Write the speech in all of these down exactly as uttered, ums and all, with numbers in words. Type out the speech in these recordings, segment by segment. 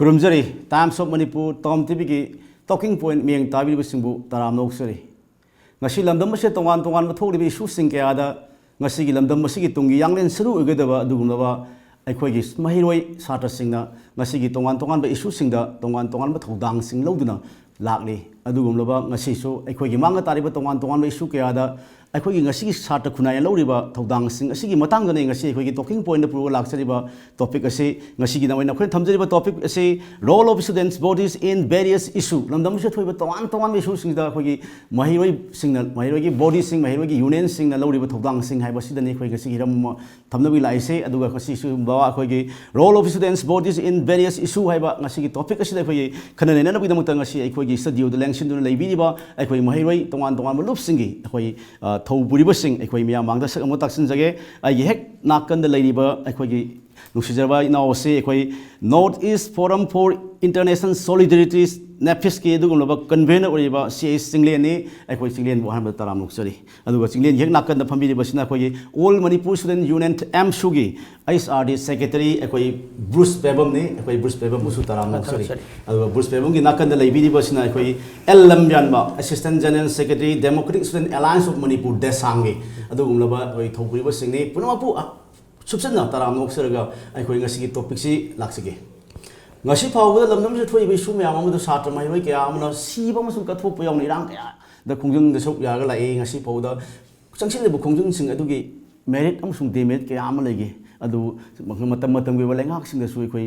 ꯈꯨꯔꯨꯝꯖꯔꯤ꯫ Times of Manipur, Tom ꯇꯤꯚꯤꯒꯤ talking point ꯃꯤꯠꯌꯦꯡ ꯇꯥꯕꯤꯔꯤꯕꯁꯤꯡꯕꯨ ꯇꯔꯥꯝꯅ ꯑꯣꯛꯆꯔꯤ꯫ ꯉꯁꯤ ꯂꯝꯗꯝ ꯑꯁꯤꯗ ꯇꯣꯉꯥꯟ ꯇꯣꯉꯥꯟꯕ ꯊꯣꯛꯂꯤꯕ issueꯁꯤꯡ ꯀꯌꯥꯗ ꯉꯁꯤꯒꯤ ꯂꯝꯗꯝ ꯑꯁꯤꯒꯤ ꯇꯨꯡꯒꯤ ꯌꯥꯡꯂꯦꯟ ꯁꯔꯨ ꯑꯣꯏꯒꯗꯕ ꯑꯗꯨꯒꯨꯝꯂꯕ ꯑꯩꯈꯣꯏꯒꯤ ꯃꯍꯩꯔꯣꯏ ꯁꯥꯇ꯭ꯔꯁꯤꯡꯅ ꯉꯁꯤꯒꯤ ꯇꯣꯉꯥꯟ ꯇꯣꯉꯥꯟꯕ issueꯁꯤꯡꯗ ꯇꯣꯉꯥꯟ ꯇꯣꯉꯥꯟꯕ ꯊꯧꯗꯥꯡꯁꯤꯡ ꯂꯧꯗꯨꯅ ꯂꯥꯛꯂꯤ꯫ ꯑꯗꯨꯒꯨꯝꯂꯕ ꯉꯁꯤꯁꯨ ꯑꯩꯈꯣꯏꯒꯤ ꯃꯥꯡꯗ ꯇꯥꯔꯤꯕ ꯇꯣꯉꯥꯟ ꯇꯣꯉꯥꯟꯕ issue ꯀꯌꯥꯗ ꯑꯩꯈꯣꯏꯒꯤ ꯉꯁꯤꯒꯤ ꯁꯥꯇ꯭ꯔ ꯈꯨꯟꯅꯥꯏꯅ ꯂꯧꯔꯤꯕ ꯊꯧꯗꯥꯡꯁꯤꯡ ꯑꯁꯤꯒꯤ ꯃꯇꯥꯡꯗꯅꯤ ꯉꯁꯤ ꯑꯩꯈꯣꯏꯒꯤ talking pointꯇ ꯄꯨꯔꯒ ꯂꯥꯛꯆꯔꯤꯕ topic ꯑꯁꯤ꯫ ꯉꯁꯤꯒꯤ ꯑꯣꯏꯅ ꯑꯩꯈꯣꯏꯅ ꯊꯝꯖꯔꯤꯕ topic ꯑꯁꯤ role of students bodies in various issue, ꯂꯝꯗꯝ ꯑꯁꯤꯗ ꯊꯣꯛꯏꯕ ꯇꯣꯉꯥꯟ ꯇꯣꯉꯥꯟꯕ issueꯁꯤꯡꯁꯤꯗ ꯑꯩꯈꯣꯏꯒꯤ ꯃꯍꯩꯔꯣꯏꯁꯤꯡꯅ, ꯃꯍꯩꯔꯣꯏꯒꯤ bodyꯁꯤꯡ, ꯃꯍꯩꯔꯣꯏꯒꯤ unionꯁꯤꯡꯅ ꯂꯧꯔꯤꯕ ꯊꯧꯗꯥꯡꯁꯤꯡ ꯍꯥꯏꯕꯁꯤꯗꯅꯤ ꯑꯩꯈꯣꯏ ꯉꯁꯤꯒꯤ ꯍꯤꯔꯝ ꯑꯃ ꯊꯝꯅꯕꯒꯤ ꯂꯥꯛꯏꯁꯦ꯫ ꯑꯗꯨꯒ ꯉꯁꯤꯁꯨ ꯕꯕꯥ ꯑꯩꯈꯣꯏꯒꯤ role of students bodies in various issue ꯍꯥꯏꯕ ꯉꯁꯤꯒꯤ topic ꯑꯁꯤꯗ ꯑꯩꯈꯣꯏꯒꯤ ꯈꯟꯅ ꯅꯩꯅꯅꯕꯒꯤꯗꯃꯛꯇ ꯉꯁꯤ ꯑꯩꯈꯣꯏꯒꯤ studioꯗ ꯂꯦꯡꯁꯤꯟꯗꯨꯅ ꯂꯩꯕꯤꯔꯤꯕ ꯑꯩꯈꯣꯏ ꯃꯍꯩꯔꯣꯏ ꯇꯣꯉꯥꯟ ꯇꯣꯉꯥꯟꯕ ꯂꯨꯞꯁꯤꯡꯒꯤ ꯑꯩꯈꯣꯏ, ꯑ, ꯊꯧ ꯄꯨꯔꯤꯕꯁꯤꯡ ꯑꯩꯈꯣꯏ ꯃꯤꯌꯥꯝ ꯃꯥꯡꯗ ꯁꯛ ꯑꯃ ꯇꯥꯛꯁꯤꯟꯖꯒꯦ꯫ ꯑꯩꯒꯤ ꯍꯦꯛ ꯅꯥꯀꯟꯗ ꯂꯩꯔꯤꯕ ꯑꯩꯈꯣꯏꯒꯤ ꯅꯨꯡꯁꯤꯖꯔꯕ ꯏꯅꯥꯎ ꯑꯁꯤ ꯑꯩꯈꯣꯏ North East Forum for International Solidarity, NEFISꯀꯤ ꯑꯗꯨꯒꯨꯝꯂꯕ convener ꯑꯣꯏꯔꯤꯕ ꯁꯤ ꯑꯩꯆ ꯆꯤꯡꯂꯦꯟꯅꯤ꯫ ꯑꯩꯈꯣꯏ ꯆꯤꯡꯂꯦꯟꯕꯨ ꯑꯍꯥꯟꯕꯗ ꯇꯔꯥꯝꯅ ꯑꯣꯛꯆꯔꯤ꯫ ꯑꯗꯨꯒ ꯆꯤꯡꯂꯦꯟꯒꯤ ꯍꯦꯛ ꯅꯥꯀꯟꯗ ꯐꯝꯕꯤꯔꯤꯕꯁꯤꯅ ꯑꯩꯈꯣꯏꯒꯤ All Manipur Student Union, AMSUꯒꯤ, H R D secretary Eikhoi Bruce ꯄꯦꯕꯝꯅꯤ꯫ ꯑꯩꯈꯣꯏ ꯕ꯭ꯔꯨꯁ ꯄꯦꯕꯝꯕꯨꯁꯨ ꯇꯔꯥꯝꯅ ꯑꯣꯛꯆꯔꯤ꯫ ꯇꯔꯥꯝꯅ ꯑꯣꯛꯆꯔꯤ꯫ ꯑꯗꯨꯒ ꯕ꯭ꯔꯨꯁ ꯄꯦꯕꯝꯒꯤ ꯅꯥꯀꯟꯗ ꯂꯩꯕꯤꯔꯤꯕꯁꯤꯅ Eikhoi L Lamyanba, Assistant General Secretary, Democratic Student Alliance of Manipur, ꯗꯦꯁꯥꯡꯒꯤ ꯑꯗꯨꯒꯨꯝꯂꯕ ꯑꯩꯈꯣꯏ ꯊꯧꯄꯨꯔꯤꯕꯁꯤꯡꯅꯤ꯫ ꯄꯨꯝꯅꯃꯛꯄꯨ, ꯑ, ꯁꯨꯞꯆꯟꯅ ꯇꯔꯥꯝꯅ ꯑꯣꯛꯆꯔꯒ ꯑꯩꯈꯣꯏ ꯉꯁꯤꯒꯤ topicꯁꯤ ꯂꯥꯛꯆꯒꯦ꯫ ꯉꯁꯤ ꯐꯥꯎꯕꯗ ꯂꯝꯗꯝꯁꯤꯗ ꯊꯣꯛꯏꯕ issue ꯃꯌꯥꯝ ꯑꯃꯗ ꯁꯥꯇ꯭ꯔ ꯃꯍꯩꯔꯣꯏ ꯀꯌꯥ ꯑꯃꯅ ꯁꯤꯕ ꯑꯃꯁꯨꯡ ꯀꯠꯊꯣꯛꯄ ꯌꯥꯎꯅ ꯏꯔꯥꯡ ꯀꯌꯥꯗ ꯈꯣꯡꯖꯪꯗ ꯁꯔꯨꯛ ꯌꯥꯔꯒ ꯂꯥꯛꯏ꯫ ꯉꯁꯤ ꯐꯥꯎꯕꯗ ꯆꯪꯁꯤꯜꯂꯤꯕ ꯈꯣꯡꯖꯪꯁꯤꯡ ꯑꯗꯨꯒꯤ merit ꯑꯃꯁꯨꯡ demerit ꯀꯌꯥ ꯑꯃ ꯂꯩꯈꯤ꯫ ꯑꯗꯨꯕꯨ ꯃꯇꯝ ꯃꯇꯝꯒꯤ ꯑꯣꯏꯕ ꯂꯩꯉꯥꯛꯁꯤꯡꯗꯁꯨ ꯑꯩꯈꯣꯏ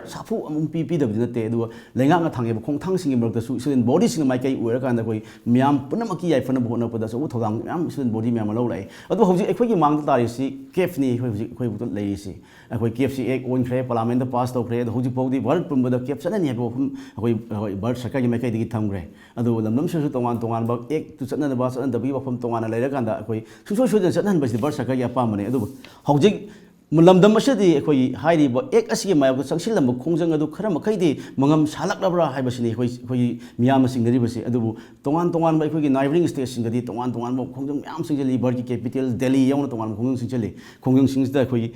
ꯁꯥꯐꯨ ꯑꯃꯨꯛ ꯄꯤ-, ꯄꯤꯗꯕꯗꯤ ꯅꯠꯇꯦ꯫ ꯑꯗꯨꯒ ꯂꯩꯉꯥꯛꯅ ꯊꯥꯡꯉꯤꯕ ꯈꯣꯡꯊꯥꯡꯁꯤꯡꯒꯤ ꯃꯔꯛꯇꯁꯨ student bodyꯁꯤꯡꯅ ꯃꯥꯏꯀꯩ ꯑꯣꯏꯔꯀꯥꯟꯗ ꯑꯩꯈꯣꯏ ꯃꯤꯌꯥꯝ ꯄꯨꯝꯅꯃꯛꯀꯤ ꯌꯥꯏꯐꯅꯕ ꯍꯣꯠꯅꯕꯗ ꯑꯆꯧꯕ ꯊꯧꯗꯥꯡ ꯃꯌꯥꯝ student body ꯃꯌꯥꯝ ꯑꯃ ꯂꯧꯔꯛꯑꯦ꯫ ꯑꯗꯨꯕꯨ ꯍꯧꯖꯤꯛ ꯑꯩꯈꯣꯏꯒꯤ ꯃꯥꯡꯗ ꯇꯥꯔꯤꯁꯤ CAFꯅꯤ꯫ ꯑꯩꯈꯣꯏ ꯍꯧꯖꯤꯛ ꯑꯩꯈꯣꯏ ꯂꯩꯔꯤꯁꯤ꯫ ꯑꯩꯈꯣꯏ CAFꯁꯤ act ꯑꯣꯟꯈ꯭ꯔꯦ, parliamentꯇ pass ꯇꯧꯈ꯭ꯔꯦ꯫ ꯑꯗꯣ ꯍꯧꯖꯤꯛ ꯐꯥꯎꯗꯤ ꯚꯥꯔꯠ ꯄꯨꯝꯕꯗ CAF ꯆꯠꯅꯅꯤ ꯍꯥꯏꯕ ꯋꯥꯐꯝ ꯑꯩꯈꯣꯏ, ꯑꯩꯈꯣꯏ ꯚꯥꯔꯠ ꯁꯔꯀꯥꯔꯒꯤ ꯃꯥꯏꯀꯩꯗꯒꯤ ꯊꯝꯈ꯭ꯔꯦ꯫ ꯑꯗꯨꯕꯨ ꯂꯝꯗꯝꯁꯤꯗꯁꯨ ꯇꯣꯉꯥꯟ ꯇꯣꯉꯥꯟꯕ actꯇꯨ ꯆꯠꯅꯅꯕ, ꯆꯠꯅꯗꯕꯒꯤ ꯋꯥꯐꯝ ꯇꯣꯉꯥꯟꯅ ꯂꯩꯔꯀꯥꯟꯗ ꯑꯩꯈꯣꯏ ꯁꯨꯡꯁꯣꯏ ꯁꯣꯏꯗꯅ ꯆꯠꯅꯍꯟꯕꯁꯤꯗꯤ ꯚꯥꯔꯠ ꯁꯔꯀꯥꯔꯒꯤ ꯑꯄꯥꯝꯕꯅꯤ꯫ ꯑꯗꯨꯕꯨ ꯍꯧꯖꯤꯛ ꯂꯝꯗꯝ ꯑꯁꯤꯗꯤ ꯑꯩꯈꯣꯏꯒꯤ ꯍꯥꯏꯔꯤꯕ act ꯑꯁꯤꯒꯤ ꯃꯥꯌꯣꯛꯇ ꯆꯪꯁꯤꯜꯂꯝꯕ ꯈꯣꯡꯖꯪ ꯑꯗꯨ ꯈꯔ ꯃꯈꯩꯗꯤ ꯃꯉꯝ ꯁꯥꯜꯂꯛꯂꯕ꯭ꯔꯥ ꯍꯥꯏꯕꯁꯤꯅꯤ ꯑꯩꯈꯣꯏ, ꯑꯩꯈꯣꯏꯒꯤ ꯃꯤꯌꯥꯝꯅ ꯆꯤꯡꯅꯔꯤꯕꯁꯤ꯫ ꯑꯗꯨꯕꯨ ꯇꯣꯉꯥꯟ ꯇꯣꯉꯥꯟꯕ ꯑꯩꯈꯣꯏꯒꯤ neighbouring stateꯁꯤꯡꯗꯗꯤ ꯇꯣꯉꯥꯟ ꯇꯣꯉꯥꯟꯕ ꯈꯣꯡꯖꯪ ꯃꯌꯥꯝ ꯆꯪꯁꯤꯜꯂꯤ꯫ ꯚꯥꯔꯠꯀꯤ capital ꯗꯦꯜꯂꯤ ꯌꯥꯎꯅ ꯇꯣꯉꯥꯟꯕ ꯈꯣꯡꯖꯪ ꯆꯪꯁꯤꯜꯂꯤ꯫ ꯈꯣꯡꯖꯪꯁꯤꯡꯁꯤꯗ ꯑꯩꯈꯣꯏꯒꯤ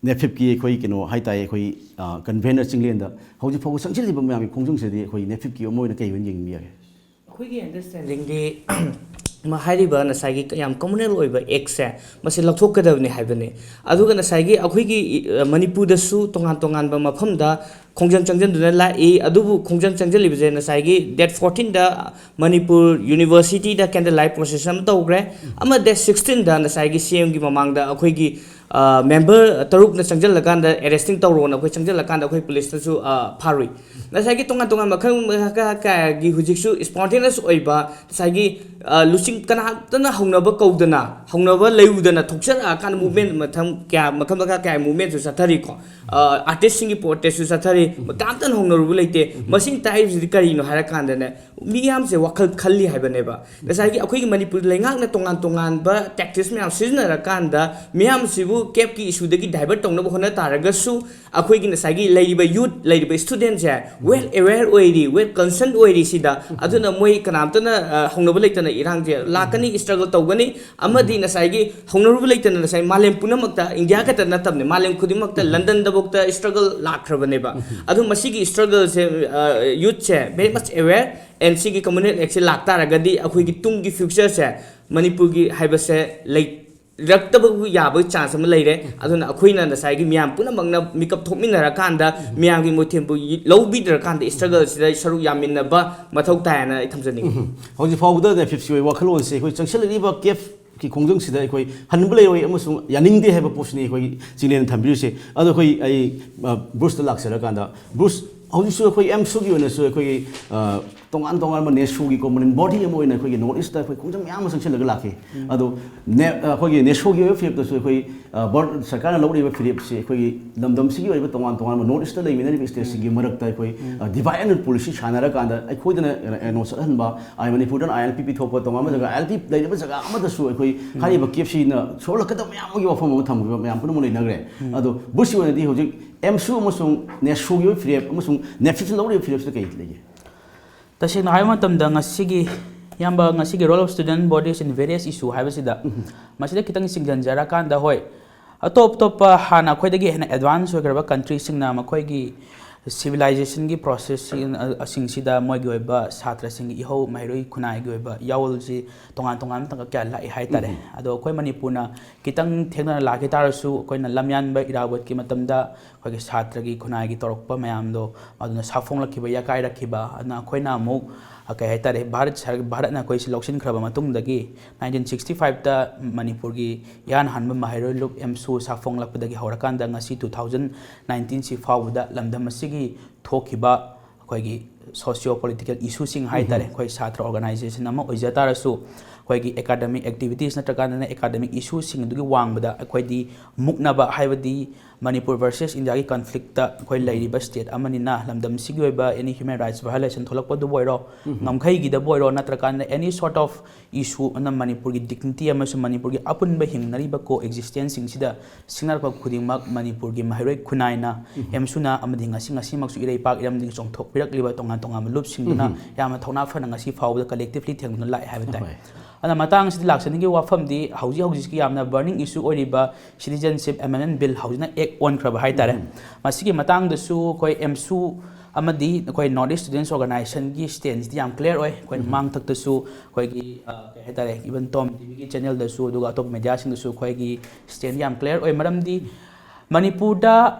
ꯅꯦꯐꯤꯞꯀꯤ ꯑꯩꯈꯣꯏ ꯀꯩꯅꯣ ꯍꯥꯏꯇꯥꯔꯦ, ꯑꯩꯈꯣꯏ ꯀꯟꯚꯦꯅꯔ ꯆꯤꯡꯂꯦꯟꯗ ꯍꯧꯖꯤꯛ ꯐꯥꯎꯕ ꯆꯪꯁꯤꯜꯂꯤꯕ ꯃꯌꯥꯝꯒꯤ ꯈꯣꯡꯖꯪꯁꯤꯗꯤ ꯑꯩꯈꯣꯏ ꯅꯦꯐꯤꯞꯀꯤ ꯑꯃ ꯑꯣꯏꯅ ꯀꯩ ꯑꯣꯏꯅ ꯌꯦꯡꯕꯤꯔꯒꯦ? ꯑꯩꯈꯣꯏꯒꯤ ꯑꯟꯗꯔꯁ꯭ꯇꯦꯟꯗꯤꯡꯗꯤ ꯍꯥꯏꯔꯤꯕ ꯉꯁꯥꯏꯒꯤ ꯌꯥꯝ ꯀꯃꯟꯅꯦꯜ ꯑꯣꯏꯕ ꯑꯦꯛꯁꯦ ꯃꯁꯤ ꯂꯧꯊꯣꯛꯀꯗꯕꯅꯤ ꯍꯥꯏꯕꯅꯤ꯫ ꯑꯗꯨꯒ ꯉꯁꯥꯏꯒꯤ ꯑꯩꯈꯣꯏꯒꯤ ꯃꯅꯤꯄꯨꯔꯗꯁꯨ ꯇꯣꯉꯥꯟ ꯇꯣꯉꯥꯟꯕ ꯃꯐꯝꯗ ꯈꯣꯡꯖꯪ ꯆꯪꯁꯤꯟꯗꯨꯅ ꯂꯥꯛꯏ꯫ ꯑꯗꯨꯕꯨ ꯈꯣꯡꯖꯪ ꯆꯪꯁꯤꯜꯂꯤꯕꯁꯦ ꯉꯁꯥꯏꯒꯤ ꯗꯦꯠ ꯐꯣꯔꯇꯤꯟꯗ ꯃꯅꯤꯄꯨꯔ ꯌꯨꯅꯤꯚꯔꯁꯤꯇꯤꯗ ꯀꯦꯟꯗꯜ ꯂꯥꯏꯠ ꯄ꯭ꯔꯣꯁꯦꯁ ꯑꯃ ꯇꯧꯈ꯭ꯔꯦ꯫ ꯑꯃ ꯗꯦꯠ ꯁꯤꯛꯁꯇꯤꯟꯗ ꯉꯁꯥꯏꯒꯤ ꯁꯤ ꯑꯦꯝꯒꯤ ꯃꯃꯥꯡꯗ ꯑꯩꯈꯣꯏꯒꯤ ꯃꯦꯝꯕꯔ ꯇꯔꯨꯛꯅ ꯆꯪꯁꯤꯜꯂꯀꯥꯟꯗ ꯑꯦꯔꯦꯁꯇꯤꯡ ꯇꯧꯔꯣꯅ ꯑꯩꯈꯣꯏ ꯆꯪꯁꯤꯜꯂꯀꯥꯟꯗ ꯑꯩꯈꯣꯏ ꯄꯨꯂꯤꯁꯅꯁꯨ ꯐꯥꯔꯨꯏ꯫ ꯉꯁꯥꯏꯒꯤ ꯇꯣꯉꯥꯟ ꯇꯣꯉꯥꯟꯕ ꯃꯈꯜ ꯃꯈꯥ ꯀꯌꯥꯒꯤ ꯍꯧꯖꯤꯛꯁꯨ ꯁ꯭ꯄꯣꯟꯇꯦꯅꯁ ꯑꯣꯏꯕ ꯉꯁꯥꯏꯒꯤ ꯂꯨꯆꯤꯡ ꯀꯅꯥꯝꯇꯅ ꯍꯧꯅꯕ ꯀꯧꯗꯅ ꯍꯧꯅꯕ ꯂꯩꯔꯨꯗꯅ ꯊꯣꯛꯆꯔꯛꯑꯀꯥꯟꯗ ꯃꯨꯚꯃꯦꯟ ꯃꯊꯪ ꯀꯌꯥ ꯃꯈꯜ ꯃꯈꯥ ꯀꯌꯥ ꯃꯨꯚꯃꯦꯟꯁꯨ ꯆꯠꯊꯔꯤꯀꯣ꯫ ꯑꯥꯔꯇꯤꯁꯁꯤꯡꯒꯤ ꯄ꯭ꯔꯣꯇꯦꯁꯁꯨ ꯆꯠꯊꯔꯤ꯫ ꯀꯅꯥꯝꯇꯅ ꯍꯧꯅꯔꯨꯕ ꯂꯩꯇꯦ꯫ ꯃꯁꯤꯡ ꯇꯥꯛꯏꯕꯁꯤꯗꯤ ꯀꯔꯤꯅꯣ ꯍꯥꯏꯔꯀꯥꯟꯗꯅꯦ, ꯃꯤꯌꯥꯝꯁꯦ ꯋꯥꯈꯜ ꯈꯜꯂꯤ ꯍꯥꯏꯕꯅꯦꯕ꯫ ꯉꯁꯥꯏꯒꯤ ꯑꯩꯈꯣꯏꯒꯤ ꯃꯅꯤꯄꯨꯔ ꯂꯩꯉꯥꯛꯅ ꯇꯣꯉꯥꯟ ꯇꯣꯉꯥꯟꯕ ꯇꯦꯛꯇꯤꯛꯁ ꯃꯌꯥꯝ ꯁꯤꯖꯤꯟꯅꯔꯀꯥꯟꯗ ꯃꯤꯌꯥꯝꯁꯤꯕꯨ ꯀꯦꯞꯀꯤ ꯏꯁꯨꯗꯒꯤ ꯗꯥꯏꯚꯔꯠ ꯇꯧꯅꯕ ꯍꯣꯠꯅ ꯇꯥꯔꯒꯁꯨ ꯑꯩꯈꯣꯏꯒꯤ ꯉꯁꯥꯏꯒꯤ ꯂꯩꯔꯤꯕ ꯌꯨꯠ, ꯂꯩꯔꯤꯕ ꯁ꯭ꯇꯨꯗꯦꯟꯁꯦ ꯋꯦꯜ ꯑꯦꯋꯦꯌꯔ ꯑꯣꯏꯔꯤ, ꯋꯦꯜ ꯀꯟꯁꯔꯟ ꯑꯣꯏꯔꯤ ꯁꯤꯗ꯫ ꯑꯗꯨꯅ ꯃꯣꯏ ꯀꯅꯥꯝꯇꯅ ꯍꯧꯅꯕ ꯂꯩꯇꯅ ꯏꯔꯥꯡꯁꯦ ꯂꯥꯛꯀꯅꯤ, ꯁ꯭ꯇ꯭ꯔꯒꯜ ꯇꯧꯒꯅꯤ꯫ ꯑꯃꯗꯤ ꯉꯁꯥꯏꯒꯤ ꯍꯧꯅꯔꯨꯕ ꯂꯩꯇꯅ ꯉꯁꯥꯏ ꯃꯥꯂꯦꯝ ꯄꯨꯝꯅꯃꯛꯇ, ꯏꯟꯗꯤꯌꯥ ꯈꯛꯇ ꯅꯠꯇꯕꯅꯦ, ꯃꯥꯂꯦꯝ ꯈꯨꯗꯤꯡꯃꯛꯇ, ꯂꯟꯗꯟꯗꯐꯥꯎꯗ ꯁ꯭ꯇ꯭ꯔꯒꯜ ꯂꯥꯛꯈ꯭ꯔꯕꯅꯦꯕ꯫ ꯑꯗꯨ ꯃꯁꯤꯒꯤ ꯁ꯭ꯇ꯭ꯔꯒꯜꯁꯦ ꯌꯨꯠꯁꯦ ꯚꯦꯔꯤ ꯃꯆ ꯑꯦꯋꯦꯌꯔ ꯑꯦꯟ ꯁꯤꯒꯤ ꯀꯃꯟꯋꯦꯜꯊ ꯑꯦꯛꯁꯦ ꯂꯥꯛꯇꯥꯔꯒꯗꯤ ꯑꯩꯈꯣꯏꯒꯤ ꯇꯨꯡꯒꯤ ꯐ꯭ꯌꯨꯆꯔꯁꯦ ꯃꯅꯤꯄꯨꯔꯒꯤ ꯍꯥꯏꯕꯁꯦ ꯂꯩꯔꯛꯇꯕ ꯌꯥꯕꯒꯤ ꯆꯥꯟꯁ ꯑꯃ ꯂꯩꯔꯦ꯫ ꯑꯗꯨꯅ ꯑꯩꯈꯣꯏꯅ ꯉꯁꯥꯏꯒꯤ ꯃꯤꯌꯥꯝ ꯄꯨꯝꯅꯃꯛꯅ ꯃꯤꯀꯞ ꯊꯣꯛꯃꯤꯟꯅꯔꯀꯥꯟꯗ ꯃꯤꯌꯥꯝꯒꯤ ꯃꯣꯏꯊꯦꯝꯕꯨ ꯂꯧꯕꯤꯗ꯭ꯔꯀꯥꯟꯗ ꯁ꯭ꯇ꯭ꯔꯒꯜꯁꯤꯗ ꯁꯔꯨꯛ ꯌꯥꯃꯤꯟꯅꯕ ꯃꯊꯧ ꯇꯥꯏꯅ ꯑꯩ ꯊꯝꯖꯅꯤꯡꯉꯤ꯫ ꯍꯧꯖꯤꯛ ꯐꯥꯎꯕꯗ ꯅꯦꯐꯤꯞꯁꯤ ꯑꯣꯏ ꯋꯥꯈꯜꯂꯣꯟꯁꯦ ꯑꯩꯈꯣꯏ ꯆꯪꯁꯤꯜꯂꯛꯂꯤꯕ ꯀꯦꯞꯀꯤ ꯈꯣꯡꯖꯪꯁꯤꯗ ꯑꯩꯈꯣꯏ ꯍꯟꯕ ꯂꯩꯔꯣꯏ ꯑꯃꯁꯨꯡ ꯌꯥꯅꯤꯡꯗꯦ ꯍꯥꯏꯕ ꯄꯣꯠꯁꯤꯅꯤ ꯑꯩꯈꯣꯏ ꯆꯤꯡꯂꯦꯟꯅ ꯊꯝꯕꯤꯔꯤꯁꯦ꯫ ꯑꯗꯣ ꯑꯩꯈꯣꯏ ꯑꯩ ꯕ꯭ꯔꯨꯁꯇ ꯂꯥꯛꯆꯔꯀꯥꯟꯗ, ꯕ꯭ꯔꯨꯁ, ꯍꯧꯖꯤꯛꯁꯨ ꯑꯩꯈꯣꯏ ꯑꯦꯝꯁꯨꯒꯤ ꯑꯣꯏꯅꯁꯨ ꯑꯩꯈꯣꯏꯒꯤ ꯇꯣꯉꯥꯟ ꯇꯣꯉꯥꯟꯕ ꯅꯦꯁꯨꯒꯤ ꯀꯣꯃꯟ ꯕꯣꯗꯤ ꯑꯃ ꯑꯣꯏꯅ ꯑꯩꯈꯣꯏꯒꯤ ꯅꯣꯔꯠ ꯏꯁꯇ ꯑꯩꯈꯣꯏ ꯈꯣꯡꯖꯪ ꯃꯌꯥꯝ ꯑꯃ ꯆꯪꯁꯤꯜꯂꯒ ꯂꯥꯛꯈꯤ꯫ ꯑꯗꯣ ꯅꯦ-, ꯑꯩꯈꯣꯏꯒꯤ ꯅꯦꯁꯣꯒꯤ ꯑꯣꯏꯕ ꯐꯤꯔꯦꯞꯇꯁꯨ ꯑꯩꯈꯣꯏ ꯕꯣꯔꯗ ꯁꯔꯀꯥꯔꯅ ꯂꯧꯔꯤꯕ ꯐꯤꯔꯦꯞꯁꯤ ꯑꯩꯈꯣꯏꯒꯤ ꯂꯝꯗꯝꯁꯤꯒꯤ ꯑꯣꯏꯕ ꯇꯣꯉꯥꯟ ꯇꯣꯉꯥꯟꯕ ꯅꯣꯔꯠ ꯏꯁꯇ ꯂꯩꯃꯤꯟꯅꯔꯤꯕ ꯁ꯭ꯇꯦꯠꯁꯤꯡꯒꯤ ꯃꯔꯛꯇ ꯑꯩꯈꯣꯏ ꯗꯤꯚꯥꯏꯠ ꯑꯦꯟ ꯔꯨꯜ ꯄꯣꯂꯤꯁꯤ ꯁꯥꯟꯅꯔꯀꯥꯟꯗ ꯑꯩꯈꯣꯏꯗꯅ ꯑꯦꯅꯣ ꯆꯠꯍꯟꯕ, ꯑꯥꯏ ꯃꯅꯤꯄꯨꯔꯗꯅ ꯑꯥꯏ ꯑꯦꯜ ꯄꯤ ꯄꯤꯊꯣꯛꯄ, ꯇꯣꯉꯥꯟꯕ ꯖꯒꯥ ꯑꯥꯏ ꯑꯦꯜ ꯄꯤ ꯂꯩꯔꯤꯕ ꯖꯒꯥ ꯑꯃꯗꯁꯨ ꯑꯩꯈꯣꯏ ꯍꯥꯏꯔꯤꯕ ꯀꯦꯞꯁꯤꯅ ꯁꯣꯛꯍꯜꯂꯛꯀꯗꯕ ꯃꯌꯥꯝ ꯑꯃꯒꯤ ꯋꯥꯐꯝ ꯑꯃ ꯊꯝꯈꯤꯕ ꯃꯌꯥꯝ ꯄꯨꯝꯅꯃꯛ ꯂꯩꯅꯈ꯭ꯔꯦ꯫ ꯑꯗꯣ ꯕ꯭ꯔꯨꯁꯀꯤ ꯑꯣꯏꯅꯗꯤ ꯍꯧꯖꯤꯛ ꯑꯦꯝꯁꯨ ꯑꯃꯁꯨꯡ ꯅꯦꯁꯨꯒꯤ ꯑꯣꯏꯕ ꯐꯤꯔꯦꯞ ꯑꯃꯁꯨꯡ ꯅꯦꯐꯤꯞꯁꯤꯅ ꯂꯧꯔꯤꯕ ꯐꯤꯔꯦꯞꯁꯤꯗ ꯀꯩ ꯂꯩꯒꯦ? ꯇꯁꯦꯡꯅ ꯍꯥꯏꯕ ꯃꯇꯝꯗ ꯉꯁꯤꯒꯤ, ꯏꯌꯥꯝꯕ, ꯉꯁꯤꯒꯤ Role of Student Bodies in Various Issue ꯍꯥꯏꯕꯁꯤꯗ, ꯃꯁꯤꯗ ꯈꯤꯇꯪ ꯆꯤꯡꯁꯤꯟꯖꯔꯀꯥꯟꯗ, ꯍꯣꯏ, ꯑꯇꯣꯞ ꯑꯇꯣꯞꯄ ꯍꯥꯟꯅ ꯑꯩꯈꯣꯏꯗꯒꯤ ꯍꯦꯟꯅ ꯑꯦꯗꯚꯥꯟꯁ ꯑꯣꯏꯈ꯭ꯔꯕ ꯀꯟꯇ꯭ꯔꯤꯁꯤꯡꯅ ꯃꯈꯣꯏꯒꯤ ꯁꯤꯚꯤꯂꯥꯏꯖꯦꯁꯟꯒꯤ ꯄ꯭ꯔꯣꯁꯦꯁꯁꯤꯡ ꯑꯁꯤꯡꯁꯤꯗ ꯃꯣꯏꯒꯤ ꯑꯣꯏꯕ ꯁꯥꯇ꯭ꯔꯁꯤꯡꯒꯤ ꯏꯍꯧ ꯃꯍꯩꯔꯣꯏ ꯈꯨꯟꯅꯥꯏꯒꯤ ꯑꯣꯏꯕ ꯌꯥꯑꯣꯜꯁꯤ ꯇꯣꯉꯥꯟ ꯇꯣꯉꯥꯟꯕ ꯇꯥꯡꯀꯛ ꯀꯌꯥ ꯂꯥꯛꯏ ꯍꯥꯏꯇꯥꯔꯦ꯫ ꯑꯗꯣ ꯑꯩꯈꯣꯏ ꯃꯅꯤꯄꯨꯔꯅ ꯈꯤꯇꯪ ꯊꯦꯡꯅꯅ ꯂꯥꯛꯈꯤ ꯇꯥꯔꯁꯨ, ꯑꯩꯈꯣꯏꯅ ꯂꯝꯌꯥꯟꯕ ꯏꯔꯥꯕꯣꯠꯀꯤ ꯃꯇꯝꯗ ꯑꯩꯈꯣꯏꯒꯤ ꯁꯥꯇ꯭ꯔꯒꯤ ꯈꯨꯟꯅꯥꯏꯒꯤ ꯇꯧꯔꯛꯄ ꯃꯌꯥꯝꯗꯣ, ꯃꯗꯨꯅ ꯁꯥꯐꯣꯡꯂꯛꯈꯤꯕ, ꯌꯥꯀꯥꯏꯔꯛꯈꯤꯕ, ꯑꯗꯨꯅ ꯑꯩꯈꯣꯏꯅ ꯑꯃꯨꯛ, ꯑ, ꯀꯩ ꯍꯥꯏꯇꯥꯔꯦ, ꯚꯥꯔꯠ ꯁꯔ-, ꯚꯥꯔꯠꯅ ꯑꯩꯈꯣꯏꯁꯤ ꯂꯧꯁꯤꯟꯈ꯭ꯔꯕ ꯃꯇꯨꯡꯗꯒꯤ ꯅꯥꯏꯟꯇꯤꯟ ꯁꯤꯛꯁꯇꯤ ꯐꯥꯏꯚꯇ ꯃꯅꯤꯄꯨꯔꯒꯤ ꯏꯍꯥꯟ ꯍꯥꯟꯕ ꯃꯍꯩꯔꯣꯏ ꯂꯨꯞ ꯑꯦꯝꯁꯨ ꯁꯥꯐꯣꯡꯂꯛꯄꯗꯒꯤ ꯍꯧꯔꯀꯥꯟꯗ ꯉꯁꯤ ꯇꯨ ꯊꯥꯎꯖꯟ ꯅꯥꯏꯟꯇꯤꯟꯁꯤ ꯐꯥꯎꯕꯗ ꯂꯝꯗꯝ ꯑꯁꯤꯒꯤ ꯊꯣꯛꯈꯤꯕ ꯑꯩꯈꯣꯏꯒꯤ ꯁꯣꯁꯤꯌꯣ ꯄꯣꯂꯤꯇꯤꯀꯦꯜ ꯏꯁꯨꯁꯤꯡ ꯍꯥꯏꯇꯥꯔꯦ, ꯑꯩꯈꯣꯏ ꯁꯥꯇ꯭ꯔ ꯑꯣꯔꯒꯅꯥꯏꯖꯦꯁꯟ ꯑꯃ ꯑꯣꯏꯖ ꯇꯥꯔꯁꯨ, ꯑꯩꯈꯣꯏꯒꯤ ꯑꯦꯀꯥꯗꯃꯤꯛ ꯑꯦꯛꯇꯤꯚꯤꯇꯤꯁ ꯅꯠꯇ꯭ꯔꯀꯥꯟꯗꯅ ꯑꯦꯀꯥꯗꯃꯤꯛ ꯏꯁꯨꯁꯤꯡ ꯑꯗꯨꯒꯤ ꯋꯥꯡꯃꯗ ꯑꯩꯈꯣꯏꯗꯤ ꯃꯨꯛꯅꯕ, ꯍꯥꯏꯕꯗꯤ ꯃꯅꯤꯄꯨꯔ ꯚꯔꯁꯦꯁ ꯏꯟꯗꯤꯌꯥꯒꯤ ꯀꯟꯐ꯭ꯂꯤꯛꯇ ꯑꯩꯈꯣꯏ ꯂꯩꯔꯤꯕ ꯁ꯭ꯇꯦꯠ ꯑꯃꯅꯤꯅ ꯂꯝꯗꯝꯁꯤꯒꯤ ꯑꯣꯏꯕ ꯑꯦꯅꯤ ꯍ꯭ꯌꯨꯃꯦꯟ ꯔꯥꯏꯠꯁ ꯚꯥꯏꯑꯣꯂꯦꯁꯟ ꯊꯣꯛꯂꯛꯄꯗꯨꯕꯨ ꯑꯣꯏꯔꯣ, ꯉꯝꯈꯩꯒꯤꯗꯕꯨ ꯑꯣꯏꯔꯣ, ꯅꯠꯇ꯭ꯔꯀꯥꯟꯗ ꯑꯦꯅꯤ ꯁꯣꯔꯠ ꯑꯣꯐ ꯏꯁꯨ ꯑꯃꯅ ꯃꯅꯤꯄꯨꯔꯒꯤ ꯗꯤꯒꯅꯤꯇꯤ ꯑꯃꯁꯨꯡ ꯃꯅꯤꯄꯨꯔꯒꯤ ꯑꯄꯨꯟꯕ ꯍꯤꯡꯅꯔꯤꯕ ꯀꯣ ꯑꯦꯛꯖꯤꯁꯇꯦꯟꯁꯁꯤꯡꯁꯤꯗ ꯁꯤꯡꯅꯔꯛꯄ ꯈꯨꯗꯤꯡꯃꯛ ꯃꯅꯤꯄꯨꯔꯒꯤ ꯃꯍꯩꯔꯣꯏ ꯈꯨꯟꯅꯥꯏꯅ, ꯑꯦꯝꯁꯨꯅ ꯑꯃꯗꯤ ꯉꯁꯤ ꯉꯁꯤꯃꯛꯁꯨ ꯏꯔꯩꯄꯥꯛ ꯏꯔꯝꯗꯒꯤ ꯆꯣꯡꯊꯣꯛꯄꯤꯔꯛꯂꯤꯕ ꯇꯣꯉꯥꯟ ꯇꯣꯉꯥꯟꯕ ꯂꯨꯞꯁꯤꯡꯗꯨꯅ ꯌꯥꯝꯅ ꯊꯧꯅꯥ ꯐꯅ ꯉꯁꯤ ꯐꯥꯎꯕꯗ ꯀꯂꯦꯛꯇꯤꯚꯂꯤ ꯊꯦꯡꯅꯗꯨꯅ ꯂꯥꯛꯑꯦ ꯍꯥꯏꯕ ꯇꯥꯏ꯫ ꯑꯗꯨꯅ ꯃꯇꯥꯡꯁꯤꯗ ꯂꯥꯛꯆꯅꯤꯡꯉꯤꯕ ꯋꯥꯐꯝꯗꯤ ꯍꯧꯖꯤꯛ ꯍꯧꯖꯤꯛꯀꯤ ꯌꯥꯝꯅ ꯕꯔꯅꯤꯡ ꯏꯁꯨ ꯑꯣꯏꯔꯤꯕ ꯁꯤꯇꯤꯖꯦꯟꯁꯤꯞ ꯑꯦꯃꯦꯟꯃꯦꯟ ꯕꯤꯜ ꯍꯧꯖꯤꯛꯅ ꯑꯦꯛ ꯑꯣꯟꯈ꯭ꯔꯕ ꯍꯥꯏꯇꯥꯔꯦ꯫ ꯃꯁꯤꯒꯤ ꯃꯇꯥꯡꯗꯁꯨ ꯑꯩꯈꯣꯏ ꯑꯦꯝꯁꯨ ꯑꯃꯗꯤ ꯑꯩꯈꯣꯏ ꯅꯣꯔꯠ ꯏꯁ ꯁ꯭ꯇꯨꯗꯦꯟꯁ ꯑꯣꯔꯒꯅꯥꯏꯖꯦꯁꯟꯒꯤ ꯁ꯭ꯇꯦꯟꯁꯇꯤ ꯌꯥꯝ ꯀ꯭ꯂꯤꯌꯥꯔ ꯑꯣꯏ꯫ ꯑꯩꯈꯣꯏ ꯃꯃꯥꯡꯊꯛꯇꯁꯨ ꯑꯩꯈꯣꯏꯒꯤ, ꯑ, ꯀꯩ ꯍꯥꯏꯇꯥꯔꯦ, ꯏꯚꯟ ꯇꯣꯝ ꯇꯤꯚꯤꯒꯤ ꯆꯦꯅꯦꯜꯗꯁꯨ ꯑꯗꯨꯒ ꯑꯇꯣꯞꯄ ꯃꯦꯗꯤꯌꯥꯁꯤꯡꯗꯁꯨ ꯑꯩꯈꯣꯏꯒꯤ ꯁ꯭ꯇꯦꯟ ꯌꯥꯝ ꯀ꯭ꯂꯤꯌꯥꯔ ꯑꯣꯏ꯫ ꯃꯔꯝꯗꯤ ꯃꯅꯤꯄꯨꯔꯗ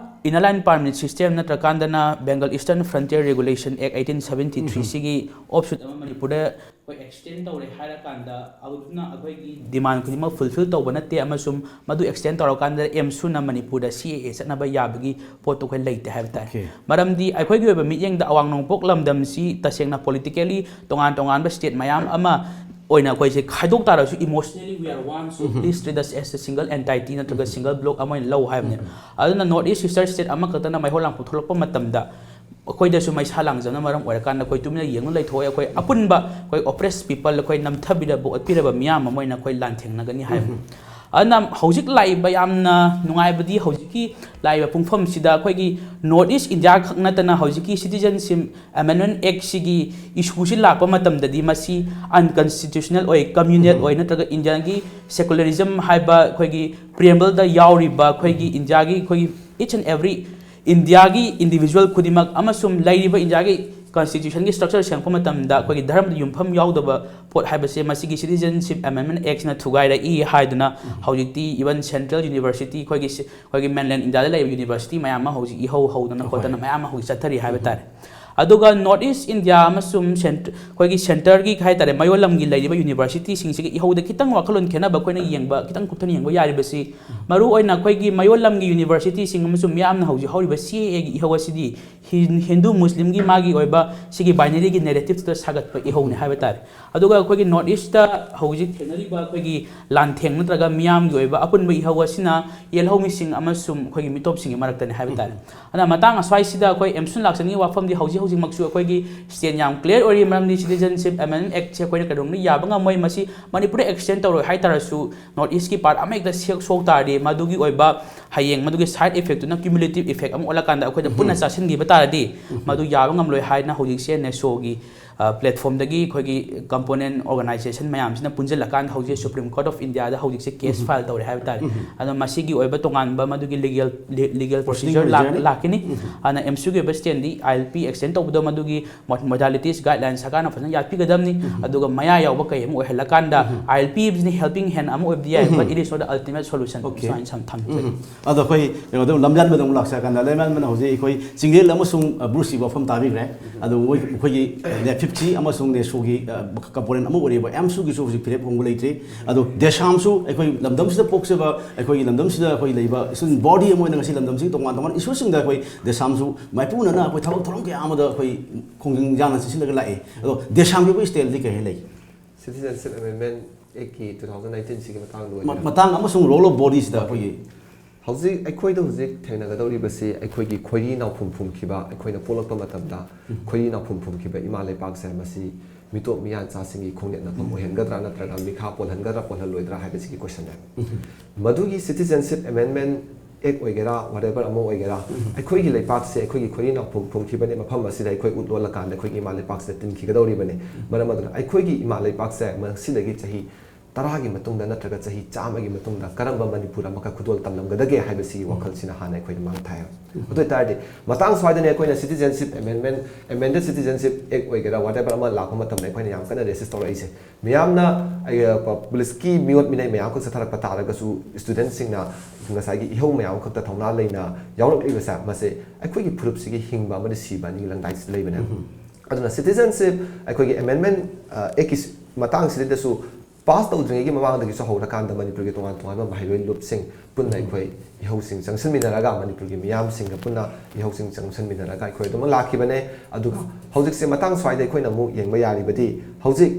ꯏꯅꯔ ꯂꯥꯏꯟ ꯄꯥꯔꯃꯤꯠ ꯁꯤꯁꯇꯦꯝ ꯅꯠꯇ꯭ꯔꯀꯥꯟꯗꯅ Bengal eastern frontier regulation act eighteen seventy three ꯁꯤꯒꯤ ꯑꯣꯐꯁꯨꯠ ꯑꯃ ꯃꯅꯤꯄꯨꯔꯗ ꯑꯩꯈꯣꯏ ꯑꯦꯛꯁꯇꯦꯟ ꯇꯧꯔꯦ ꯍꯥꯏꯔꯀꯥꯟꯗ ꯑꯗꯨꯅ ꯑꯩꯈꯣꯏꯒꯤ ꯗꯤꯃꯥꯟ ꯈꯨꯗꯤꯡꯃꯛ ꯐꯨꯜꯐꯤꯜ ꯇꯧꯕ ꯅꯠꯇꯦ, ꯑꯃꯁꯨꯡ ꯃꯗꯨ ꯑꯦꯛꯁꯇꯦꯟ ꯇꯧꯔꯀꯥꯟꯗ ꯑꯦꯝꯁꯨꯅ ꯃꯅꯤꯄꯨꯔꯗ ꯁꯤ ꯑꯦ ꯑꯦ ꯆꯠꯅꯕ ꯌꯥꯕꯒꯤ ꯄꯣꯠꯇꯨ ꯑꯩꯈꯣꯏ ꯂꯩꯇꯦ ꯍꯥꯏꯕ ꯇꯥꯏ꯫ ꯃꯔꯝꯗꯤ ꯑꯩꯈꯣꯏꯒꯤ ꯑꯣꯏꯕ ꯃꯤꯠꯌꯦꯡꯗ ꯑꯋꯥꯡ ꯅꯣꯡꯄꯣꯛ ꯂꯝꯗꯝꯁꯤ ꯇꯁꯦꯡꯅ ꯄꯣꯂꯤꯇꯤꯀꯦꯜꯂꯤ ꯇꯣꯉꯥꯟ ꯇꯣꯉꯥꯟꯕ ꯁ꯭ꯇꯦꯠ ꯃꯌꯥꯝ ꯑꯃ ꯑꯣꯏꯅ ꯑꯩꯈꯣꯏꯁꯦ ꯈꯥꯏꯗꯣꯛ ꯇꯥꯔꯁꯨ, emotionally we are one, so please treat us as a single entity ꯅꯠꯇ꯭ꯔꯒ ꯁꯤꯡꯒꯜ ꯕ꯭ꯂꯣꯛ ꯑꯃ ꯑꯣꯏꯅ ꯂꯧ ꯍꯥꯏꯕꯅꯦ꯫ ꯑꯗꯨꯅ ꯅꯣꯔꯠ ꯏꯁ ꯁꯤꯁꯇꯔ ꯁ꯭ꯇꯦꯠ ꯑꯃꯈꯛꯇꯅ ꯃꯩꯍꯧ ꯂꯥꯡꯄꯣꯛ ꯊꯣꯛꯂꯛꯄ ꯃꯇꯝꯗ ꯑꯩꯈꯣꯏꯗꯁꯨ ꯃꯩꯁꯥ ꯂꯥꯡꯖꯅ ꯃꯔꯝ ꯑꯣꯏꯔꯀꯥꯟꯗ ꯑꯩꯈꯣꯏ ꯇꯨꯃꯤꯟꯅ ꯌꯦꯡꯗꯨꯅ ꯂꯩꯊꯣꯛꯑꯦ꯫ ꯑꯩꯈꯣꯏ ꯑꯄꯨꯟꯕ, ꯑꯩꯈꯣꯏ ꯑꯣꯄ꯭ꯔꯦꯁ ꯄꯤꯄꯜ, ꯑꯩꯈꯣꯏ ꯅꯝꯊꯕꯤꯔꯕ, ꯑꯣꯠꯄꯤꯔꯕ ꯃꯤꯌꯥꯝ ꯑꯃ ꯑꯣꯏꯅ ꯑꯩꯈꯣꯏ ꯂꯥꯟꯊꯦꯡꯅꯒꯅꯤ ꯍꯥꯏꯕꯅꯤ꯫ ꯑꯗꯨꯅ ꯍꯧꯖꯤꯛ ꯂꯥꯛꯏꯕ ꯌꯥꯝꯅ ꯅꯨꯡꯉꯥꯏꯕꯗꯤ, ꯍꯧꯖꯤꯛꯀꯤ ꯂꯥꯛꯏꯕ ꯄꯨꯡꯐꯝꯁꯤꯗ ꯑꯩꯈꯣꯏꯒꯤ North East India ꯈꯛ ꯅꯠꯇꯅ ꯍꯧꯖꯤꯛꯀꯤ Citizenship Amendment Act ꯁꯤꯒꯤ issue ꯁꯤ ꯂꯥꯛꯄ ꯃꯇꯝꯗꯗꯤ ꯃꯁꯤ unconstitutional ꯑꯣꯏ, communal ꯑꯣꯏ, ꯅꯠꯇ꯭ꯔꯒ Indiaꯒꯤ secularism ꯍꯥꯏꯕ ꯑꯩꯈꯣꯏꯒꯤ preamble ꯗ ꯌꯥꯎꯔꯤꯕ ꯑꯩꯈꯣꯏꯒꯤ Indiaꯒꯤ ꯑꯩꯈꯣꯏꯒꯤ each and every Indiaꯒꯤ individual ꯈꯨꯗꯤꯡꯃꯛ ꯑꯃꯁꯨꯡ ꯂꯩꯔꯤꯕ Indiaꯒꯤ constitution ꯒꯤ structure ꯁꯦꯝꯃꯛꯄ ꯃꯇꯝꯗ ꯑꯩꯈꯣꯏꯒꯤ ꯙꯔꯃꯗ ꯌꯨꯝꯐꯝ ꯌꯥꯎꯗꯕ ꯄꯣꯠ ꯍꯥꯏꯕꯁꯦ ꯃꯁꯤꯒꯤ Citizenship Amendment Act ꯁꯤꯅ ꯊꯨꯒꯥꯏꯔꯛꯏ ꯍꯥꯏꯗꯨꯅ ꯍꯧꯖꯤꯛꯇꯤ even central university, ꯑꯩꯈꯣꯏꯒꯤ ꯁꯤ-, ꯑꯩꯈꯣꯏꯒꯤ mainland Indiaꯗ ꯂꯩꯔꯤꯕ university ꯃꯌꯥꯝ ꯑꯃ ꯍꯧꯖꯤꯛ ꯏꯍꯧ ꯍꯧꯗꯅ ꯈꯣꯠꯇꯅ ꯃꯌꯥꯝ ꯑꯃ ꯍꯧꯖꯤꯛ ꯆꯠꯊꯔꯤ ꯍꯥꯏꯕ ꯇꯥꯔꯦ꯫ ꯑꯗꯨꯒ North East India ꯑꯃꯁꯨꯡ cent-, ꯑꯩꯈꯣꯏꯒꯤ centre ꯒꯤ ꯍꯥꯏ ꯇꯥꯔꯦ, ꯃꯌꯣꯜ ꯂꯝꯒꯤ ꯂꯩꯔꯤꯕ university ꯁꯤꯡꯁꯤꯒ ꯏꯍꯧꯗ ꯈꯤꯇꯪ ꯋꯥꯈꯜꯂꯣꯟ ꯈꯦꯠꯅꯕ ꯑꯩꯈꯣꯏꯅ ꯌꯦꯡꯕ, ꯈꯤꯇꯪ ꯀꯨꯞꯊꯅ ꯌꯦꯡꯕ ꯌꯥꯔꯤꯕꯁꯤ, ꯃꯔꯨꯑꯣꯏꯅ ꯑꯩꯈꯣꯏꯒꯤ ꯃꯌꯣꯜ ꯂꯝꯒꯤ university ꯁꯤꯡ ꯑꯃꯁꯨꯡ ꯃꯤꯌꯥꯝꯅ ꯍꯧꯖꯤꯛ ꯍꯧꯔꯤꯕ C A A ꯒꯤ ꯏꯍꯧ ꯑꯁꯤꯗꯤ ꯍꯤꯟ-, ꯍꯤꯟꯗꯨ ꯃꯨꯁꯂꯤꯝꯒꯤ ꯃꯥꯒꯤ ꯑꯣꯏꯕ ꯁꯤꯒꯤ binary ꯒꯤ narrative ꯇꯨꯗ ꯁꯥꯒꯠꯄ ꯏꯍꯧꯅꯤ ꯍꯥꯏꯕ ꯇꯥꯔꯦ꯫ ꯑꯗꯨꯒ ꯑꯩꯈꯣꯏꯒꯤ North East ꯇ ꯍꯧꯖꯤꯛ ꯊꯦꯡꯅꯔꯤꯕ ꯑꯩꯈꯣꯏꯒꯤ ꯂꯥꯟꯊꯦꯡ ꯅꯠꯇ꯭ꯔꯒ ꯃꯤꯌꯥꯝꯒꯤ ꯑꯣꯏꯕ ꯑꯄꯨꯟꯕ ꯏꯍꯧ ꯑꯁꯤꯅ ꯌꯦꯜꯍꯧꯃꯤꯁꯤꯡ ꯑꯃꯁꯨꯡ ꯑꯩꯈꯣꯏꯒꯤ ꯃꯤꯇꯣꯞꯁꯤꯡꯒꯤ ꯃꯔꯛꯇꯅꯤ ꯍꯥꯏꯕ ꯇꯥꯔꯦ꯫ ꯑꯗꯨꯅ ꯃꯇꯥꯡ ꯑꯁ꯭ꯋꯥꯏꯁꯤꯗ ꯑꯩꯈꯣꯏ ꯑꯦꯝꯁꯨꯟ ꯂꯥꯛꯆꯅꯤꯡꯉꯤ ꯋꯥꯐꯝꯗꯤ ꯍꯧꯖꯤꯛ ꯍꯧꯖꯤꯛꯃꯛꯁꯨ ꯑꯩꯈꯣꯏꯒꯤ stand ꯌꯥꯝ clear ꯑꯣꯏꯔꯤ, ꯃꯔꯝꯗꯤ Citizenship Amendment Act ꯁꯦ ꯑꯩꯈꯣꯏꯅ ꯀꯩꯗꯧꯅꯨꯡꯗ ꯌꯥꯕ ꯉꯝꯃꯣꯏ꯫ ꯃꯁꯤ ꯃꯅꯤꯄꯨꯔꯗ extend ꯇꯧꯔꯣꯏ ꯍꯥꯏ ꯇꯥꯔꯁꯨ North East ꯀꯤ part ꯑꯃꯍꯦꯛꯇ ꯁꯦꯛ-, ꯁꯣꯛ ꯇꯥꯔꯗꯤ ꯃꯗꯨꯒꯤ ꯑꯣꯏꯕ ꯍꯌꯦꯡ ꯃꯗꯨꯒꯤ side effect ꯇꯨꯅ cumulative effect ꯑꯃ ꯑꯣꯜꯂꯀꯥꯟꯗ ꯑꯩꯈꯣꯏꯗ ꯄꯨꯟꯅ ꯆꯥꯁꯤꯟꯈꯤꯕ ꯇꯥꯔꯗꯤ ꯃꯗꯨ ꯌꯥꯕ ꯉꯝꯂꯣꯏ ꯍꯥꯏꯅ ꯍꯧꯖꯤꯛꯁꯦ NESO ꯒꯤ ꯑ, platform ꯗꯒꯤ ꯑꯩꯈꯣꯏꯒꯤ component organization ꯃꯌꯥꯝꯁꯤꯅ ꯄꯨꯟꯁꯤꯜꯂꯀꯥꯟꯗ ꯍꯧꯖꯤꯛ Supreme Court of India ꯗ ꯍꯧꯖꯤꯛꯁꯦ case file ꯇꯧꯔꯦ ꯍꯥꯏꯕ ꯇꯥꯔꯦ꯫ ꯑꯗꯣ ꯃꯁꯤꯒꯤ ꯑꯣꯏꯕ ꯇꯣꯉꯥꯟꯕ ꯃꯗꯨꯒꯤ legal, le-, legal proceeding procedure ꯂꯥꯛ-, ꯂꯩꯖꯒꯅꯤ꯫ ꯂꯥꯛꯀꯅꯤ꯫ ꯑꯗꯨꯅ ꯑꯦꯝꯁꯨꯒꯤ ꯑꯣꯏꯕ stand D I L P extend ꯇꯧꯕꯗꯣ ꯃꯗꯨꯒꯤ mo-, modalities, guidelines ꯁꯔꯀꯥꯔꯅ ꯐꯖꯅ ꯌꯥꯠꯄꯤꯒꯗꯕꯅꯤ꯫ ꯑꯗꯨꯒ ꯃꯌꯥ ꯌꯥꯎꯕ ꯀꯩ ꯑꯃ ꯑꯣꯏꯍꯜꯂꯀꯥꯟꯗ I L P ꯁꯤꯅ helping hand ꯑꯃ ꯑꯣꯏꯕꯗꯤ ꯌꯥꯏ, but it is not the ultimate solution꯫ ꯁꯨꯃꯥꯏꯅ ꯁꯝ-, ꯊꯝꯖꯒꯦ꯫ ꯑꯗꯣ ꯑꯩꯈꯣꯏ ꯀꯩꯅꯣꯗ ꯑꯃꯨꯛ ꯂꯝꯌꯥꯟꯕꯗ ꯑꯃꯨꯛ ꯂꯥꯛꯆꯔꯀꯥꯟꯗ, ꯂꯝꯌꯥꯟꯕꯅ ꯍꯧꯖꯤꯛ ꯑꯩꯈꯣꯏ ꯆꯤꯡꯂꯦꯟ ꯑꯃꯁꯨꯡ, ꯑ, ꯕ꯭ꯔꯨꯁꯀꯤ ꯋꯥꯐꯝ ꯇꯥꯕꯤꯈ꯭ꯔꯦ꯫ ꯑꯗꯣ ꯃꯣꯏ, ꯑꯩꯈꯣꯏꯒꯤ, ꯑ, ꯅꯦꯐꯤꯞꯁꯤ ꯑꯃꯁꯨꯡ ꯅꯦꯁꯣꯒꯤ, ꯑ, component ꯑꯃ ꯑꯣꯏꯔꯤꯕ ꯑꯦꯝꯁꯨꯒꯤꯁꯨ ꯍꯧꯖꯤꯛ ꯐꯤꯔꯦꯞ ꯍꯣꯡꯕ ꯂꯩꯇ꯭ꯔꯤ꯫ ꯑꯗꯣ ꯗꯦꯁꯥꯝꯁꯨ ꯑꯩꯈꯣꯏ ꯂꯝꯗꯝꯁꯤꯗ ꯄꯣꯛꯆꯕ, ꯑꯩꯈꯣꯏꯒꯤ ꯂꯝꯗꯝꯁꯤꯗ ꯑꯩꯈꯣꯏ ꯂꯩꯕ student body ꯑꯃ ꯑꯣꯏꯅ ꯉꯁꯤ ꯂꯝꯗꯝꯁꯤꯒꯤ ꯇꯣꯉꯥꯟ ꯇꯣꯉꯥꯟꯕ issue ꯁꯤꯡꯗ ꯑꯩꯈꯣꯏ ꯗꯦꯁꯥꯝꯁꯨ ꯃꯥꯏꯄꯨꯅꯅ ꯑꯩꯈꯣꯏ ꯊꯕꯛ ꯊꯧꯔꯝ ꯀꯌꯥ ꯑꯃꯗ ꯑꯩꯈꯣꯏ ꯈꯣꯡꯖꯪ ꯌꯥꯡꯅ ꯆꯪꯁꯤꯜꯂꯒ ꯂꯥꯛꯑꯦ꯫ ꯑꯗꯣ ꯗꯦꯁꯥꯝꯒꯤ ꯑꯩꯈꯣꯏ stand ꯗꯤ ꯀꯔꯤ ꯂꯩ? Citizenship Amendment Act ꯀꯤ two thousand nineteen ꯁꯤꯒꯤ ꯃꯇꯥꯡꯗ ꯃ-, ꯑꯣꯏꯅ ꯃꯇꯥꯡ ꯑꯃꯁꯨꯡ role of body ꯁꯤꯗ ꯑꯩꯈꯣꯏꯒꯤ ꯍꯧꯖꯤꯛ ꯑꯩꯈꯣꯏꯗ ꯍꯧꯖꯤꯛ ꯊꯦꯡꯅꯒꯗꯧꯔꯤꯕꯁꯤ ꯑꯩꯈꯣꯏꯒꯤ ꯈꯣꯏꯔꯤ ꯅꯥꯎꯐꯨꯝ ꯐꯨꯝꯈꯤꯕ, ꯑꯩꯈꯣꯏꯅ ꯄꯣꯛꯂꯛꯄ ꯃꯇꯝꯗ ꯈꯣꯏꯔꯤ ꯅꯥꯎꯐꯨꯝ ꯐꯨꯝꯈꯤꯕ ꯏꯃꯥ ꯂꯩꯄꯥꯛꯁꯦ, ꯃꯁꯤ ꯃꯤꯇꯣꯞ ꯃꯤꯌꯥꯟꯆꯥꯁꯤꯡꯒꯤ ꯈꯣꯡꯅꯦꯠꯅꯐꯝ ꯑꯣꯏꯍꯟꯒꯗ꯭ꯔꯥ ꯅꯠꯇ꯭ꯔꯒ ꯃꯤꯈꯥ ꯄꯣꯜꯍꯟꯒꯗ꯭ꯔꯥ ꯄꯣꯜꯍꯜꯂꯣꯏꯗ꯭ꯔꯥ ꯍꯥꯏꯕꯁꯤꯒꯤ ꯀꯣꯏꯁꯟꯅꯦ꯫ ꯃꯗꯨꯒꯤ Citizenship Amendment Act ꯑꯣꯏꯒꯦꯔꯥ, whatever ꯑꯃ ꯑꯣꯏꯒꯦꯔꯥ, ꯑꯩꯈꯣꯏꯒꯤ ꯂꯩꯄꯥꯛꯁꯦ ꯑꯩꯈꯣꯏꯒꯤ ꯈꯣꯏꯔꯤ ꯅꯥꯎꯐꯨꯝ ꯐꯨꯝꯈꯤꯕꯅꯤ, ꯃꯐꯝ ꯑꯁꯤꯗ ꯑꯩꯈꯣꯏ ꯎꯠ ꯂꯣꯜꯂꯀꯥꯟꯗ ꯑꯩꯈꯣꯏꯒꯤ ꯏꯃꯥ ꯂꯩꯄꯥꯛꯁꯤꯗ ꯇꯤꯟꯈꯤꯒꯗꯧꯔꯤꯕꯅꯤ꯫ ꯃꯔꯝ ꯑꯗꯨꯅ ꯑꯩꯈꯣꯏꯒꯤ ꯏꯃꯥ ꯂꯩꯄꯥꯛꯁꯦ ꯃꯁꯤꯗꯒꯤ ꯆꯍꯤ ꯇꯔꯥꯒꯤ ꯃꯇꯨꯡꯗ ꯅꯠꯇ꯭ꯔꯒ ꯆꯍꯤ ꯆꯥꯝꯃꯒꯤ ꯃꯇꯨꯡꯗ ꯀꯔꯝꯕ ꯃꯅꯤꯄꯨꯔ ꯑꯃꯈꯛ ꯈꯨꯗꯣꯜ ꯇꯝꯂꯝꯒꯗꯒꯦ ꯍꯥꯏꯕꯁꯤꯒꯤ ꯋꯥꯈꯜꯁꯤꯅ ꯍꯥꯟꯅ ꯑꯩꯈꯣꯏꯗ ꯃꯥꯡ ꯊꯥꯏ꯫ ꯑꯗꯨ ꯑꯣꯏꯇꯥꯔꯗꯤ ꯃꯇꯥꯡ ꯁ꯭ꯋꯥꯏꯗꯅꯤ ꯑꯩꯈꯣꯏꯅ Citizenship Amendment, Amended Citizenship Act ꯑꯣꯏꯒꯦꯔꯥ, whatever ꯑꯃ ꯂꯥꯛꯄ ꯃꯇꯝꯗ ꯑꯩꯈꯣꯏꯅ ꯌꯥꯝ ꯀꯟꯅ resist ꯇꯧꯔꯛꯏꯁꯦ꯫ ꯃꯤꯌꯥꯝꯅ, ꯑꯩ, ꯄ-, ꯄꯨꯂꯤꯁꯀꯤ ꯃꯤꯑꯣꯠ ꯃꯤꯅꯩ ꯃꯌꯥꯝ ꯑꯃꯈꯛ ꯆꯠꯊꯔꯛꯄ ꯇꯥꯔꯒꯁꯨ, ꯏꯁꯇꯨꯗꯦꯟꯁꯤꯡꯅ ꯉꯁꯥꯏꯒꯤ ꯏꯍꯧ ꯃꯌꯥꯝ ꯑꯃꯈꯛꯇ ꯊꯧꯅꯥ ꯂꯩꯅ ꯌꯥꯎꯔꯛꯂꯤꯕꯁꯦ, ꯃꯁꯦ ꯑꯩꯈꯣꯏꯒꯤ ꯐꯨꯔꯨꯞꯁꯤꯒꯤ ꯍꯤꯡꯕ ꯑꯃꯗꯤ ꯁꯤꯕ ꯑꯅꯤꯒꯤ ꯂꯪꯗꯥꯏꯁꯤꯗ ꯂꯩꯕꯅꯦꯕ꯫ ꯑꯗꯨꯅ Citizenship, ꯑꯩꯈꯣꯏꯒꯤ Amendment, ꯑ, Actꯀꯤ ꯃꯇꯥꯡꯁꯤꯗꯁꯨ pass ꯇꯧꯗ꯭ꯔꯤꯉꯩꯒꯤ ꯃꯃꯥꯡꯗꯒꯤꯁꯨ ꯍꯧꯔꯀꯥꯟꯗ ꯃꯅꯤꯄꯨꯔꯒꯤ ꯇꯣꯉꯥꯟ ꯇꯣꯉꯥꯟꯕ ꯃꯍꯩꯔꯣꯏ ꯂꯨꯞꯁꯤꯡ ꯄꯨꯟꯅ ꯑꯩꯈꯣꯏ ꯏꯍꯧꯁꯤꯡ ꯆꯪꯁꯤꯟꯃꯤꯟꯅꯔꯒ, ꯃꯅꯤꯄꯨꯔꯒꯤ ꯃꯤꯌꯥꯝꯁꯤꯡꯒ ꯄꯨꯟꯅ ꯏꯍꯧꯁꯤꯡ ꯆꯪꯁꯤꯟꯃꯤꯟꯅꯔꯒ ꯑꯩꯈꯣꯏ ꯑꯗꯨꯃꯛ ꯂꯥꯛꯈꯤꯕꯅꯦ꯫ ꯑꯗꯨꯒ ꯍꯧꯖꯤꯛꯁꯦ ꯃꯇꯥꯡ ꯁ꯭ꯋꯥꯏꯗ ꯑꯩꯈꯣꯏꯅ ꯑꯃꯨꯛ ꯌꯦꯡꯕ ꯌꯥꯔꯤꯕꯗꯤ, ꯍꯧꯖꯤꯛ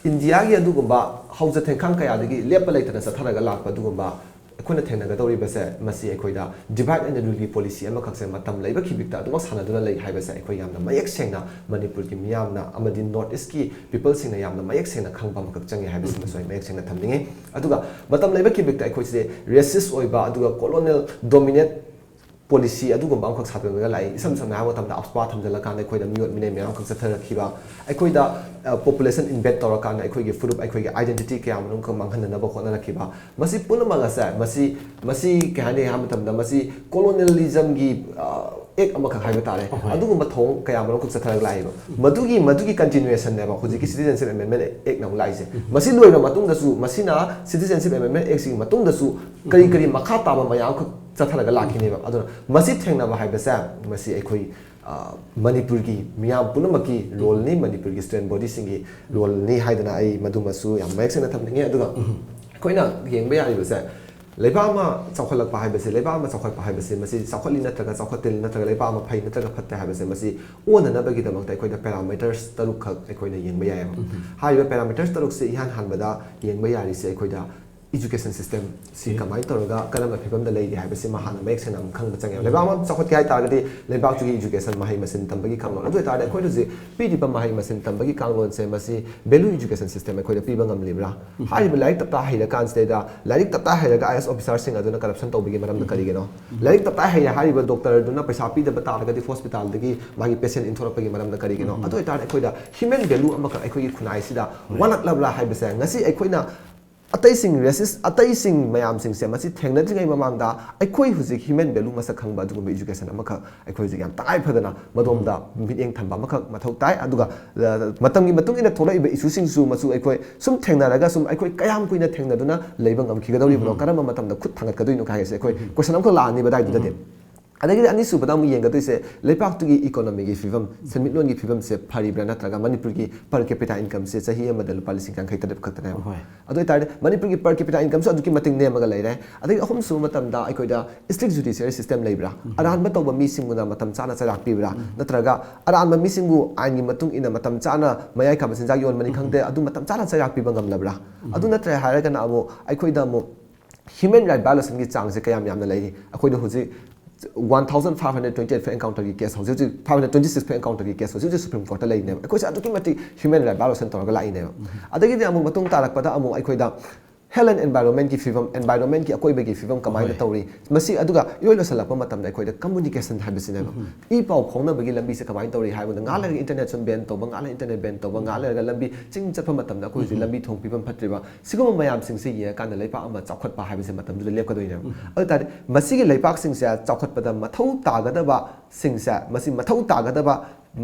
ꯏꯟꯗꯤꯌꯥꯒꯤ ꯑꯗꯨꯒꯨꯝꯕ ꯍꯧꯖ ꯊꯦꯡꯈꯥꯡ ꯀꯌꯥꯗꯒꯤ ꯂꯦꯞꯄ ꯂꯩꯇꯅ ꯆꯠꯊꯔꯒ ꯂꯥꯛꯄ ꯑꯗꯨꯒꯨꯝꯕ ꯑꯩꯈꯣꯏꯅ ꯊꯦꯡꯅꯒꯗꯧꯔꯤꯕꯁꯦ, ꯃꯁꯤ ꯑꯩꯈꯣꯏꯗ divide and ruleꯒꯤ policy ꯑꯃꯈꯛꯁꯦ ꯃꯇꯝ ꯂꯩꯕ ꯈꯤꯕꯤꯛꯇ ꯑꯗꯨꯃꯛ ꯁꯥꯟꯅꯗꯨꯅ ꯂꯩ ꯍꯥꯏꯕꯁꯦ ꯑꯩꯈꯣꯏ ꯌꯥꯝꯅ ꯃꯌꯦꯛ ꯁꯦꯡꯅ, ꯃꯅꯤꯄꯨꯔꯒꯤ ꯃꯤꯌꯥꯝꯅ ꯑꯃꯗꯤ North Eastꯀꯤ peopleꯁꯤꯡꯅ ꯌꯥꯝꯅ ꯃꯌꯦꯛ ꯁꯦꯡꯅ ꯈꯪꯕ ꯑꯃꯈꯛ ꯆꯪꯉꯦ ꯍꯥꯏꯕꯁꯤꯃꯁꯨ ꯑꯩ ꯃꯌꯦꯛ ꯁꯦꯡꯅ ꯊꯝꯅꯤꯡꯉꯤ꯫ ꯑꯗꯨꯒ ꯃꯇꯝ ꯂꯩꯕ ꯈꯤꯕꯤꯛꯇ ꯑꯩꯈꯣꯏꯁꯦ racist ꯑꯣꯏꯕ ꯑꯗꯨꯒ colonial dominate policy ꯑꯗꯨꯒꯨꯝꯕ ꯑꯃꯈꯛ ꯁꯥꯗꯣꯛꯂꯒ ꯂꯥꯛꯏ꯫ ꯏꯁꯝ ꯁꯝꯅ ꯍꯥꯏꯕ ꯃꯇꯝꯗ, AFSPA ꯊꯝꯖꯤꯜꯂꯀꯥꯟꯗ ꯑꯩꯈꯣꯏꯗ ꯃꯤꯑꯣꯠ ꯃꯤꯅꯩ ꯃꯌꯥꯝ ꯑꯃꯈꯛ ꯆꯠꯊꯔꯛꯈꯤꯕ, ꯑꯩꯈꯣꯏꯗ, ꯑ, population invade ꯇꯧꯔꯀꯥꯟꯗ ꯑꯩꯈꯣꯏꯒꯤ ꯐꯨꯔꯨꯞ, ꯑꯩꯈꯣꯏꯒꯤ identity ꯀꯌꯥ ꯃꯔꯨꯝ ꯑꯃꯈꯛ ꯃꯥꯡꯍꯟꯅꯅꯕ ꯍꯣꯠꯅꯔꯛꯈꯤꯕ, ꯃꯁꯤ ꯄꯨꯝꯅꯃꯛ ꯑꯁꯦ, ꯃꯁꯤ, ꯃꯁꯤ ꯀꯩ ꯍꯥꯏꯅꯤ ꯍꯥꯏꯕ ꯃꯇꯝꯗ, ꯃꯁꯤ colonialismꯒꯤ, ꯑ, act ꯑꯃꯈꯛ ꯍꯥꯏꯕ ꯇꯥꯔꯦ꯫ ꯑꯍꯣꯏ꯫ ꯑꯗꯨꯒꯨꯝꯕ ꯊꯧꯑꯣꯡ ꯀꯌꯥ ꯃꯔꯨꯝ ꯑꯃꯈꯛ ꯆꯠꯊꯔꯒ ꯂꯥꯛꯏꯕ꯫ ꯃꯗꯨꯒꯤ, ꯃꯗꯨꯒꯤ continuationꯅꯦꯕ ꯍꯧꯖꯤꯛꯀꯤ Citizenship Amendment Actꯅ ꯑꯃꯨꯛ ꯂꯥꯛꯏꯁꯦ꯫ ꯃꯁꯤ ꯂꯣꯏꯔꯕ ꯃꯇꯨꯡꯗꯁꯨ, ꯃꯁꯤꯅ Citizenship Amendment Actꯁꯤꯒꯤ ꯃꯇꯨꯡꯗꯁꯨ ꯀꯔꯤ ꯀꯔꯤ ꯃꯈꯥ ꯇꯥꯕ ꯃꯌꯥꯝ ꯑꯃꯈꯛ ꯆꯠꯊꯔꯒ ꯂꯥꯛꯈꯤꯅꯦꯕ꯫ ꯑꯗꯨꯅ ꯃꯁꯤ ꯊꯦꯡꯅꯕ ꯍꯥꯏꯕꯁꯦ, ꯃꯁꯤ ꯑꯩꯈꯣꯏ, ꯑ, ꯃꯅꯤꯄꯨꯔꯒꯤ ꯃꯤꯌꯥꯝ ꯄꯨꯝꯅꯃꯛꯀꯤ ꯔꯣꯜꯅꯤ, ꯃꯅꯤꯄꯨꯔꯒꯤ student bodyꯁꯤꯡꯒꯤ ꯔꯣꯜꯅꯤ ꯍꯥꯏꯗꯅ ꯑꯩ ꯃꯗꯨꯃꯁꯨ ꯌꯥꯝ ꯃꯌꯦꯛ ꯁꯦꯡꯅ ꯊꯝꯅꯤꯡꯉꯤ꯫ ꯑꯗꯨꯒ ꯑꯩꯈꯣꯏꯅ ꯌꯦꯡꯕ ꯌꯥꯔꯤꯕꯁꯦ, ꯂꯩꯕꯥꯛ ꯑꯃ ꯆꯥꯎꯈꯠꯂꯛꯄ ꯍꯥꯏꯕꯁꯦ, ꯂꯩꯕꯥꯛ ꯑꯃ ꯆꯥꯎꯈꯠꯄ ꯍꯥꯏꯕꯁꯦ, ꯃꯁꯤ ꯆꯥꯎꯈꯠꯂꯤ ꯅꯠꯇ꯭ꯔꯒ ꯆꯥꯎꯈꯠꯇꯦ, ꯅꯠꯇ꯭ꯔꯒ ꯂꯩꯕꯥꯛ ꯑꯃ ꯐꯩ ꯅꯠꯇ꯭ꯔꯒ ꯐꯠꯇꯦ ꯍꯥꯏꯕꯁꯦ, ꯃꯁꯤ ꯑꯣꯟꯅꯅꯕꯒꯤꯗꯃꯛꯇ ꯑꯩꯈꯣꯏꯗ parameters ꯇꯔꯨꯛꯈꯛ ꯑꯩꯈꯣꯏꯅ ꯌꯦꯡꯕ ꯌꯥꯏꯑꯕ꯫ ꯍꯥꯏꯔꯤꯕ parameters ꯇꯔꯨꯛꯁꯦ ꯏꯍꯥꯟ ꯍꯥꯟꯕꯗ ꯌꯦꯡꯕ ꯌꯥꯔꯤꯁꯦ ꯑꯩꯈꯣꯏꯗ education system ꯁꯤ ꯀꯃꯥꯏꯅ ꯇꯧꯔꯒ ꯀꯔꯝꯕ ꯐꯤꯕꯝꯗ ꯂꯩꯒꯦ ꯍꯥꯏꯕꯁꯤꯃ ꯍꯥꯟꯅ ꯃꯌꯦꯛ ꯁꯦꯡꯅ ꯑꯃꯨꯛ ꯈꯪꯕ ꯆꯪꯉꯦ꯫ ꯂꯩꯕꯥꯛ ꯑꯃ ꯆꯥꯎꯈꯠꯀꯦ ꯍꯥꯏ ꯇꯥꯔꯒꯗꯤ ꯂꯩꯕꯥꯛꯇꯨꯒꯤ education, ꯃꯍꯩ ꯃꯁꯤꯡ ꯇꯝꯕꯒꯤ ꯀꯥꯡꯂꯣꯟ, ꯑꯗꯨ ꯑꯣꯏꯇꯥꯔꯗꯤ ꯑꯩꯈꯣꯏꯅ ꯍꯧꯖꯤꯛ ꯄꯤꯔꯤꯕ ꯃꯍꯩ ꯃꯁꯤꯡ ꯇꯝꯕꯒꯤ ꯀꯥꯡꯂꯣꯟꯁꯦ ꯃꯁꯤ value education system ꯑꯩꯈꯣꯏꯗ ꯄꯤꯕ ꯉꯝꯂꯤꯕ꯭ꯔꯥ? ꯍꯥꯏꯔꯤꯕ ꯂꯥꯏꯔꯤꯛ ꯇꯞꯇꯥ ꯍꯩꯔꯀꯥꯟꯁꯤꯗꯩꯗ, ꯂꯥꯏꯔꯤꯛ ꯇꯞꯇꯥ ꯍꯩꯔꯒ IAS officerꯁꯤꯡ ꯑꯗꯨꯅ corruption ꯇꯧꯕꯒꯤ ꯃꯔꯝꯅ ꯀꯔꯤꯒꯤꯅꯣ? ꯂꯥꯏꯔꯤꯛ ꯇꯞꯇꯥ ꯍꯩꯔꯦ ꯍꯥꯏꯔꯤꯕ doctorꯗꯨꯅ ꯄꯩꯁꯥ ꯄꯤꯗꯕ ꯇꯥꯔꯒꯗꯤ hospitalꯗꯒꯤ ꯃꯥꯒꯤ patient ꯏꯟꯊꯣꯔꯛꯄꯒꯤ ꯃꯔꯝꯅ ꯀꯔꯤꯒꯤꯅꯣ? ꯑꯗꯨ ꯑꯣꯏꯇꯥꯔꯗꯤ ꯑꯩꯈꯣꯏꯗ human value ꯑꯃꯈꯛ ꯑꯩꯈꯣꯏꯒꯤ ꯈꯨꯟꯅꯥꯏꯁꯤꯗ ꯋꯥꯠꯂꯛꯂꯕ꯭ꯔꯥ ꯍꯥꯏꯕꯁꯦ ꯉꯁꯤ ꯑꯩꯈꯣꯏꯅ ꯑꯇꯩꯁꯤꯡ races, ꯑꯇꯩꯁꯤꯡ ꯃꯌꯥꯝꯁꯤꯡꯁꯦ ꯃꯁꯤ ꯊꯦꯡꯅꯗ꯭ꯔꯤꯉꯩ ꯃꯃꯥꯡꯗ ꯑꯩꯈꯣꯏ ꯍꯧꯖꯤꯛ human value ꯃꯁꯛ ꯈꯪꯕ ꯑꯗꯨꯒꯨꯝꯕ education ꯑꯃꯈꯛ ꯑꯩꯈꯣꯏ ꯍꯧꯖꯤꯛ ꯌꯥꯝ ꯇꯉꯥꯏ ꯐꯗꯅ ꯃꯗꯣꯝꯗ ꯃꯤꯠꯌꯦꯡ ꯊꯝꯕ ꯑꯃꯈꯛ ꯃꯊꯧ ꯇꯥꯏ꯫ ꯑꯗꯨꯒ, ꯑ, ꯃꯇꯝꯒꯤ ꯃꯇꯨꯡ ꯏꯟꯅ ꯊꯣꯛꯂꯛꯏꯕ issueꯁꯤꯡꯁꯨ ꯃꯁꯨ ꯑꯩꯈꯣꯏ ꯁꯨꯝ ꯊꯦꯡꯅꯔꯒ ꯁꯨꯝ ꯑꯩꯈꯣꯏ ꯀꯌꯥꯝ ꯀꯨꯏꯅ ꯊꯦꯡꯅꯗꯨꯅ ꯂꯩꯕ ꯉꯝꯈꯤꯒꯗꯧꯔꯤꯕꯅꯣ, ꯀꯔꯝꯕ ꯃꯇꯝꯗ ꯈꯨꯠ ꯊꯥꯡꯒꯠꯀꯗꯣꯏꯅꯣ ꯍꯥꯏꯕꯁꯦ ꯑꯩꯈꯣꯏ question ꯑꯃꯈꯛ ꯂꯥꯛꯑꯅꯤꯕ ꯑꯗꯥꯏꯗꯨꯗꯗꯤ꯫ ꯑꯗꯒꯤꯗꯤ ꯑꯅꯤꯁꯨꯕꯗ ꯑꯃꯨꯛ ꯌꯦꯡꯒꯗꯣꯏꯁꯦ ꯂꯩꯕꯥꯛꯇꯨꯒꯤ economyꯒꯤ ꯐꯤꯕꯝ, ꯁꯦꯟꯃꯤꯠꯂꯣꯟꯒꯤ ꯐꯤꯕꯝꯁꯦ ꯐꯔꯤꯕ꯭ꯔꯥ, ꯅꯠꯇ꯭ꯔꯒ ꯃꯅꯤꯄꯨꯔꯒꯤ per capita incomeꯁꯦ ꯆꯍꯤ ꯑꯃꯗ ꯂꯨꯄꯥ ꯂꯤꯁꯤꯡ ꯌꯥꯡꯈꯩ ꯇꯔꯦꯠ ꯈꯛꯇꯅꯦꯕ꯫ ꯑꯗꯨ ꯑꯣꯏꯇꯥꯔꯗꯤ ꯃꯅꯤꯄꯨꯔꯒꯤ per capita incomeꯁꯨ ꯑꯗꯨꯛꯀꯤ ꯃꯇꯤꯛ ꯅꯦꯝꯃꯒ ꯂꯩꯔꯦ꯫ ꯑꯗꯒꯤ ꯑꯍꯨꯝꯁꯨꯕ ꯃꯇꯝꯗ ꯑꯩꯈꯣꯏꯗ strict judiciary system ꯂꯩꯕ꯭ꯔꯥ? ꯑꯔꯥꯟꯕ ꯇꯧꯕ ꯃꯤꯁꯤꯡꯕꯨꯅ ꯃꯇꯝ ꯆꯥꯅ ꯆꯩꯔꯥꯛ ꯄꯤꯕ꯭ꯔꯥ? ꯅꯠꯇ꯭ꯔꯒ ꯑꯔꯥꯟꯕ ꯃꯤꯁꯤꯡꯕꯨ ꯑꯥꯏꯟꯒꯤ ꯃꯇꯨꯡ ꯏꯟꯅ ꯃꯇꯝ ꯆꯥꯅ ꯃꯌꯥꯏ ꯀꯥꯕ ꯆꯤꯟꯖꯥꯛ ꯌꯣꯟꯕꯅꯤ ꯈꯪꯗꯦ, ꯑꯗꯨ ꯃꯇꯝ ꯆꯥꯅ ꯆꯩꯔꯥꯛ ꯄꯤꯕ ꯉꯝꯂꯕ꯭ꯔꯥ? ꯑꯗꯨ ꯅꯠꯇ꯭ꯔꯦ ꯍꯥꯏꯔꯒꯅ ꯑꯃꯨꯛ ꯑꯩꯈꯣꯏꯗ ꯑꯃꯨꯛ human right violationꯒꯤ ꯆꯥꯡꯁꯦ ꯀꯌꯥꯝ ꯌꯥꯝꯅ ꯂꯩꯔꯤ? ꯑꯩꯈꯣꯏꯗ ꯍꯧꯖꯤꯛ one thousand five hundred twenty eight ꯐꯦꯛ ꯑꯦꯟꯀꯥꯎꯟꯇꯔꯒꯤ case, ꯍꯧꯖꯤꯛ ꯍꯧꯖꯤꯛ five hundred twenty six ꯐꯦꯛ ꯑꯦꯟꯀꯥꯎꯟꯇꯔꯒꯤ case ꯍꯧꯖꯤꯛ ꯍꯧꯖꯤꯛ Supreme Courtꯇ ꯂꯩꯔꯤꯅꯦꯕ꯫ ꯑꯩꯈꯣꯏꯁꯦ ꯑꯗꯨꯛꯀꯤ ꯃꯇꯤꯛ human right violation ꯇꯧꯔꯒ ꯂꯥꯛꯏꯅꯦꯕ꯫ ꯑꯗꯒꯤꯗꯤ ꯑꯃꯨꯛ ꯃꯇꯨꯡ ꯇꯥꯔꯛꯄꯗ ꯑꯃꯨꯛ ꯑꯩꯈꯣꯏꯗ health and environmentꯀꯤ ꯐꯤꯕꯝ, environmentꯀꯤ ꯑꯀꯣꯏꯕꯒꯤ ꯐꯤꯕꯝ ꯀꯃꯥꯏꯅ ꯇꯧꯔꯤ? ꯃꯁꯤ ꯑꯗꯨꯒ ꯏꯔꯣꯏ ꯂꯣꯏꯁꯤꯜꯂꯛꯄ ꯃꯇꯝꯗ ꯑꯩꯈꯣꯏꯗ communication ꯍꯥꯏꯕꯁꯤꯅꯦꯕ꯫ ꯏ ꯄꯥꯎ ꯐꯥꯎꯅꯕꯒꯤ ꯂꯝꯕꯤꯁꯦ ꯀꯃꯥꯏꯅ ꯇꯧꯔꯤ ꯍꯥꯏꯕꯗ ꯉꯥꯏꯍꯥꯛ ꯂꯩꯔꯒ internet ꯁꯨꯝ ban ꯇꯧꯕ, ꯉꯥꯏꯍꯥꯛ ꯂꯩꯔꯒ internet ban ꯇꯧꯕ, ꯉꯥꯏꯍꯥꯛ ꯂꯩꯔꯒ ꯂꯝꯕꯤ ꯆꯤꯡ ꯆꯠꯄ ꯃꯇꯝꯗ ꯑꯩꯈꯣꯏ ꯍꯧꯖꯤꯛ ꯂꯝꯕꯤ ꯊꯣꯡ ꯐꯤꯕꯝ ꯐꯠꯇ꯭ꯔꯤꯕ, ꯁꯤꯒꯨꯝꯕ ꯃꯌꯥꯝꯁꯤꯡꯁꯦ ꯌꯦꯡꯉꯀꯥꯟꯗ ꯂꯩꯕꯥꯛ ꯑꯃ ꯆꯥꯎꯈꯠꯄ ꯍꯥꯏꯕꯁꯦ ꯃꯇꯝꯗꯨꯗ ꯂꯦꯞꯀꯗꯣꯏꯅꯦꯕ꯫ ꯑꯗꯨ ꯇꯥꯔꯗꯤ ꯃꯁꯤꯒꯤ ꯂꯩꯕꯥꯛꯁꯤꯡꯁꯦ ꯆꯥꯎꯈꯠꯄꯗ ꯃꯊꯧ ꯇꯥꯒꯗꯕꯁꯤꯡꯁꯦ, ꯃꯁꯤ ꯃꯊꯧ ꯇꯥꯒꯗꯕ,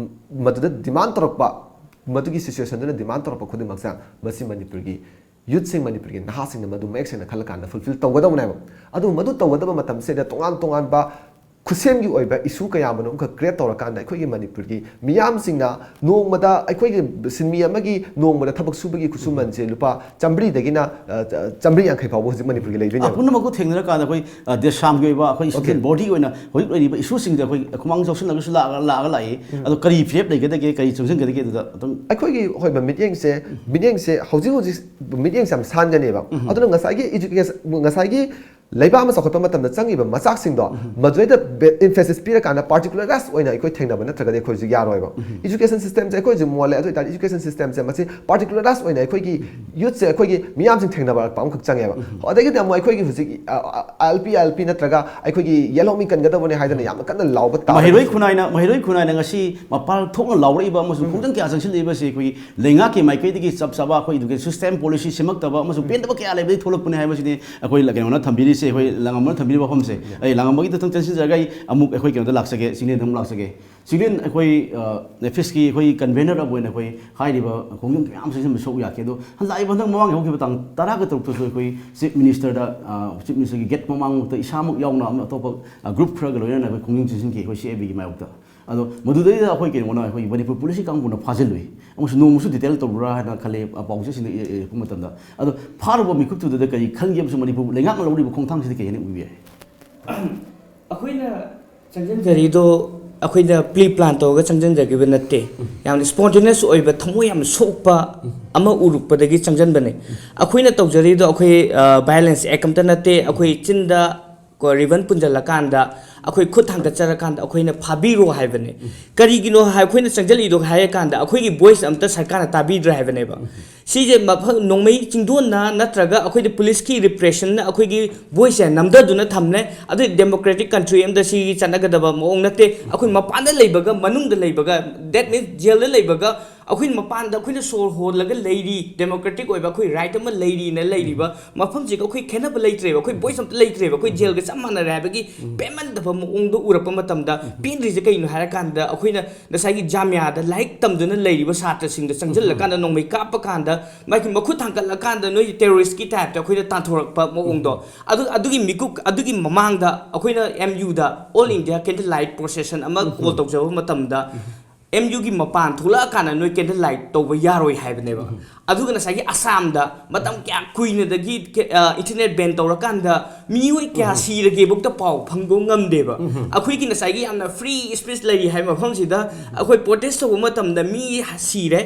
ꯃꯗꯨꯗ demand ꯇꯧꯔꯛꯄ, ꯃꯗꯨꯒꯤ situationꯗꯨꯅ demand ꯇꯧꯔꯛꯄ ꯈꯨꯗꯤꯡꯃꯛꯁꯦ ꯃꯁꯤ ꯃꯅꯤꯄꯨꯔꯒꯤ youthꯁꯤꯡ, ꯃꯅꯤꯄꯨꯔꯒꯤ ꯅꯍꯥꯁꯤꯡꯅ ꯃꯗꯨ ꯃꯌꯦꯛ ꯁꯦꯡꯅ ꯈꯜꯂꯀꯥꯟꯗ fulfill ꯇꯧꯒꯗꯕꯅꯦꯕ꯫ ꯑꯗꯨ ꯃꯗꯨ ꯇꯧꯒꯗꯕ ꯃꯇꯝꯁꯤꯗ ꯇꯣꯉꯥꯟ ꯇꯣꯉꯥꯟꯕ ꯈꯨꯠꯁꯦꯝꯒꯤ ꯑꯣꯏꯕ ꯏꯁꯨ ꯀꯌꯥ ꯑꯃꯔꯣꯝ ꯑꯃꯈꯛ ꯀ꯭ꯔꯤꯌꯦꯠ ꯇꯧꯔꯀꯥꯟꯗ ꯑꯩꯈꯣꯏꯒꯤ ꯃꯅꯤꯄꯨꯔꯒꯤ ꯃꯤꯌꯥꯝꯁꯤꯡꯅ ꯅꯣꯡꯃꯗ ꯑꯩꯈꯣꯏꯒꯤ ꯁꯤꯟꯃꯤ ꯑꯃꯒꯤ ꯅꯣꯡꯃꯗ ꯊꯕꯛ ꯁꯨꯕꯒꯤ ꯈꯨꯠꯁꯨꯃꯟꯁꯦ ꯂꯨꯄꯥ ꯆꯥꯝꯃꯔꯤꯗꯒꯤꯅ ꯆꯥꯝꯃꯔꯤ ꯌꯥꯡꯈꯩ ꯐꯥꯎꯕ ꯍꯧꯖꯤꯛ ꯃꯅꯤꯄꯨꯔꯒꯤ ꯂꯩꯕ ꯌꯥꯏ꯫ ꯄꯨꯝꯅꯃꯛꯄꯨ ꯊꯦꯡꯅꯔꯀꯥꯟꯗ ꯑꯩꯈꯣꯏ ꯗꯦꯁꯥꯝꯒꯤ ꯑꯣꯏꯕ ꯑꯩꯈꯣꯏ ꯏꯟꯁꯇꯤꯇ꯭ꯌꯨꯁꯟ ꯕꯣꯗꯤ ꯑꯣꯏꯅ ꯍꯧꯖꯤꯛ ꯂꯩꯔꯤꯕ ꯏꯁꯨꯁꯤꯡꯁꯦ ꯑꯩꯈꯣꯏ ꯈꯨꯃꯥꯡ ꯆꯥꯎꯁꯤꯜꯂꯒꯁꯨ ꯂꯥꯛꯑꯒ ꯂꯥꯛꯑꯒ ꯂꯥꯛꯏ꯫ ꯑꯗꯣ ꯀꯔꯤ ꯐꯤꯔꯦꯞ ꯂꯩꯒꯗꯒꯦ, ꯀꯔꯤ ꯆꯪꯁꯤꯟꯒꯗꯒꯦ ꯑꯗꯨꯗ ꯑꯗꯨꯝ ꯑꯩꯈꯣꯏꯒꯤ ꯑꯣꯏꯕ ꯃꯤꯠꯌꯦꯡꯁꯦ ꯃꯤꯠꯌꯦꯡꯁꯦ ꯍꯧꯖꯤꯛ ꯍꯧꯖꯤꯛ ꯃꯤꯠꯌꯦꯡꯁꯦ ꯌꯥꯝ ꯁꯥꯟꯒꯅꯦꯕ꯫ ꯑꯗꯨꯅ ꯉꯁꯥꯏꯒꯤ ꯏꯖꯨꯀꯦꯁꯟ ꯉꯁꯥꯏꯒꯤ ꯂꯩꯕꯥꯛ ꯑꯃ ꯆꯥꯎꯈꯠꯄ ꯃꯇꯝꯗ ꯆꯪꯉꯤꯕ ꯃꯆꯥꯛꯁꯤꯡꯗꯣ ꯃꯗꯨꯗꯩꯗ ꯏꯝꯐꯦꯁꯤꯁ ꯄꯤꯔꯀꯥꯟꯗ ꯄꯥꯔꯇꯤꯀꯨꯂꯔꯥꯏꯁ ꯑꯣꯏꯅ ꯑꯩꯈꯣꯏ ꯊꯦꯡꯅꯕ ꯅꯠꯇ꯭ꯔꯒꯗꯤ ꯑꯩꯈꯣꯏ ꯍꯧꯖꯤꯛ ꯌꯥꯔꯣꯏꯕ꯫ ꯏꯖꯨꯀꯦꯁꯟ ꯁꯤꯁꯇꯦꯝꯁꯦ ꯑꯩꯈꯣꯏ ꯍꯧꯖꯤꯛ ꯃꯣꯜꯂꯦ, ꯑꯗꯨ ꯑꯣꯏꯇꯥꯔꯗꯤ ꯏꯖꯨꯀꯦꯁꯟ ꯁꯤꯁꯇꯦꯝꯁꯦ ꯃꯁꯤ ꯄꯥꯔꯇꯤꯀꯨꯂꯔꯥꯏꯁ ꯑꯣꯏꯅ ꯑꯩꯈꯣꯏꯒꯤ ꯌꯨꯠꯁꯦ ꯑꯩꯈꯣꯏꯒꯤ ꯃꯤꯌꯥꯝꯁꯤꯡ ꯊꯦꯡꯅꯕ ꯑꯃꯈꯛ ꯆꯪꯉꯦꯕ꯫ ꯑꯗꯒꯤꯗꯤ ꯑꯃꯨꯛ ꯑꯩꯈꯣꯏꯒꯤ ꯍꯧꯖꯤꯛ ꯑꯦꯜ ꯄꯤ ꯑꯦꯜ ꯄꯤ ꯅꯠꯇ꯭ꯔꯒ ꯑꯩꯈꯣꯏꯒꯤ ꯌꯦꯜꯍꯧꯃꯤ ꯀꯟꯒꯗꯕꯅꯤ ꯍꯥꯏꯗꯅ ꯌꯥꯝꯅ ꯀꯟꯅ ꯂꯥꯎꯕ ꯇꯥꯕ꯫ ꯃꯍꯩꯔꯣꯏ ꯈꯨꯟꯅꯥꯏꯅ ꯃꯍꯩꯔꯣꯏ ꯈꯨꯟꯅꯥꯏꯅ ꯉꯁꯤ ꯃꯄꯥꯜ ꯊꯣꯛꯅ ꯂꯥꯎꯔꯛꯏꯕ ꯑꯃꯁꯨꯡ ꯈꯣꯡꯖꯪ ꯀꯌꯥ ꯆꯪꯁꯤꯜꯂꯛꯏꯕꯁꯤ ꯑꯩꯈꯣꯏꯒꯤ ꯂꯩꯉꯥꯛꯀꯤ ꯃꯥꯏꯀꯩꯗꯒꯤ ꯆꯞ ꯆꯥꯕ ꯑꯩꯈꯣꯏ ꯏꯗꯨꯀꯦꯁꯟ ꯁꯤꯁꯇꯦꯝ ꯄꯣꯂꯤꯁꯤ ꯁꯦꯝꯃꯛꯇꯕ ꯑꯃꯁꯨꯡ ꯄꯦꯟꯗꯕ ꯀꯌꯥ ꯂꯩꯕꯗꯒꯤ ꯊꯣꯛꯂꯛꯄꯅꯤ ꯍꯥꯏꯕꯁꯤꯅꯤ ꯑꯩꯈꯣꯏ ꯀꯩꯅꯣꯅ ꯊꯝꯕꯤꯔꯤꯁꯦ, ꯑꯩꯈꯣꯏ ꯂꯥꯡꯉꯝꯕꯅ ꯊꯝꯕꯤꯔꯤꯕ ꯋꯥꯐꯝꯁꯦ꯫ ꯑꯩ ꯂꯥꯡꯉꯝꯕꯒꯤꯗ ꯈꯤꯇꯪ ꯆꯪꯁꯤꯟꯖꯔꯒ ꯑꯩ ꯑꯃꯨꯛ ꯑꯩꯈꯣꯏ ꯀꯩꯅꯣꯗ ꯂꯥꯛꯆꯒꯦ, ꯆꯤꯡꯂꯦꯟꯗ ꯑꯃꯨꯛ ꯂꯥꯛꯆꯒꯦ꯫ ꯆꯤꯡꯂꯦꯟ ꯑꯩꯈꯣꯏ ꯅꯦꯐꯤꯁꯀꯤ ꯑꯩꯈꯣꯏ ꯀꯟꯚꯦꯅꯔ ꯑꯃ ꯑꯣꯏꯅ ꯑꯩꯈꯣꯏ ꯍꯥꯏꯔꯤꯕ ꯈꯣꯡꯖꯪ ꯃꯌꯥꯝꯁꯤꯡꯁꯤ ꯁꯔꯨꯛ ꯌꯥꯈꯤ꯫ ꯑꯗꯣ ꯍꯜꯂꯛꯏꯕ ꯍꯟꯗꯛ ꯃꯃꯥꯡꯒꯤ ꯍꯧꯈꯤꯕ ꯇꯥꯡ ꯇꯔꯥꯒ ꯇꯔꯨꯛꯇꯁꯨ ꯑꯩꯈꯣꯏ ꯆꯤꯐ ꯃꯤꯅꯤꯁꯇꯔꯗ, ꯆꯤꯐ ꯃꯤꯅꯤꯁꯇꯔꯒꯤ ꯒꯦꯠ ꯃꯃꯥꯡꯃꯛꯇ ꯏꯁꯥꯃꯛ ꯌꯥꯎꯅ ꯑꯃ ꯑꯇꯣꯞꯄ ꯒ꯭ꯔꯨꯞ ꯈꯔꯒ ꯂꯣꯏꯅꯅ ꯑꯩꯈꯣꯏ ꯈꯣꯡꯖꯪ ꯆꯦꯟꯁꯤꯟꯈꯤ ꯑꯩꯈꯣꯏ ꯁꯤ ꯑꯦ ꯕꯤꯒꯤ ꯃꯥꯌꯣꯛꯇ꯫ ꯑꯗꯣ ꯃꯗꯨꯗꯩꯗ ꯑꯩꯈꯣꯏ ꯀꯩꯅꯣꯅ ꯑꯩꯈꯣꯏꯒꯤ ꯃꯅꯤꯄꯨꯔ ꯄꯨꯂꯤꯁꯀꯤ ꯀꯥꯡꯕꯨꯅ ꯐꯥꯖꯤꯜꯂꯨꯏ ꯑꯃꯁꯨꯡ ꯅꯣꯡꯃꯁꯨ ꯗꯤꯇꯦꯜ ꯇꯧꯔꯨꯔꯥ ꯍꯥꯏꯅ ꯈꯜꯂꯦ ꯄꯥꯎꯆꯦꯁꯤꯡꯗ ꯏꯔꯛꯄ ꯃꯇꯝꯗ꯫ ꯑꯗꯣ ꯐꯥꯔꯨꯕ ꯃꯤꯀꯨꯞꯇꯨꯗ ꯀꯔꯤ ꯈꯟꯒꯦ ꯑꯃꯁꯨꯡ ꯃꯅꯤꯄꯨꯔ ꯂꯩꯉꯥꯛꯅ ꯂꯧꯔꯤꯕ ꯈꯣꯡꯊꯥꯡꯁꯤꯗ ꯀꯩ ꯍꯥꯏꯅ ꯎꯕꯤꯕ ꯌꯥꯏ? ꯑꯩꯈꯣꯏꯅ ꯆꯪꯁꯤꯟꯖꯔꯤꯗꯣ ꯑꯩꯈꯣꯏꯅ ꯄ꯭ꯔꯤ ꯄ꯭ꯂꯥꯟ ꯇꯧꯔꯒ ꯆꯪꯁꯤꯟꯖꯈꯤꯕ ꯅꯠꯇꯦ꯫ ꯌꯥꯝꯅ ꯁ꯭ꯄꯣꯟꯇꯦꯅꯤꯌꯁ ꯑꯣꯏꯕ, ꯊꯃꯣꯏ ꯌꯥꯝꯅ ꯁꯣꯛꯄ ꯑꯃ ꯎꯔꯨꯛꯄꯗꯒꯤ ꯆꯪꯁꯤꯟꯕꯅꯦ꯫ ꯑꯩꯈꯣꯏꯅ ꯇꯧꯖꯔꯤꯗꯣ ꯑꯩꯈꯣꯏ ꯚꯥꯏꯑꯣꯂꯦꯟꯁ ꯑꯦꯛ ꯑꯝꯇ ꯅꯠꯇꯦ꯫ ꯑꯩꯈꯣꯏ ꯆꯤꯟꯗ ꯀꯣ ꯔꯤꯕꯟ ꯄꯨꯟꯁꯤꯜꯂꯀꯥꯟꯗ ꯑꯩꯈꯣꯏ ꯈꯨꯠ ꯊꯥꯡꯒꯠꯆꯔꯀꯥꯟꯗ ꯑꯩꯈꯣꯏꯅ ꯐꯥꯕꯤꯔꯣ ꯍꯥꯏꯕꯅꯦ꯫ ꯀꯔꯤꯒꯤꯅꯣ ꯍꯥꯏ ꯑꯩꯈꯣꯏꯅ ꯆꯪꯁꯤꯜꯂꯤꯗꯣ ꯍꯥꯏꯔꯀꯥꯟꯗ ꯑꯩꯈꯣꯏꯒꯤ ꯚꯣꯏꯁ ꯑꯝꯇ ꯁꯔꯀꯥꯔꯅ ꯇꯥꯕꯤꯗ꯭ꯔꯦ ꯍꯥꯏꯕꯅꯦꯕ꯫ ꯁꯤꯁꯦ ꯃꯐꯝ ꯅꯣꯡꯃꯩ ꯆꯤꯡꯗꯣꯟꯅ ꯅꯠꯇ꯭ꯔꯒ ꯑꯩꯈꯣꯏꯗꯤ ꯄꯨꯂꯤꯁꯀꯤ ꯔꯤꯄ꯭ꯔꯦꯁꯟꯅ ꯑꯩꯈꯣꯏꯒꯤ ꯚꯣꯏꯁꯁꯦ ꯅꯝꯊꯗꯨꯅ ꯊꯝꯂꯦ꯫ ꯑꯗꯨ ꯗꯦꯃꯣꯀ꯭ꯔꯦꯇꯤꯛ ꯀꯟꯇ꯭ꯔꯤ ꯑꯃꯗ ꯁꯤꯒꯤ ꯆꯠꯅꯒꯗꯕ ꯃꯑꯣꯡ ꯅꯠꯇꯦ꯫ ꯑꯩꯈꯣꯏ ꯃꯄꯥꯟꯗ ꯂꯩꯕꯒ ꯃꯅꯨꯡꯗ ꯂꯩꯕꯒ, that means ꯖꯦꯜꯗ ꯂꯩꯕꯒ ꯑꯩꯈꯣꯏꯅ ꯃꯄꯥꯟꯗ ꯑꯩꯈꯣꯏꯅ ꯁꯣꯔ ꯍꯣꯜꯂꯒ ꯂꯩꯔꯤ, ꯗꯦꯃꯣꯀ꯭ꯔꯦꯇꯤꯛ ꯑꯣꯏꯕ ꯑꯩꯈꯣꯏ ꯔꯥꯏꯠ ꯑꯃ ꯂꯩꯔꯤꯅ ꯂꯩꯔꯤꯕ ꯃꯐꯝꯁꯤꯒ ꯑꯩꯈꯣꯏ ꯈꯦꯠꯅꯕ ꯂꯩꯇ꯭ꯔꯦꯕ, ꯑꯩꯈꯣꯏ ꯚꯣꯏꯁ ꯑꯝꯇ ꯂꯩꯇ꯭ꯔꯦꯕ, ꯑꯩꯈꯣꯏ ꯖꯦꯜꯒ ꯆꯞ ꯃꯥꯟꯅꯔꯦ ꯍꯥꯏꯕꯒꯤ ꯄꯦꯟꯃꯟꯗꯕ ꯃꯑꯣꯡꯗꯣ ꯎꯔꯛꯄ ꯃꯇꯝꯗ, ꯄꯦꯟꯗ꯭ꯔꯤꯁꯦ ꯀꯩꯅꯣ ꯍꯥꯏꯔꯀꯥꯟꯗ, ꯑꯩꯈꯣꯏꯅ ꯉꯁꯥꯏꯒꯤ ꯖꯥꯃꯤꯌꯥꯗ ꯂꯥꯏꯔꯤꯛ ꯇꯝꯗꯨꯅ ꯂꯩꯔꯤꯕ ꯁꯥꯇ꯭ꯔꯁꯤꯡꯗ ꯆꯪꯁꯤꯜꯂꯀꯥꯟꯗ, ꯅꯣꯡꯃꯩ ꯀꯥꯞꯄ ꯀꯥꯟꯗ, ꯃꯥꯒꯤ ꯃꯈꯨꯠ ꯊꯥꯡꯒꯠꯂꯀꯥꯟꯗ ꯅꯣꯏ ꯇꯦꯔꯣꯔꯤꯁꯀꯤ ꯇꯥꯏꯞꯇ ꯑꯩꯈꯣꯏꯅ ꯇꯥꯟꯊꯣꯔꯛꯄ ꯃꯑꯣꯡꯗꯣ, ꯑꯗꯨ, ꯑꯗꯨꯒꯤ ꯃꯤꯀꯨꯞ, ꯑꯗꯨꯒꯤ ꯃꯃꯥꯡꯗ ꯑꯩꯈꯣꯏꯅ ꯑꯦꯝ ꯌꯨꯗ All India Candlelight Procession ꯑꯃ ꯀꯣꯜ ꯇꯧꯖꯕ ꯃꯇꯝꯗ, ꯑꯦꯝ ꯌꯨꯒꯤ ꯃꯄꯥꯟ ꯊꯣꯛꯂꯛꯑꯀꯥꯟꯗ ꯅꯣꯏ ꯀꯦꯟꯗꯜ ꯂꯥꯏꯠ ꯇꯧꯕ ꯌꯥꯔꯣꯏ ꯍꯥꯏꯕꯅꯦꯕ꯫ ꯑꯗꯨꯒ ꯉꯁꯥꯏꯒꯤ ꯑꯁꯥꯝꯗ ꯃꯇꯝ ꯀꯌꯥ ꯀꯨꯏꯅꯗꯒꯤ ꯀꯦ-, ꯑ, ꯏꯟꯇꯔꯅꯦꯠ ꯕꯦꯟ ꯇꯧꯔꯀꯥꯟꯗ ꯃꯤꯑꯣꯏ ꯀꯌꯥ ꯁꯤꯔꯒꯦꯕꯨꯛꯇ ꯄꯥꯎ ꯐꯪꯕ ꯉꯝꯗꯦꯕ꯫ ꯑꯩꯈꯣꯏꯒꯤ ꯉꯁꯥꯏꯒꯤ ꯌꯥꯝꯅ ꯐ꯭ꯔꯤ ꯁ꯭ꯄꯤꯆ ꯂꯩꯔꯤ ꯍꯥꯏꯕ ꯃꯐꯝꯁꯤꯗ ꯑꯩꯈꯣꯏ ꯄ꯭ꯔꯣꯇꯦꯁ ꯇꯧꯕ ꯃꯇꯝꯗ ꯃꯤ ꯁꯤꯔꯦ,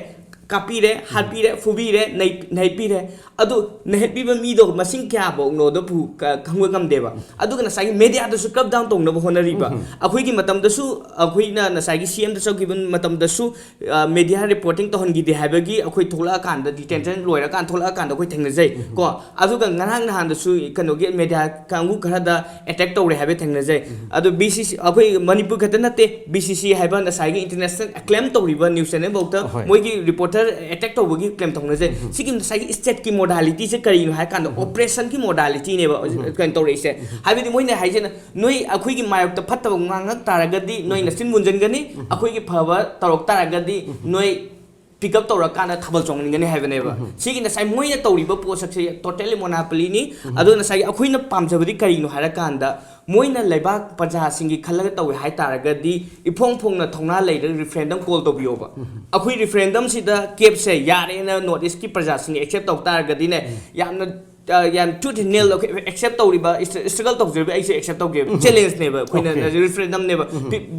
ꯀꯥꯞꯄꯤꯔꯦ, ꯍꯥꯠꯄꯤꯔꯦ, ꯐꯨꯕꯤꯔꯦ, ꯅꯩ-, ꯅꯩꯄꯤꯔꯦ꯫ ꯑꯗꯨ ꯅꯩꯍꯠꯄꯤꯕ ꯃꯤꯗꯣ ꯃꯁꯤꯡ ꯀꯌꯥꯐꯧꯅꯣꯗꯣ ꯄꯨ-, ꯀ-, ꯈꯪꯕ ꯉꯝꯗꯦꯕ꯫ ꯑꯗꯨꯒ ꯉꯁꯥꯏꯒꯤ ꯃꯦꯗꯤꯌꯥꯗꯁꯨ ꯀ꯭ꯔꯦꯛ ꯗꯥꯎꯟ ꯇꯧꯅꯕ ꯍꯣꯠꯅꯔꯤꯕ꯫ ꯑꯩꯈꯣꯏꯒꯤ ꯃꯇꯝꯗꯁꯨ, ꯑꯩꯈꯣꯏꯅ ꯉꯁꯥꯏꯒꯤ ꯁꯤ ꯑꯦꯝꯗ ꯆꯠꯈꯤꯕ ꯃꯇꯝꯗꯁꯨ, ꯑ, ꯃꯦꯗꯤꯌꯥ ꯔꯤꯄꯣꯔꯇꯤꯡ ꯇꯧꯍꯟꯈꯤꯗꯦ ꯍꯥꯏꯕꯒꯤ ꯑꯩꯈꯣꯏ ꯊꯣꯛꯂꯛꯑꯀꯥꯟꯗ, ꯗꯤꯇꯦꯟꯁꯟ ꯂꯣꯏꯔꯀꯥꯟꯗ ꯊꯣꯛꯂꯛꯑꯀꯥꯟꯗ ꯑꯩꯈꯣꯏ ꯊꯦꯡꯅꯖꯩ ꯀꯣ꯫ ꯑꯗꯨꯒ ꯉꯔꯥꯡ ꯅꯍꯥꯟꯗꯁꯨ ꯀꯩꯅꯣꯒꯤ ꯃꯦꯗꯤꯌꯥ ꯀꯥꯡꯕꯨ ꯈꯔꯗ ꯑꯦꯇꯦꯛ ꯇꯧꯔꯦ ꯍꯥꯏꯕ ꯊꯦꯡꯅꯖꯩ꯫ ꯑꯗꯣ ꯕꯤ ꯁꯤ ꯁꯤ, ꯑꯩꯈꯣꯏ ꯃꯅꯤꯄꯨꯔ ꯈꯛꯇ ꯅꯠꯇꯦ, ꯕꯤ ꯁꯤ ꯁꯤ ꯍꯥꯏꯕ ꯉꯁꯥꯏꯒꯤ ꯏꯟꯇꯔꯅꯦꯁꯅꯦꯜ ꯑꯦꯀ꯭ꯂꯦꯝ ꯇꯧꯔꯤꯕ ꯅ꯭ꯌꯨꯁ ꯆꯦꯅꯦꯜ ꯐꯥꯎꯗ ꯍꯣꯏ꯫ ꯃꯣꯏꯒꯤ ꯔꯤꯄꯣꯔꯇꯔ ꯑꯦꯇꯦꯛ ꯇꯧꯕꯒꯤ ꯀ꯭ꯂꯦꯝ ꯇꯧꯅꯖꯩ꯫ ꯁꯤꯒꯤ ꯉꯁꯥꯏꯒꯤ ꯁ꯭ꯇꯦꯠꯀꯤ ꯃꯣꯗꯥꯂꯤꯇꯤꯁꯦ ꯀꯔꯤꯅꯣ ꯍꯥꯏ ꯀꯥꯟꯗ, ꯑꯣꯄ꯭ꯔꯦꯁꯟꯒꯤ ꯃꯣꯗꯥꯂꯤꯇꯤꯅꯦꯕ ꯀꯩꯅꯣ ꯇꯧꯔꯛꯏꯁꯦ꯫ ꯍꯥꯏꯕꯗꯤ ꯃꯣꯏꯅ ꯍꯥꯏꯁꯤꯅ, ꯅꯣꯏ ꯑꯩꯈꯣꯏꯒꯤ ꯃꯥꯌꯣꯛꯇ ꯐꯠꯇꯕ ꯉꯥꯡꯉꯛ ꯇꯥꯔꯒꯗꯤ ꯅꯣꯏ ꯅꯆꯤꯟ ꯃꯨꯟꯖꯟꯒꯅꯤ, ꯑꯩꯈꯣꯏꯒꯤ ꯐꯕ ꯇꯧꯔꯛ ꯇꯥꯔꯒꯗꯤ ꯅꯣꯏ ꯄꯤꯛ ꯑꯞ ꯇꯧꯔꯀꯥꯟꯗ ꯊꯥꯕꯜ ꯆꯣꯡꯍꯟꯒꯅꯤ ꯍꯥꯏꯕꯅꯦꯕ꯫ ꯁꯤꯒꯤ ꯉꯁꯥꯏ ꯃꯣꯏꯅ ꯇꯧꯔꯤꯕ ꯄꯣꯠꯁꯛꯁꯦ ꯇꯣꯇꯦꯜꯂꯤ ꯃꯣꯅꯥꯄꯣꯂꯤꯅꯤ꯫ ꯑꯗꯣ ꯉꯁꯥꯏꯒꯤ ꯑꯩꯈꯣꯏꯅ ꯄꯥꯝꯖꯕꯗꯤ ꯀꯔꯤꯅꯣ ꯍꯥꯏꯔꯀꯥꯟꯗ, ꯃꯣꯏꯅ ꯂꯩꯕꯥꯛ ꯄ꯭ꯔꯖꯥꯁꯤꯡꯒꯤ ꯈꯜꯂꯒ ꯇꯧꯋꯦ ꯍꯥꯏ ꯇꯥꯔꯒꯗꯤ, ꯏꯐꯣꯡ ꯐꯣꯡꯅ ꯊꯧꯅꯥ ꯂꯩꯔꯒ ꯔꯤꯐꯔꯦꯟꯗꯝ ꯀꯣꯜ ꯇꯧꯕꯤꯌꯣꯕ꯫ ꯑꯩꯈꯣꯏ ꯔꯤꯐꯔꯦꯟꯗꯝꯁꯤꯗ ꯀꯦꯞꯁꯦ ꯌꯥꯔꯦꯅ ꯅꯣꯔꯠ ꯏꯁꯀꯤ ꯄ꯭ꯔꯖꯥꯁꯤꯡꯅ ꯑꯦꯛꯁꯦꯞ ꯇꯧ ꯇꯥꯔꯒꯗꯤꯅꯦ, ꯌꯥꯝꯅ, ꯑ, ꯌꯥꯝ ꯇꯨꯠ ꯑꯦꯟ ꯅꯦꯜ ꯑꯩꯈꯣꯏ ꯑꯦꯛꯁꯦꯞ ꯇꯧꯔꯤꯕ, ꯏꯁ-, ꯏꯁꯇ꯭ꯔꯒꯜ ꯇꯧꯖꯔꯤꯕ ꯑꯩꯁꯨ ꯑꯦꯛꯁꯦꯞ ꯇꯧꯒꯦꯕ꯫ ꯆꯦꯂꯦꯟꯖꯅꯦꯕ ꯑꯩꯈꯣꯏꯅ, ꯑꯣꯀꯦ꯫ ꯔꯤꯐꯔꯦꯟꯗꯝꯅꯦꯕ꯫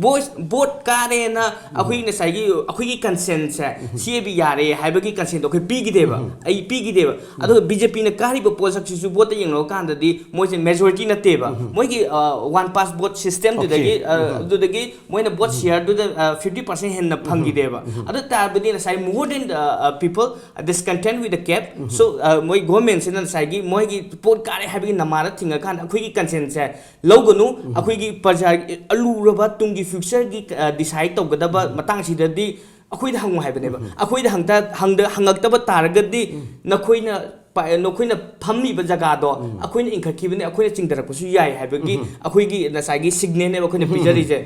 ꯚꯣꯏꯁ, ꯚꯣꯠ ꯀꯥꯔꯦꯅ ꯑꯩꯈꯣꯏꯒꯤ ꯉꯁꯥꯏꯒꯤ ꯑꯩꯈꯣꯏꯒꯤ ꯀꯟꯁꯦꯟꯁꯦ, ꯁꯤ ꯑꯦ ꯕꯤ ꯌꯥꯔꯦ ꯍꯥꯏꯕꯒꯤ ꯀꯟꯁꯦꯟꯗꯣ ꯑꯩꯈꯣꯏ ꯄꯤꯈꯤꯗꯦꯕ, ꯑꯩ ꯄꯤꯈꯤꯗꯦꯕ꯫ ꯑꯗꯨꯒ ꯕꯤ ꯖꯦ ꯄꯤꯅ ꯀꯥꯔꯤꯕ ꯄꯣꯠꯁꯛꯁꯤꯁꯨ ꯚꯣꯠꯇ ꯌꯦꯡꯅꯔꯀꯥꯟꯗꯗꯤ ꯃꯣꯏꯁꯦ ꯃꯦꯖꯣꯔꯤꯇꯤ ꯅꯠꯇꯦꯕ꯫ ꯃꯣꯏꯒꯤ, ꯑ, ꯋꯥꯟ ꯄꯥꯁ ꯚꯣꯠ ꯁꯤꯁꯇꯦꯝꯗꯨꯗꯒꯤ, ꯑꯣꯀꯦ꯫ ꯑ, ꯑꯗꯨꯗꯒꯤ ꯃꯣꯏꯅ ꯚꯣꯠ ꯁꯤꯌꯥꯔꯗꯨꯗ, ꯑ, ꯐꯤꯐꯇꯤ ꯄꯥꯔꯁꯦꯟ ꯍꯦꯟꯅ ꯐꯪꯈꯤꯗꯦꯕ꯫ ꯑꯗꯨ ꯇꯥꯔꯕꯗꯤ ꯉꯁꯥꯏ more than, ꯑ, ꯑ, people discontent with the cap. So, ꯑ, ꯃꯣꯏ ꯒꯣꯔꯃꯦꯟꯁꯤꯅ ꯉꯁꯥꯏꯒꯤ ꯃꯣꯏꯒꯤ ꯄꯣꯠ ꯀꯥꯔꯦ ꯍꯥꯏꯕꯒꯤ ꯅꯃꯥꯗ ꯊꯤꯡꯉꯀꯥꯟꯗ ꯑꯩꯈꯣꯏꯒꯤ ꯀꯟꯁꯦꯟꯁꯦ ꯂꯧꯒꯅꯨ, ꯑꯩꯈꯣꯏꯒꯤ ꯄ꯭ꯔꯖꯥꯒꯤ ꯑꯂꯨꯔꯕ ꯇꯨꯡꯒꯤ ꯐ꯭ꯌꯨꯆꯔꯒꯤ, ꯑ, ꯗꯤꯁꯥꯏꯠ ꯇꯧꯒꯗꯕ ꯃꯇꯥꯡꯁꯤꯗꯗꯤ ꯑꯩꯈꯣꯏꯗ ꯍꯪꯉꯨ ꯍꯥꯏꯕꯅꯦꯕ꯫ ꯑꯩꯈꯣꯏꯗ ꯍꯪꯇ- ꯍꯪꯗ- ꯍꯪꯉꯛꯇꯕ ꯇꯥꯔꯒꯗꯤ ꯅꯈꯣꯏꯅ ꯄ- ꯅꯈꯣꯏꯅ ꯐꯝꯂꯤꯕ ꯖꯒꯥꯗꯣ ꯑꯩꯈꯣꯏꯅ ꯏꯟꯈꯠꯈꯤꯕꯅꯦ, ꯑꯩꯈꯣꯏꯅ ꯆꯤꯡꯊꯔꯛꯄꯁꯨ ꯌꯥꯏ ꯍꯥꯏꯕꯒꯤ ꯑꯩꯈꯣꯏꯒꯤ ꯉꯁꯥꯏꯒꯤ ꯁꯤꯒꯅꯦꯜꯅꯦꯕ ꯑꯩꯈꯣꯏꯅ ꯄꯤꯖꯔꯤꯁꯦ꯫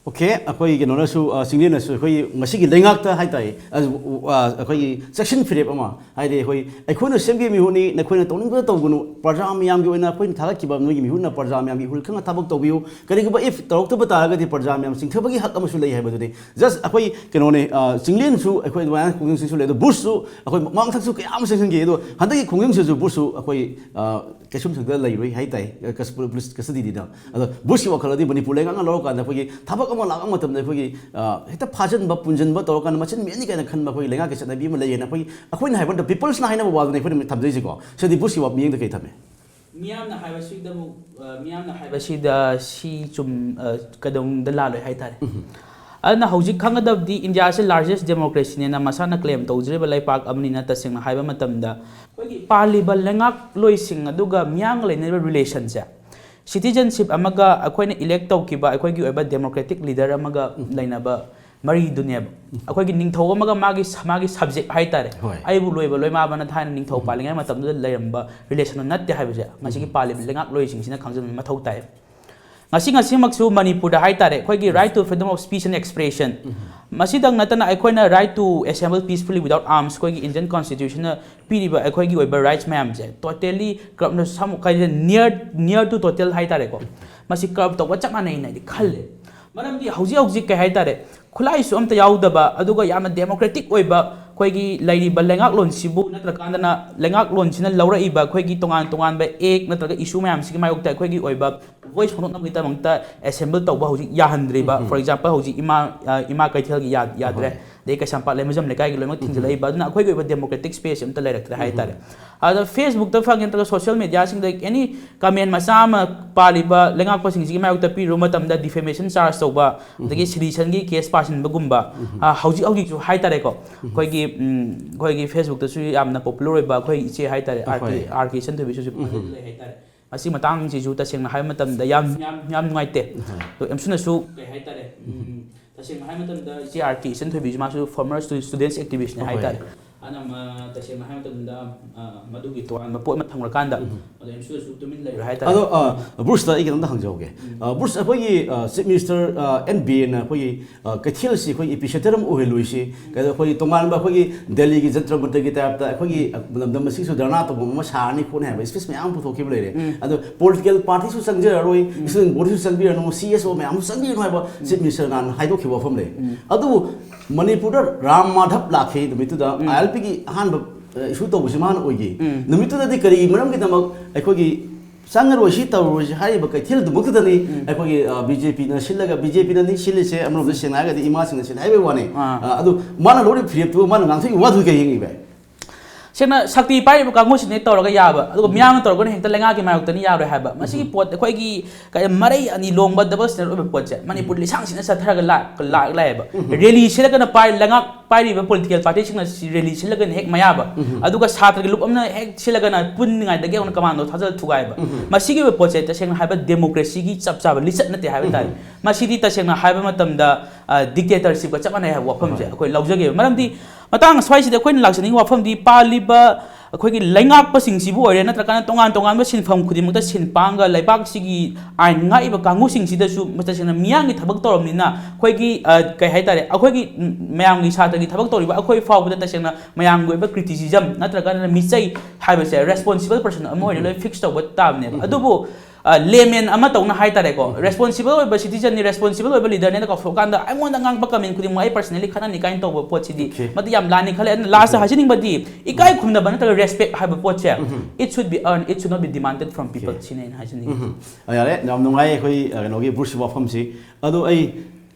ꯑꯣꯀꯦ, ꯑꯩꯈꯣꯏ ꯀꯩꯅꯣꯅꯁꯨ, ꯑ, ꯆꯤꯡꯂꯦꯟꯅꯁꯨ ꯑꯩꯈꯣꯏ ꯉꯁꯤꯒꯤ ꯂꯩꯉꯥꯛꯇ ꯍꯥꯏꯇꯥꯔꯦ, ꯑ, ꯑ, ꯑꯩꯈꯣꯏꯒꯤ ꯆꯦꯛꯁꯤꯟ ꯐꯤꯔꯦꯞ ꯑꯃ, ꯍꯥꯏꯗꯤ ꯑꯩꯈꯣꯏ, ꯑꯩꯈꯣꯏꯅ ꯁꯦꯝꯈꯤꯕ ꯃꯤꯍꯨꯠꯅꯤ, ꯅꯈꯣꯏꯅ ꯇꯧꯅꯤꯡꯕꯗ ꯇꯧꯒꯅꯨ, ꯄ꯭ꯔꯖꯥ ꯃꯤꯌꯥꯝꯒꯤ ꯑꯣꯏꯅ ꯑꯩꯈꯣꯏꯅ ꯊꯥꯒꯠꯈꯤꯕ ꯅꯣꯏꯒꯤ ꯃꯤꯍꯨꯠꯅ ꯄ꯭ꯔꯖꯥ ꯃꯤꯌꯥꯝꯒꯤ ꯏꯍꯨꯜ ꯈꯪꯅ ꯊꯕꯛ ꯇꯧꯕꯤꯌꯨ, ꯀꯔꯤꯒꯨꯝꯕ if ꯇꯧꯔꯛꯇꯕ ꯇꯥꯔꯒꯗꯤ ꯄ꯭ꯔꯖꯥ ꯃꯤꯌꯥꯝ ꯆꯤꯡꯊꯕꯒꯤ ꯍꯛ ꯑꯃꯁꯨ ꯂꯩ ꯍꯥꯏꯕꯗꯨꯅꯤ꯫ Just ꯑꯩꯈꯣꯏ ꯀꯩꯅꯣꯅꯦ, ꯑ, ꯆꯤꯡꯂꯦꯟꯁꯨ ꯑꯩꯈꯣꯏ ꯑꯗꯨꯃꯥꯏꯅ ꯈꯣꯡꯖꯪꯁꯤꯡꯁꯨ ꯂꯩ, ꯑꯗꯣ ꯕꯨꯁꯁꯨ ꯑꯩꯈꯣꯏ ꯃꯃꯥꯡꯊꯛꯁꯨ ꯀꯌꯥ ꯑꯃ ꯆꯦꯟꯁꯤꯟꯈꯤ, ꯑꯗꯣ ꯍꯟꯗꯛꯀꯤ ꯈꯣꯡꯖꯪꯁꯤꯁꯨ ꯕꯨꯁꯁꯨ ꯑꯩꯈꯣꯏ, ꯑ, ꯀꯩꯁꯨꯝ ꯁꯪꯗ ꯂꯩꯔꯣꯏ ꯍꯥꯏꯇꯥꯔꯦ, ꯀꯁ-, ꯄꯨꯂꯤꯁ ꯀꯁꯇꯗꯤꯗ꯫ ꯑꯗꯣ ꯕꯨꯁꯀꯤ ꯋꯥꯈꯜꯗꯤ ꯃꯅꯤꯄꯨꯔ ꯂꯩꯉꯥꯛꯅ ꯂꯧꯔꯀꯥꯟꯗ ꯑꯩꯈꯣꯏꯒꯤ ꯊꯕꯛ ꯑꯃ ꯂꯥꯛꯄ ꯃꯇꯝꯗ ꯑꯩꯈꯣꯏꯒꯤ, ꯑ, ꯍꯦꯛꯇ ꯐꯥꯖꯤꯟꯕ, ꯄꯨꯟꯁꯤꯟꯕ ꯇꯧꯔꯀꯥꯟꯗ ꯃꯆꯤꯟ ꯃꯦꯠꯅꯤ ꯀꯥꯏꯅ ꯈꯟꯕ ꯑꯩꯈꯣꯏꯒꯤ ꯂꯩꯉꯥꯛꯀꯤ ꯆꯠꯅꯕꯤ ꯑꯃ ꯂꯩꯌꯦꯅ ꯑꯩꯈꯣꯏꯒꯤ, ꯑꯩꯈꯣꯏꯅ ꯍꯥꯏꯕ ꯅꯠꯇꯕ, peopleꯁꯅ ꯍꯥꯏꯅꯕ ꯋꯥꯗꯨꯅꯤ ꯑꯩꯈꯣꯏꯅ ꯊꯝꯖꯩꯁꯤꯀꯣ꯫ ꯁꯤꯗꯤ ꯕꯨꯁꯀꯤ ꯋꯥ ꯃꯤꯠꯌꯦꯡꯗ ꯀꯩ ꯊꯝꯃꯦ? ꯃꯤꯌꯥꯝꯅ ꯍꯥꯏꯕꯁꯤꯗꯕꯨ, ꯑ, ꯃꯤꯌꯥꯝꯅ ꯍꯥꯏꯕꯁꯤꯗ ꯁꯤ ꯆꯨꯝ-, ꯑ, ꯀꯩꯗꯧꯅꯨꯡꯗ ꯂꯥꯜꯂꯣꯏ ꯍꯥꯏꯇꯥꯔꯦ꯫ ꯑꯗꯨꯅ ꯍꯧꯖꯤꯛ ꯈꯪꯒꯗꯕꯗꯤ ꯏꯟꯗꯤꯌꯥꯁꯦ largest democracyꯅꯦꯅ ꯃꯁꯥꯅ claim ꯇꯧꯖꯔꯤꯕ ꯂꯩꯄꯥꯛ ꯑꯃꯅꯤꯅ, ꯇꯁꯦꯡꯅ ꯍꯥꯏꯕ ꯃꯇꯝꯗ ꯑꯩꯈꯣꯏꯒꯤ ꯄꯥꯜꯂꯤꯕ ꯂꯩꯉꯥꯛꯂꯣꯏꯁꯤꯡ ꯑꯗꯨꯒ ꯃꯤꯌꯥꯝꯒ ꯂꯩꯅꯔꯤꯕ relationꯁꯦ, citizenship ꯑꯃꯒ ꯑꯩꯈꯣꯏꯅ elect ꯇꯧꯈꯤꯕ ꯑꯩꯈꯣꯏꯒꯤ ꯑꯣꯏꯕ democratic leader ꯑꯃꯒ ꯂꯩꯅꯕ ꯃꯔꯤꯗꯨꯅꯦꯕ꯫ ꯑꯩꯈꯣꯏꯒꯤ ꯅꯤꯡꯊꯧ ꯑꯃꯒ ꯃꯥꯒꯤ ꯁ-, ꯃꯥꯒꯤ subject ꯍꯥꯏꯇꯥꯔꯦ꯫ ꯍꯣꯏ꯫ ꯑꯩꯕꯨ ꯂꯣꯏꯕ ꯂꯣꯏꯃꯥꯕꯅ ꯊꯥꯏꯅ ꯅꯤꯡꯊꯧ ꯄꯥꯜꯂꯤꯉꯩ ꯃꯇꯝꯗꯨꯗ ꯂꯩꯔꯝꯕ relationꯗꯨ ꯅꯠꯇꯦ ꯍꯥꯏꯕꯁꯦ ꯉꯁꯤꯒꯤ ꯄꯥꯜꯂꯤꯕ ꯂꯩꯉꯥꯛꯂꯣꯏꯁꯤꯡꯁꯤꯅ ꯈꯪꯖꯤꯟꯕ ꯃꯊꯧ ꯇꯥꯏ꯫ ꯉꯁꯤ ꯉꯁꯤꯃꯛꯁꯨ ꯃꯅꯤꯄꯨꯔꯗ ꯍꯥꯏꯇꯥꯔꯦ, ꯑꯩꯈꯣꯏꯒꯤ right to freedom of speech and expression, ꯃꯁꯤꯗꯪ ꯅꯠꯇꯅ ꯑꯩꯈꯣꯏꯅ right to assemble peacefully without arms, ꯑꯩꯈꯣꯏꯒꯤ Indian Constitutionꯅ ꯄꯤꯔꯤꯕ ꯑꯩꯈꯣꯏꯒꯤ ꯑꯣꯏꯕ rights ꯃꯌꯥꯝꯁꯦ totally corrupt, ꯁꯝ-, ꯀꯩ-, near, near to total ꯍꯥꯏꯇꯥꯔꯦꯀꯣ, ꯃꯁꯤ corrupt ꯇꯧꯕ ꯆꯞ ꯃꯥꯟꯅꯩꯅ ꯑꯩꯗꯤ ꯈꯜꯂꯦ꯫ ꯃꯔꯝꯗꯤ ꯍꯧꯖꯤꯛ ꯍꯧꯖꯤꯛ ꯀꯩ ꯍꯥꯏꯇꯥꯔꯦ, ꯈꯨꯠꯂꯥꯏꯁꯨ ꯑꯝꯇ ꯌꯥꯎꯗꯕ, ꯑꯗꯨꯒ ꯌꯥꯝꯅ democratic ꯑꯣꯏꯕ ꯑꯩꯈꯣꯏꯒꯤ ꯂꯩꯔꯤꯕ ꯂꯩꯉꯥꯛꯂꯣꯟꯁꯤꯕꯨ, ꯅꯠꯇ꯭ꯔꯀꯥꯟꯗꯅ ꯂꯩꯉꯥꯛꯂꯣꯟꯁꯤꯅ ꯂꯧꯔꯛꯏꯕ ꯑꯩꯈꯣꯏꯒꯤ ꯇꯣꯉꯥꯟ ꯇꯣꯉꯥꯟꯕ act ꯅꯠꯇ꯭ꯔꯒ issue ꯃꯌꯥꯝꯁꯤꯒꯤ ꯃꯥꯌꯣꯛꯇ ꯑꯩꯈꯣꯏꯒꯤ ꯑꯣꯏꯕ voice ꯐꯣꯡꯗꯣꯛꯅꯕꯒꯤꯗꯃꯛꯇ assemble ꯇꯧꯕ ꯍꯧꯖꯤꯛ ꯌꯥꯍꯟꯗ꯭ꯔꯤꯕ꯫ For example, ꯍꯧꯖꯤꯛ ꯏꯃꯥ, ꯑ, ꯏꯃꯥ ꯀꯩꯊꯦꯜꯒꯤ ꯌꯥ-, ꯌꯥꯗ꯭ꯔꯦ, ꯑꯗꯩ ꯀꯩꯁꯥꯝꯄꯥꯠ ꯂꯩꯃꯖꯝ ꯂꯩꯀꯥꯏꯒꯤ ꯂꯣꯏꯅꯃꯛ ꯊꯤꯡꯖꯤꯜꯂꯛꯏꯕ꯫ ꯑꯗꯨꯅ ꯑꯩꯈꯣꯏꯒꯤ ꯑꯣꯏꯕ democratic space ꯑꯝꯇ ꯂꯩꯔꯛꯇ꯭ꯔꯦ ꯍꯥꯏꯇꯥꯔꯦ꯫ ꯑꯗ Facebookꯇ ꯐꯪꯉꯦ ꯅꯠꯇ꯭ꯔꯒ social mediaꯁꯤꯡꯗ any comment ꯃꯆꯥ ꯑꯃ ꯄꯥꯜꯂꯤꯕ ꯂꯩꯉꯥꯛꯄꯁꯤꯡꯁꯤꯒꯤ ꯃꯥꯌꯣꯛꯇ ꯄꯤꯔꯨꯕ ꯃꯇꯝꯗ defamation charge ꯇꯧꯕ, ꯑꯗꯒꯤ seditionꯒꯤ case ꯄꯥꯁꯤꯟꯕꯒꯨꯝꯕ, ꯑ, ꯍꯧꯖꯤꯛ ꯍꯧꯖꯤꯛꯁꯨ ꯍꯥꯏꯇꯥꯔꯦꯀꯣ, ꯑꯩꯈꯣꯏꯒꯤ, ꯎꯝ, ꯑꯩꯈꯣꯏꯒꯤ Facebookꯇꯁꯨ ꯌꯥꯝꯅ popular ꯑꯣꯏꯕ ꯑꯩꯈꯣꯏ ꯏꯆꯦ ꯍꯥꯏꯇꯥꯔꯦ, ꯑꯥꯔ ꯀꯦ, ꯑꯩꯈꯣꯏ ꯑꯥꯔ ꯀꯦ ꯏꯆꯟꯊꯣꯏꯕꯤꯁꯨ ꯍꯧꯖꯤꯛ ꯂꯩ ꯍꯥꯏꯇꯥꯔꯦ꯫ ꯃꯁꯤ ꯃꯇꯥꯡꯁꯤꯁꯨ ꯇꯁꯦꯡꯅ ꯍꯥꯏꯕ ꯃꯇꯝꯗ ꯌꯥꯝ, ꯌꯥꯝ, ꯌꯥꯝ ꯅꯨꯡꯉꯥꯏꯇꯦ꯫ ꯑꯗꯣ ꯑꯦꯝꯁꯨꯅꯁꯨ ꯀꯩ ꯍꯥꯏꯇꯥꯔꯦ, ꯎꯝ, ꯇꯁꯦꯡꯅ ꯍꯥꯏ ꯃꯇꯝꯗ ꯏꯆꯦ ꯑꯥꯔ ꯀꯦ ꯏꯆꯟ ꯊꯣꯏꯕꯤꯁꯤ ꯃꯥꯁꯨ ꯐꯣꯔꯃꯔ ꯁ꯭ꯇꯨꯗꯦꯟꯠꯁ ꯑꯦꯛꯇꯤꯚꯤꯁ꯭ꯠꯅꯤ ꯍꯥꯏꯇꯥꯔꯦ꯫ ꯑꯗꯨꯅ ꯃꯥ ꯇꯁꯦꯡꯅ ꯍꯥꯏ ꯃꯇꯝꯗ ꯃꯗꯨꯒꯤ ꯇꯣꯉꯥꯟꯕ ꯄꯣꯠ ꯑꯃ ꯊꯝꯈ꯭ꯔꯀꯥꯟꯗ ꯑꯗꯣ ꯑꯦꯝ ꯁꯤꯗꯁꯨ ꯇꯨꯃꯤꯟ ꯂꯩꯔꯣꯏ ꯍꯥꯏꯇꯥꯔꯦ꯫ ꯑꯗꯣ ꯕ꯭ꯔꯨꯁꯇ ꯑꯩ ꯀꯩꯅꯣꯝꯇ ꯍꯪꯖꯍꯧꯒꯦ꯫ ꯕ꯭ꯔꯨꯁ, ꯑꯩꯈꯣꯏꯒꯤ ꯆꯤꯐ ꯃꯤꯅꯤꯁꯇꯔ ꯑꯦꯟ ꯕꯤꯔꯦꯟꯅ ꯑꯩꯈꯣꯏꯒꯤ ꯀꯩꯊꯦꯜꯁꯤ ꯑꯩꯈꯣꯏ ꯏꯄꯤꯁꯦꯟꯇꯔ ꯑꯃ ꯑꯣꯏꯍꯜꯂꯨꯏꯁꯤ, ꯑꯩꯈꯣꯏ ꯇꯣꯉꯥꯟꯕ ꯑꯩꯈꯣꯏꯒꯤ ꯗꯦꯜꯂꯤꯒꯤ ꯖꯟꯇ꯭ꯔ ꯃꯟꯇ꯭ꯔꯒꯤ ꯇꯥꯏꯞꯇ ꯑꯩꯈꯣꯏꯒꯤ ꯂꯝꯗꯝ ꯑꯁꯤꯁꯨ ꯙꯔꯅꯥ ꯇꯧꯐꯝ ꯑꯃ ꯁꯥꯔꯅꯤ ꯈꯣꯠꯅꯤ ꯍꯥꯏꯕ ꯁ꯭ꯄꯤꯆ ꯃꯌꯥꯝ ꯑꯃ ꯄꯨꯊꯣꯛꯈꯤꯕ ꯂꯩꯔꯦ꯫ ꯑꯗꯣ ꯄꯣꯂꯤꯇꯤꯀꯦꯜ ꯄꯥꯔꯇꯤꯁꯨ ꯆꯪꯖꯔꯔꯣꯏ, ꯁ꯭ꯇꯨꯗꯦꯟꯠ ꯕꯣꯗꯤꯁꯨ ꯆꯪꯕꯤꯔꯅꯨ, ꯁꯤ ꯑꯦꯁ ꯑꯣ ꯃꯌꯥꯝꯁꯨ ꯆꯪꯕꯤꯔꯅꯨ ꯍꯥꯏꯕ ꯆꯤꯐ ꯃꯤꯅꯤꯁꯇꯔ ꯅꯍꯥꯟ ꯍꯥꯏꯗꯣꯛꯈꯤꯕ ꯋꯥꯐꯝ ꯂꯩ꯫ ꯑꯗꯨꯕꯨ ꯃꯅꯤꯄꯨꯔꯗ ꯔꯥꯝ ꯃꯥꯙꯕ ꯂꯥꯛꯈꯤ ꯅꯨꯃꯤꯠꯇꯨꯗ, ꯑꯥꯏ ꯑꯦꯜ ꯄꯤꯒꯤ ꯑꯍꯥꯟꯕ ꯏꯁꯨ ꯇꯧꯕꯁꯤ ꯃꯥꯅ ꯑꯣꯏꯈꯤ꯫ ꯅꯨꯃꯤꯠꯇꯨꯗꯗꯤ ꯀꯔꯤ ꯃꯔꯝꯒꯤꯗꯃꯛ ꯑꯩꯈꯣꯏꯒꯤ ꯆꯪꯉꯔꯣꯏ, ꯁꯤ ꯇꯧꯔꯣꯏꯁꯤ ꯍꯥꯏꯔꯤꯕ ꯀꯩꯊꯦꯜꯗꯨꯃꯛꯇꯗꯅꯤ ꯑꯩꯈꯣꯏꯒꯤ ꯕꯤ ꯖꯦ ꯄꯤꯅ ꯁꯤꯜꯂꯒ, ꯕꯤ ꯖꯦ ꯄꯤꯅꯗꯤ ꯁꯤꯜꯂꯤꯁꯦ, ꯑꯃꯔꯣꯝꯗ ꯁꯦꯡꯅ ꯍꯥꯏꯔꯒꯗꯤ ꯏꯃꯥꯁꯤꯡꯅ ꯁꯤꯜꯂꯤ ꯍꯥꯏꯕꯒꯤ ꯋꯥꯅꯤ꯫ ꯑꯗꯨ ꯃꯥꯅ ꯂꯧꯔꯤꯕ ꯐꯤꯔꯦꯞꯇꯨ, ꯃꯥꯅ ꯉꯥꯡꯊꯣꯛꯏꯕ ꯋꯥꯗꯨ ꯀꯩ ꯌꯦꯡꯉꯤꯕ? ꯁꯦꯡꯅ ꯁꯛꯇꯤ ꯄꯥꯏꯔꯤꯕ ꯀꯥꯡꯕꯨꯁꯤꯅ ꯇꯧꯔꯒ ꯌꯥꯕ, ꯑꯗꯨꯒ ꯃꯤꯌꯥꯝꯅ ꯇꯧꯔꯒꯅ ꯍꯦꯛꯇ ꯂꯩꯉꯥꯛꯀꯤ ꯃꯥꯌꯣꯛꯇꯅꯤ ꯌꯥꯔꯣꯏ ꯍꯥꯏꯕ꯫ ꯃꯁꯤꯒꯤ ꯄꯣꯠ ꯑꯩꯈꯣꯏꯒꯤ ꯀꯩ ꯃꯔꯩ ꯑꯅꯤ ꯂꯣꯡꯕ ꯗꯕꯜ ꯁ꯭ꯇꯦꯟꯗꯔꯗ ꯑꯣꯏꯕ ꯄꯣꯠꯁꯦ ꯃꯅꯤꯄꯨꯔ ꯂꯤꯁꯥꯡ ꯁꯤꯠꯅ ꯆꯠꯊꯔꯒ ꯂꯥꯛ-, ꯂꯥꯛ-, ꯂꯥꯛꯑꯦꯕ꯫ ꯔꯦꯂꯤ ꯁꯤꯜꯂꯒꯅ ꯄꯥꯏ-, ꯂꯩꯉꯥꯛ ꯄꯥꯏꯔꯤꯕ ꯄꯣꯂꯤꯇꯤꯀꯦꯜ ꯄꯥꯔꯇꯤꯁꯤꯡꯅ ꯁꯤ ꯔꯦꯂꯤ ꯁꯤꯜꯂꯒꯅ ꯍꯦꯛ ꯃꯌꯥꯕ, ꯑꯗꯨꯒ ꯁꯥꯇ꯭ꯔꯒꯤ ꯂꯨꯞ ꯑꯃꯅ ꯍꯦꯛ ꯁꯤꯜꯂꯒꯅ ꯄꯨꯟꯅꯤꯡꯉꯥꯏꯗꯒꯤ ꯍꯧꯅ ꯀꯃꯥꯟꯗꯣ ꯊꯥꯖꯤꯜꯂ ꯊꯨꯒꯥꯏꯕ꯫ ꯃꯁꯤꯒꯤ ꯑꯣꯏꯕ ꯄꯣꯠꯁꯦ ꯇꯁꯦꯡꯅ ꯍꯥꯏꯕ ꯗꯦꯃꯣꯀ꯭ꯔꯦꯁꯤꯒꯤ ꯆꯞ ꯆꯥꯕ ꯂꯤꯆꯠ ꯅꯠꯇꯦ ꯍꯥꯏꯕ ꯇꯥꯔꯦ꯫ ꯃꯁꯤꯗꯤ ꯇꯁꯦꯡꯅ ꯍꯥꯏꯕ ꯃꯇꯝꯗ ꯗꯤꯛꯇꯦꯇꯔꯁꯤꯞꯀ ꯆꯞ ꯃꯥꯟꯅꯩ ꯍꯥꯏꯕ ꯋꯥꯐꯝꯁꯦ ꯑꯩꯈꯣꯏ ꯂꯧꯖꯒꯦꯕ꯫ ꯃꯔꯝꯗꯤ ꯃꯇꯥꯡ ꯑꯁ꯭ꯋꯥꯏꯁꯤꯗ ꯑꯩꯈꯣꯏꯅ ꯂꯥꯛꯆꯅꯤꯡꯕ ꯋꯥꯐꯝꯗꯤ ꯄꯥꯜꯂꯤꯕ ꯑꯩꯈꯣꯏꯒꯤ ꯂꯩꯉꯥꯛꯄꯁꯤꯡꯁꯤꯕꯨ ꯑꯣꯏꯔꯦ, ꯅꯠꯇ꯭ꯔꯒꯅ ꯇꯣꯉꯥꯟ ꯇꯣꯉꯥꯟꯕ ꯁꯤꯟꯐꯝ ꯈꯨꯗꯤꯡꯃꯛꯇ ꯁꯤꯟ ꯄꯥꯡꯒ ꯂꯩꯕꯥꯛꯁꯤꯒꯤ ꯑꯥꯏꯟ ꯉꯥꯛꯏꯕ ꯀꯥꯡꯕꯨꯁꯤꯡꯁꯤꯗꯁꯨ ꯇꯁꯦꯡꯅ ꯃꯤꯌꯥꯝꯒꯤ ꯊꯕꯛ ꯇꯧꯔꯕꯅꯤꯅ ꯑꯩꯈꯣꯏꯒꯤ, ꯑ, ꯀꯩ ꯍꯥꯏꯇꯥꯔꯦ, ꯑꯩꯈꯣꯏꯒꯤ, ꯎꯝ, ꯃꯌꯥꯝꯒꯤ ꯁꯥꯇ꯭ꯔꯒꯤ ꯊꯕꯛ ꯇꯧꯔꯤꯕ ꯑꯩꯈꯣꯏ ꯐꯥꯎꯕꯗ ꯇꯁꯦꯡꯅ ꯃꯌꯥꯝꯒꯤ ꯑꯣꯏꯕ ꯀ꯭ꯔꯤꯇꯤꯁꯤꯖꯝ ꯅꯠꯇ꯭ꯔꯒꯅ ꯃꯤꯆꯩ ꯍꯥꯏꯕꯁꯦ ꯔꯦꯁꯄꯣꯟꯁꯤꯕꯜ ꯄꯔꯁꯟ ꯑꯃ ꯑꯣꯏꯅ ꯂꯣꯏ ꯐꯤꯛꯁ ꯇꯧꯕ ꯇꯥꯕꯅꯦꯕ꯫ ꯑꯗꯨꯕꯨ, ꯑ, ꯂꯦꯃꯦꯟ ꯑꯃ ꯇꯧꯅ ꯍꯥꯏꯇꯥꯔꯦꯀꯣ, ꯔꯦꯁꯄꯣꯟꯁꯤꯕꯜ ꯑꯣꯏꯕ ꯁꯤꯇꯤꯖꯟꯅꯤ, ꯔꯦꯁꯄꯣꯟꯁꯤꯕꯜ ꯑꯣꯏꯕ ꯂꯤꯗꯔꯅꯦꯅ ꯀꯧꯊꯣꯛꯑꯀꯥꯟꯗ ꯑꯩꯉꯣꯟꯗ ꯉꯥꯡꯕ ꯀꯃꯦꯟ ꯈꯨꯗꯤꯡꯃꯛ ꯑꯩ ꯄꯔꯁꯅꯦꯂꯤ ꯈꯠꯅꯅꯤ ꯀꯥꯏꯅ ꯇꯧꯕ ꯄꯣꯠꯁꯤꯗꯤ ꯃꯗꯨ ꯌꯥꯝ ꯂꯥꯟꯅꯤ ꯈꯜꯂꯦ꯫ ꯑꯗꯨꯅ ꯂꯥꯁꯇ ꯍꯥꯏꯖꯅꯤꯡꯕꯗꯤ ꯏꯀꯥꯏ ꯈꯨꯝꯅꯕ ꯅꯠꯇ꯭ꯔꯒ ꯔꯦꯁꯄꯦꯛ ꯍꯥꯏꯕ ꯄꯣꯠꯁꯦ, it should be earned, it should not be demanded from people, ꯁꯤꯅꯦ ꯑꯩꯅ ꯍꯥꯏꯖꯅꯤꯡꯉꯤ꯫ ꯎꯝ, ꯌꯥꯔꯦ, ꯌꯥꯝ ꯅꯨꯡꯉꯥꯏ ꯑꯩꯈꯣꯏ, ꯑ, ꯀꯩꯅꯣꯒꯤ ꯕ꯭ꯔꯨꯁ ꯋꯥꯐꯝꯁꯤ꯫ ꯑꯗꯣ ꯑꯩ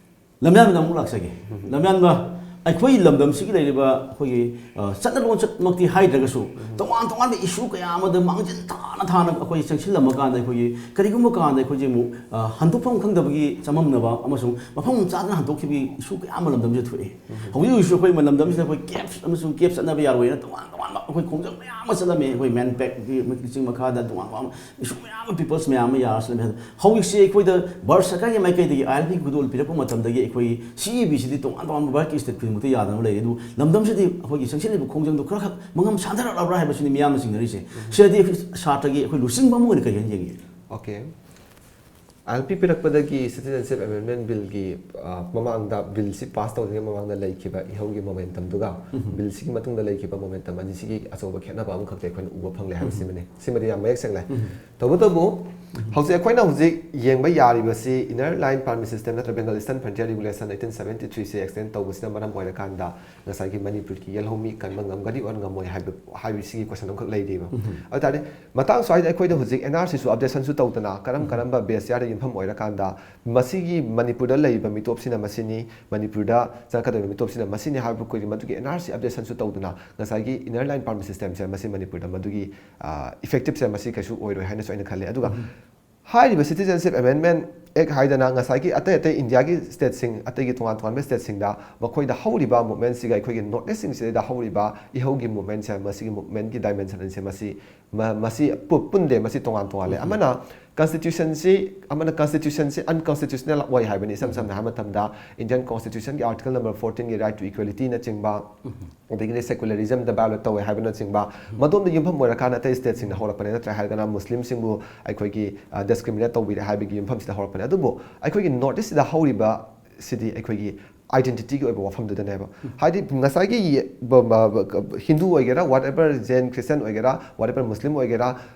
ꯂꯝꯌꯥꯟꯕꯗ ꯑꯃꯨꯛ ꯂꯥꯛꯆꯒꯦ꯫ ꯂꯝꯌꯥꯟꯕ, ꯑꯩꯈꯣꯏ ꯂꯝꯗꯝꯁꯤꯒꯤ ꯂꯩꯔꯤꯕ ꯑꯩꯈꯣꯏꯒꯤ, ꯑ, ꯆꯠꯅ ꯂꯣꯟꯆꯠꯃꯛꯇꯤ ꯍꯥꯏꯗ꯭ꯔꯒꯁꯨ, ꯇꯣꯉꯥꯟ ꯇꯣꯉꯥꯟꯕ ꯏꯁꯨ ꯀꯌꯥ ꯑꯃꯗ ꯃꯥꯡꯖꯤꯟ ꯊꯥꯅ ꯊꯥꯅ ꯑꯩꯈꯣꯏ ꯆꯪꯁꯤꯜꯂꯝꯃ ꯀꯥꯟꯗ ꯑꯩꯈꯣꯏꯒꯤ ꯀꯔꯤꯒꯨꯝꯕ ꯀꯥꯟꯗ ꯑꯩꯈꯣꯏꯁꯦ ꯑꯃꯨꯛ, ꯑ, ꯍꯟꯗꯣꯛꯐꯝ ꯈꯪꯗꯕꯒꯤ ꯆꯃꯝꯅꯕ ꯑꯃꯁꯨꯡ ꯃꯐꯝ ꯆꯥꯗꯅ ꯍꯟꯗꯣꯛꯈꯤꯕꯒꯤ ꯏꯁꯨ ꯀꯌꯥ ꯑꯃ ꯂꯝꯗꯝꯁꯤꯗ ꯊꯣꯛꯑꯦ꯫ ꯍꯧꯖꯤꯛ ꯍꯧꯖꯤꯛꯁꯨ ꯑꯩꯈꯣꯏ ꯂꯝꯗꯝꯁꯤꯗ ꯑꯩꯈꯣꯏ ꯀꯦꯞ ꯑꯃꯁꯨꯡ ꯀꯦꯞ ꯆꯠꯅꯕ ꯌꯥꯔꯣꯏꯅ ꯇꯣꯉꯥꯟ ꯇꯣꯉꯥꯟꯕ ꯑꯩꯈꯣꯏ ꯈꯣꯡꯖꯪ ꯃꯌꯥꯝ ꯑꯃ ꯆꯠꯂꯝꯃꯤ, ꯑꯩꯈꯣꯏ ꯃꯦꯟꯄꯦꯛꯀꯤ ꯂꯨꯆꯤꯡ ꯃꯈꯥꯗ ꯇꯣꯉꯥꯟ ꯇꯣꯉꯥꯟꯕ ꯏꯁꯨ ꯃꯌꯥꯝ ꯑꯃ, ꯄꯤꯄꯜꯁ ꯃꯌꯥꯝ ꯑꯃ ꯌꯥꯔ ꯆꯠꯂꯝꯃꯤ꯫ ꯍꯧꯖꯤꯛꯁꯤ ꯑꯩꯈꯣꯏꯗ ꯚꯥꯔꯠ ꯁꯔꯀꯥꯔꯒꯤ ꯃꯥꯏꯀꯩꯗꯒꯤ ꯑꯥꯏ ꯑꯦꯜ ꯄꯤ ꯈꯨꯗꯣꯜ ꯄꯤꯔꯛꯄ ꯃꯇꯝꯗꯒꯤ ꯑꯩꯈꯣꯏ ꯁꯤ ꯏ ꯕꯤꯁꯤꯗꯤ ꯇꯣꯉꯥꯟ ꯇꯣꯉꯥꯟꯕ ꯚꯥꯔꯠꯀꯤ ꯁ꯭ꯇꯦꯠ ꯈꯨꯗꯤꯡꯃꯛꯇ ꯌꯥꯗꯅ ꯂꯩꯔꯦ꯫ ꯑꯗꯨ ꯂꯝꯗꯝꯁꯤꯗꯗꯤ ꯑꯩꯈꯣꯏꯒꯤ ꯆꯪꯁꯤꯜꯂꯤꯕ ꯈꯣꯡꯖꯪꯗꯣ ꯈꯔ ꯈꯛ ꯃꯉꯝ ꯁꯥꯟꯊꯔꯛꯂꯕ꯭ꯔꯥ ꯍꯥꯏꯕꯁꯤꯅꯤ ꯃꯤꯌꯥꯝꯅ ꯆꯤꯡꯅꯔꯤꯁꯦ꯫ ꯁꯤꯗꯗꯤ ꯑꯩꯈꯣꯏ ꯁꯥꯇ꯭ꯔꯒꯤ, ꯑꯩꯈꯣꯏ ꯂꯨꯆꯤꯡꯕ ꯑꯃ ꯑꯣꯏꯅ ꯀꯔꯤ ꯍꯥꯏꯅ ꯌꯦꯡꯒꯦ? ꯑꯣꯀꯦ꯫ ꯑꯥꯏ ꯑꯦꯜ ꯄꯤ ꯄꯤꯔꯛꯄꯗꯒꯤ ꯁꯤꯇꯤꯖꯦꯟꯁꯤꯞ ꯑꯦꯃꯦꯟꯗꯃꯦꯟ ꯕꯤꯜꯒꯤ, ꯑ, ꯃꯃꯥꯡꯗ, ꯕꯤꯜꯁꯤ ꯄꯥꯁ ꯇꯧꯗ꯭ꯔꯤꯉꯩ ꯃꯃꯥꯡꯗ ꯂꯩꯈꯤꯕ ꯏꯍꯧꯒꯤ ꯃꯣꯃꯦꯟꯇꯝꯗꯨꯒ, ꯕꯤꯜꯁꯤꯒꯤ ꯃꯇꯨꯡꯗ ꯂꯩꯈꯤꯕ ꯃꯣꯃꯦꯟꯇꯝ ꯑꯅꯤꯁꯤꯒꯤ ꯑꯆꯧꯕ ꯈꯦꯠꯅꯕ ꯑꯃꯈꯛꯇꯤ ꯑꯩꯈꯣꯏꯅ ꯎꯕ ꯐꯪꯂꯦ ꯍꯥꯏꯕꯁꯤꯃꯅꯤ꯫ ꯁꯤꯃꯗꯤ ꯌꯥꯝ ꯃꯌꯦꯛ ꯁꯦꯡꯂꯦ꯫ ꯇꯧꯕꯇꯕꯨ, ꯍꯧꯖꯤꯛ ꯑꯩꯈꯣꯏꯅ ꯍꯧꯖꯤꯛ ꯌꯦꯡꯕ ꯌꯥꯔꯤꯕꯁꯤ Inner Line Permit System ꯅꯠꯇ꯭ꯔꯒ Bengal Eastern Frontier Regulation eighteen seventy three ꯁꯦ extend ꯇꯧꯕꯁꯤꯅ ꯃꯔꯝ ꯑꯣꯏꯔꯀꯥꯟꯗ ꯉꯁꯥꯏꯒꯤ ꯃꯅꯤꯄꯨꯔꯒꯤ ꯌꯦꯜꯍꯧꯃꯤ ꯀꯟꯕ ꯉꯝꯒꯅꯤ or ꯉꯝꯃꯣꯏ ꯍꯥꯏꯕ, ꯍꯥꯏꯕꯁꯤꯒꯤ question ꯑꯃꯈꯛ ꯂꯩꯔꯤꯕ꯫ ꯑꯗꯨ ꯇꯥꯔꯗꯤ, ꯃꯇꯥꯡ ꯁ꯭ꯋꯥꯏꯗ ꯑꯩꯈꯣꯏꯗ ꯍꯧꯖꯤꯛ ꯑꯦꯟ ꯑꯥꯔ ꯁꯤꯁꯨ ꯑꯞꯗꯦꯁꯟꯁꯨ ꯇꯧꯗꯅ, ꯀꯔꯝ ꯀꯔꯝꯕ ꯕꯦꯁ ꯌꯥꯔꯗ ꯌꯨꯝꯐꯝ ꯑꯣꯏꯔꯀꯥꯟꯗ ꯃꯁꯤꯒꯤ ꯃꯅꯤꯄꯨꯔꯗ ꯂꯩꯔꯤꯕ ꯃꯤꯇꯣꯞꯁꯤꯅ ꯃꯁꯤꯅꯤ, ꯃꯅꯤꯄꯨꯔꯗ ꯆꯪꯉꯛꯀꯗꯧꯔꯤꯕ ꯃꯤꯇꯣꯞꯁꯤꯅ ꯃꯁꯤꯅꯤ ꯍꯥꯏꯕ ꯑꯩꯈꯣꯏꯒꯤ ꯃꯗꯨꯒꯤ ꯑꯦꯟ ꯑꯥꯔ ꯁꯤ ꯑꯞꯗꯦꯁꯟꯁꯨ ꯇꯧꯗꯅ, ꯉꯁꯥꯏꯒꯤ Inner Line Permit System ꯁꯦ ꯃꯁꯤ ꯃꯅꯤꯄꯨꯔꯗ ꯃꯗꯨꯒꯤ, ꯑ, effective ꯁꯦ ꯃꯁꯤ ꯀꯩꯁꯨ ꯑꯣꯏꯔꯣꯏ ꯍꯥꯏꯅꯁꯨ ꯑꯩꯅ ꯈꯜꯂꯤ꯫ ꯑꯗꯨꯒ ꯍꯥꯏꯔꯤꯕ Citizenship Amendment Act ꯍꯥꯏꯗꯅ ꯉꯁꯥꯏꯒꯤ ꯑꯇꯩ ꯑꯇꯩ ꯏꯟꯗꯤꯌꯥꯒꯤ ꯁ꯭ꯇꯦꯠꯁꯤꯡ, ꯑꯇꯩꯒꯤ ꯇꯣꯉꯥꯟ ꯇꯣꯉꯥꯟꯕ ꯁ꯭ꯇꯦꯠꯁꯤꯡꯗ ꯃꯈꯣꯏꯗ ꯍꯧꯔꯤꯕ ꯃꯨꯞꯃꯦꯟꯁꯤꯒ ꯑꯩꯈꯣꯏꯒꯤ ꯅꯣꯔꯠ ꯏꯁꯁꯤꯡꯁꯤꯗ ꯍꯧꯔꯤꯕ ꯏꯍꯧꯒꯤ ꯃꯨꯞꯃꯦꯟꯁꯦ, ꯃꯁꯤꯒꯤ ꯃꯨꯞꯃꯦꯟꯒꯤ ꯗꯥꯏꯃꯦꯟꯁꯟ ꯑꯅꯤꯁꯦ ꯃꯁꯤ, ꯃ-, ꯃꯁꯤ ꯄꯨ-, ꯄꯨꯟꯗꯦ, ꯃꯁꯤ ꯇꯣꯉꯥꯟ ꯇꯣꯉꯥꯜꯂꯦ꯫ ꯑꯃꯅ ꯀꯟꯁꯇꯤꯇ꯭ꯌꯨꯁꯟꯁꯤ, ꯑꯃꯅ ꯀꯟꯁꯇꯤꯇ꯭ꯌꯨꯁꯟꯁꯤ ꯑꯟꯀꯟꯁꯇꯤꯇ꯭ꯌꯨꯁꯅꯦꯜ ꯑꯣꯏ ꯍꯥꯏꯕꯅꯤ꯫ ꯏꯁꯝ ꯁꯝꯅ ꯍꯥꯏꯕ ꯃꯇꯝꯗ, ꯏꯟꯗꯤꯌꯟ ꯀꯣꯟꯁꯇꯤꯇ꯭ꯌꯨꯁꯟꯒꯤ ꯑꯥꯔꯇꯤꯀꯜ ꯅꯝꯕꯔ ꯐꯣꯔꯇꯤꯟꯒꯤ right to equality ꯅꯆꯤꯡꯕ, ꯑꯗꯒꯤꯗꯤ ꯁꯦꯀꯨꯂꯔꯤꯖꯝꯗ ꯚꯥꯏꯑꯣꯂꯦꯠ ꯇꯧꯋꯦ ꯍꯥꯏꯕꯅꯆꯤꯡꯕ, ꯃꯗꯣꯝꯗ ꯌꯨꯝꯐꯝ ꯑꯣꯏꯔꯀꯥꯟꯗ ꯑꯇꯩ ꯁ꯭ꯇꯦꯠꯁꯤꯡꯅ ꯍꯧꯔꯛꯄꯅꯦ, ꯅꯠꯇ꯭ꯔꯦ ꯍꯥꯏꯔꯒꯅ ꯃꯨꯁꯂꯤꯝꯁꯤꯡꯕꯨ ꯑꯩꯈꯣꯏꯒꯤ, ꯑ, ꯗꯤꯁꯀ꯭ꯔꯤꯃꯤꯅꯦꯠ ꯇꯧꯕꯤꯔꯦ ꯍꯥꯏꯕꯒꯤ ꯌꯨꯝꯐꯝꯁꯤꯗ ꯍꯧꯔꯛꯄꯅꯦ꯫ ꯑꯗꯨꯕꯨ ꯑꯩꯈꯣꯏꯒꯤ ꯅꯣꯔꯠ ꯏꯁꯁꯤꯗ ꯍꯧꯔꯤꯕ ꯁꯤꯗꯤ ꯑꯩꯈꯣꯏꯒꯤ ꯑꯥꯏꯗꯦꯟꯇꯤꯇꯤꯒꯤ ꯑꯣꯏꯕ ꯋꯥꯐꯝꯗꯨꯗꯅꯦꯕ꯫ ꯍꯥꯏꯗꯤ ꯉꯁꯥꯏꯒꯤ ꯌꯦ-, ꯕ-, ꯕ-, ꯕ-, ꯍꯤꯟꯗꯨ ꯑꯣꯏꯒꯦꯔꯥ, whatever, ꯖꯦꯟ, ꯈ꯭ꯔꯤꯁꯇꯤꯌꯟ ꯑꯣꯏꯒꯦꯔꯥ, whatever, ꯃꯨꯁꯂꯤꯝ ꯑꯣꯏꯒꯦꯔꯥ,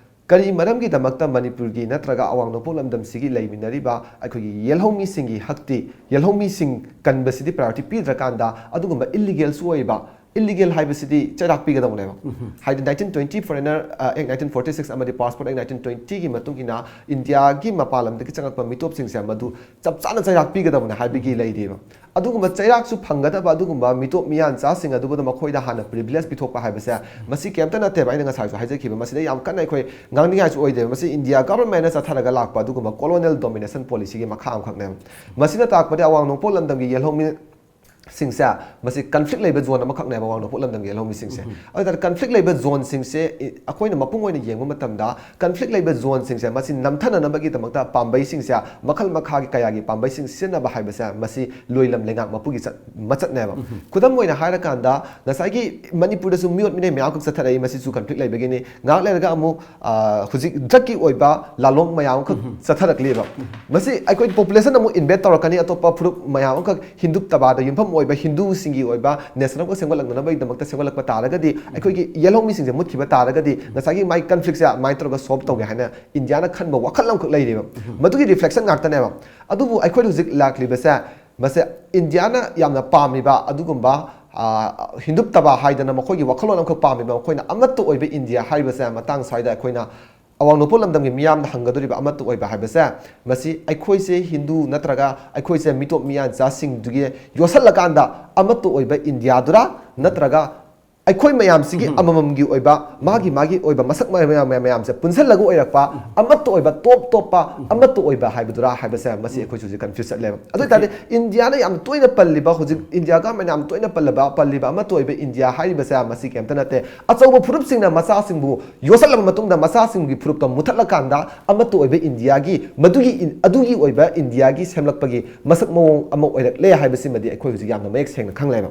ꯀꯔꯤ ꯃꯔꯝꯒꯤꯗꯃꯛꯇ ꯃꯅꯤꯄꯨꯔꯒꯤ ꯅꯠꯇ꯭ꯔꯒ ꯑꯋꯥꯡ ꯅꯣꯡꯄꯣꯛ ꯂꯝꯗꯝꯁꯤꯒꯤ ꯂꯩꯃꯤꯟꯅꯔꯤꯕ ꯑꯩꯈꯣꯏꯒꯤ ꯌꯦꯜꯍꯧꯃꯤꯁꯤꯡꯒꯤ ꯍꯛꯇꯤ, ꯌꯦꯜꯍꯧꯃꯤꯁꯤꯡ ꯀꯟꯕꯁꯤꯗꯤ ꯄ꯭ꯔꯥꯏꯌꯣꯔꯤꯇꯤ ꯄꯤꯗ꯭ꯔꯀꯥꯟꯗ ꯑꯗꯨꯒꯨꯝꯕ ꯏꯜꯂꯤꯒꯦꯜꯁꯨ ꯑꯣꯏꯕ, ꯏꯜꯂꯤꯒꯦꯜ ꯍꯥꯏꯕꯁꯤꯗꯤ ꯆꯩꯔꯥꯛ ꯄꯤꯒꯗꯧꯅꯦꯕ꯫ ꯍꯥꯏꯗꯤ nineteen twenty Foreigner, ꯑ, Act nineteen forty six ꯑꯃꯗꯤ Passport Act nineteen twenty ꯒꯤ ꯃꯇꯨꯡ ꯏꯟꯅ ꯏꯟꯗꯤꯌꯥꯒꯤ ꯃꯄꯥꯟ ꯂꯝꯗꯒꯤ ꯆꯪꯂꯛꯄ ꯃꯤꯇꯣꯞꯁꯤꯡꯁꯦ ꯃꯗꯨ ꯆꯞ ꯆꯥꯅ ꯆꯩꯔꯥꯛ ꯄꯤꯒꯗꯕꯅꯦ ꯍꯥꯏꯕꯒꯤ ꯂꯩꯔꯤꯕ꯫ ꯑꯗꯨꯒꯨꯝꯕ ꯆꯩꯔꯥꯛꯁꯨ ꯐꯪꯒꯗꯕ ꯑꯗꯨꯒꯨꯝꯕ ꯃꯤꯇꯣꯞ ꯃꯤꯌꯥꯟꯆꯥꯁꯤꯡ ꯑꯗꯨꯕꯨꯗ ꯃꯈꯣꯏꯗ ꯍꯥꯟꯅ ꯄ꯭ꯔꯤꯚꯤꯂꯦꯖ ꯄꯤꯊꯣꯛꯄ ꯍꯥꯏꯕꯁꯦ, ꯃꯁꯤ ꯀꯩꯝꯇ ꯅꯠꯇꯦꯕ꯫ ꯑꯩꯅ ꯉꯁꯥꯏꯁꯨ ꯍꯥꯏꯖꯈꯤꯕ, ꯃꯁꯤꯗ ꯌꯥꯝ ꯀꯟꯅ ꯑꯩꯈꯣꯏ ꯉꯥꯡꯅꯤꯡꯉꯥꯏꯁꯨ ꯑꯣꯏꯗꯦꯕ꯫ ꯃꯁꯤ ꯏꯟꯗꯤꯌꯥ ꯒꯚꯔꯟꯃꯦꯟꯠꯅ ꯆꯠꯊꯔꯒ ꯂꯥꯛꯄ ꯑꯗꯨꯒꯨꯝꯕ ꯀꯣꯂꯣꯅꯤꯌꯦꯜ ꯗꯣꯃꯤꯅꯦꯁꯟ ꯄꯣꯂꯤꯁꯤꯒꯤ ꯃꯈꯥ ꯑꯃꯈꯛꯅꯦꯕ꯫ ꯃꯁꯤꯅ ꯇꯥꯛꯄꯗꯤ ꯑꯋꯥꯡ ꯅꯣꯡꯄꯣꯛ ꯂꯝꯗꯝꯒꯤ ꯌꯦꯜꯍꯧꯃꯤ ꯁꯤꯡꯁꯦ ꯃꯁꯤ ꯀꯟꯐ꯭ꯂꯤꯛ ꯂꯩꯕ ꯖꯣꯟ ꯑꯃꯈꯛꯅꯦꯕ ꯋꯥꯡꯅꯣꯛꯄꯣꯛ ꯂꯝꯗꯝꯒꯤ ꯌꯦꯜꯍꯧꯃꯤꯁꯤꯡꯁꯦ꯫ ꯑꯗꯨ ꯑꯣꯏꯇꯥꯔꯗꯤ ꯀꯟꯐ꯭ꯂꯤꯛ ꯂꯩꯕ ꯖꯣꯟꯁꯤꯡꯁꯦ ꯑꯩꯈꯣꯏꯅ ꯃꯄꯨꯡ ꯑꯣꯏꯅ ꯌꯦꯡꯕ ꯃꯇꯝꯗ ꯀꯟꯐ꯭ꯂꯤꯛ ꯂꯩꯕ ꯖꯣꯟꯁꯤꯡꯁꯦ ꯃꯁꯤ ꯅꯝꯊꯅꯅꯕꯒꯤꯗꯃꯛꯇ ꯄꯥꯝꯕꯩꯁꯤꯡꯁꯦ ꯃꯈꯜ ꯃꯈꯥꯒꯤ ꯀꯌꯥꯒꯤ ꯄꯥꯝꯕꯩꯁꯤꯡ ꯁꯤꯖꯤꯟꯅꯕ ꯍꯥꯏꯕꯁꯦ ꯃꯁꯤ ꯂꯣꯏꯂꯝ ꯂꯩꯉꯥꯛ ꯃꯄꯨꯒꯤ ꯆꯠ ꯃꯆꯠꯅꯦꯕ꯫ ꯈꯨꯗꯝ ꯑꯣꯏꯅ ꯍꯥꯏꯔꯀꯥꯟꯗ ꯉꯁꯥꯏꯒꯤ ꯃꯅꯤꯄꯨꯔꯗꯁꯨ ꯃꯤꯑꯣꯠ ꯃꯤꯅꯩ ꯃꯌꯥꯝ ꯑꯃꯈꯛ ꯆꯠꯊꯔꯛꯏ, ꯃꯁꯤꯁꯨ ꯀꯟꯐ꯭ꯂꯤꯛ ꯂꯩꯕꯒꯤꯅꯤ꯫ ꯉꯥꯏꯍꯥꯛ ꯂꯩꯔꯒ ꯑꯃꯨꯛ ꯍꯧꯖꯤꯛ ꯗ꯭ꯔꯛꯀꯤ ꯑꯣꯏꯕ ꯂꯥꯂꯣꯡ ꯃꯌꯥꯝ ꯑꯃꯈꯛ ꯆꯠꯊꯔꯛꯂꯤꯕ꯫ ꯃꯁꯤ ꯑꯩꯈꯣꯏ ꯄꯣꯄꯨꯂꯦꯁꯟ ꯑꯃꯨꯛ ꯏꯟꯚꯦꯠ ꯇꯧꯔꯛꯀꯅꯤ, ꯑꯇꯣꯞꯄ ꯐꯨꯔꯨꯞ ꯃꯌꯥꯝ ꯑꯃꯈꯛ ꯍꯤꯟꯗꯨꯠꯇꯕꯥꯗ ꯌꯨꯝꯐꯝ ꯑꯣꯏꯕ ꯍꯤꯟꯗꯨꯁꯤꯡꯒꯤ ꯑꯣꯏꯕ ꯅꯦꯁꯟ ꯑꯃꯈꯛ ꯁꯦꯝꯒꯠꯂꯛꯅꯅꯕꯒꯤꯗꯃꯛꯇ ꯁꯦꯝꯒꯠꯂꯛꯄ ꯇꯥꯔꯒꯗꯤ ꯑꯩꯈꯣꯏꯒꯤ ꯌꯦꯜꯍꯧꯃꯤꯁꯤꯡꯁꯦ ꯃꯨꯠꯈꯤꯕ ꯇꯥꯔꯒꯗꯤ ꯉꯁꯥꯏꯒꯤ ꯃꯥꯏ ꯀꯟꯐ꯭ꯂꯤꯛꯁꯦ ꯑꯗꯨꯃꯥꯏꯅ ꯇꯧꯔꯒ ꯁꯣꯜꯕ ꯇꯧꯒꯦ ꯍꯥꯏꯅ ꯏꯟꯗꯤꯌꯥꯅ ꯈꯟꯕ ꯋꯥꯈꯜ ꯑꯃꯈꯛ ꯂꯩꯔꯤꯕ꯫ ꯃꯗꯨꯒꯤ ꯔꯤꯐ꯭ꯂꯦꯛꯁꯟ ꯉꯥꯛꯇꯅꯦꯕ꯫ ꯑꯗꯨꯕꯨ ꯑꯩꯈꯣꯏꯅ ꯍꯧꯖꯤꯛ ꯂꯥꯛꯂꯤꯕꯁꯦ ꯃꯁꯦ ꯏꯟꯗꯤꯌꯥꯅ ꯌꯥꯝꯅ ꯄꯥꯝꯃꯤꯕ ꯑꯗꯨꯒꯨꯝꯕ ꯍꯤꯟꯗꯨꯠꯇꯕꯥ ꯍꯥꯏꯗꯅ ꯃꯈꯣꯏꯒꯤ ꯋꯥꯈꯜꯂꯣꯟ ꯑꯃꯈꯛ ꯄꯥꯝꯃꯤꯕ ꯃꯈꯣꯏꯅ ꯑꯃꯠꯇ ꯑꯣꯏꯕ ꯏꯟꯗꯤꯌꯥ ꯍꯥꯏꯔꯤꯕꯁꯦ ꯃꯇꯥꯡ ꯁ꯭ꯋꯥꯏꯗ ꯑꯩꯈꯣꯏꯅ ꯑꯋꯥꯡ ꯅꯣꯡꯄꯣꯛ ꯂꯝꯗꯝꯒꯤ ꯃꯤꯌꯥꯝꯅ ꯍꯪꯒꯗꯧꯔꯤꯕ ꯑꯃꯠꯇ ꯑꯣꯏꯕ ꯍꯥꯏꯕꯁꯦ ꯃꯁꯤ ꯑꯩꯈꯣꯏꯁꯦ ꯍꯤꯟꯗꯨ ꯅꯠꯇ꯭ꯔꯒ ꯑꯩꯈꯣꯏꯁꯦ ꯃꯤꯇꯣꯞ ꯃꯤꯌꯥꯟꯆꯥꯁꯤꯡꯗꯨꯒꯤ ꯌꯣꯠꯁꯜꯂꯀꯥꯟꯗ ꯑꯃꯠꯇ ꯑꯣꯏꯕ ꯏꯟꯗꯤꯌꯥꯗꯨꯔꯥ ꯅꯠꯇ꯭ꯔꯒ ꯑꯩꯈꯣꯏ ꯃꯌꯥꯝꯁꯤꯒꯤ ꯑꯃꯃꯝꯒꯤ ꯑꯣꯏꯕ ꯃꯥꯒꯤ ꯃꯥꯒꯤ ꯑꯣꯏꯕ ꯃꯁꯛ ꯃꯌꯥꯝ ꯃꯌꯥꯝ ꯃꯌꯥꯝꯁꯦ ꯄꯨꯟꯁꯤꯜꯂꯒ ꯑꯣꯏꯔꯛꯄ ꯑꯃꯠꯇ ꯑꯣꯏꯕ ꯇꯣꯞ ꯇꯣꯞꯄ ꯑꯃꯠꯇ ꯑꯣꯏꯕ ꯍꯥꯏꯕꯗꯨꯔꯥ ꯍꯥꯏꯕꯁꯦ ꯃꯁꯤ ꯑꯩꯈꯣꯏꯁꯨ ꯍꯧꯖꯤꯛ ꯀꯟꯐ꯭ꯌꯨꯁ ꯆꯠꯂꯦꯕ꯫ ꯑꯗꯨ ꯑꯣꯏꯇꯥꯔꯗꯤ ꯏꯟꯗꯤꯌꯥꯅ ꯌꯥꯝ ꯇꯣꯏꯅ ꯄꯜꯂꯤꯕ ꯍꯧꯖꯤꯛ ꯏꯟꯗꯤꯌꯥ ꯒꯃꯦꯟꯅ ꯌꯥꯝ ꯇꯣꯏꯅ ꯄꯜꯂꯕ ꯄꯜꯂꯤꯕ ꯑꯃꯠꯇ ꯑꯣꯏꯕ ꯏꯟꯗꯤꯌꯥ ꯍꯥꯏꯔꯤꯕꯁꯦ ꯃꯁꯤ ꯀꯩꯝꯇ ꯅꯠꯇꯦ꯫ ꯑꯆꯧꯕ ꯐꯨꯔꯨꯞꯁꯤꯡꯅ ꯃꯆꯥꯁꯤꯡꯕꯨ ꯌꯣꯠꯁꯜꯂꯕ ꯃꯇꯨꯡꯗ ꯃꯆꯥꯁꯤꯡꯒꯤ ꯐꯨꯔꯨꯞꯇ ꯃꯨꯊꯠꯂꯀꯥꯟꯗ ꯑꯃꯠꯇ ꯑꯣꯏꯕ ꯏꯟꯗꯤꯌꯥꯒꯤ ꯃꯗꯨꯒꯤ ꯏꯟ- ꯑꯗꯨꯒꯤ ꯑꯣꯏꯕ ꯏꯟꯗꯤꯌꯥꯒꯤ ꯁꯦꯝꯂꯛꯄꯒꯤ ꯃꯁꯛ ꯃꯑꯣꯡ ꯑꯃ ꯑꯣꯏꯔꯛꯂꯦ ꯍꯥꯏꯕꯁꯤꯃꯗꯤ ꯑꯩꯈꯣꯏ ꯍꯧꯖꯤꯛ ꯌꯥꯝꯅ ꯃꯌꯦꯛ ꯁꯦꯡꯅ ꯈꯪꯂꯦꯕ꯫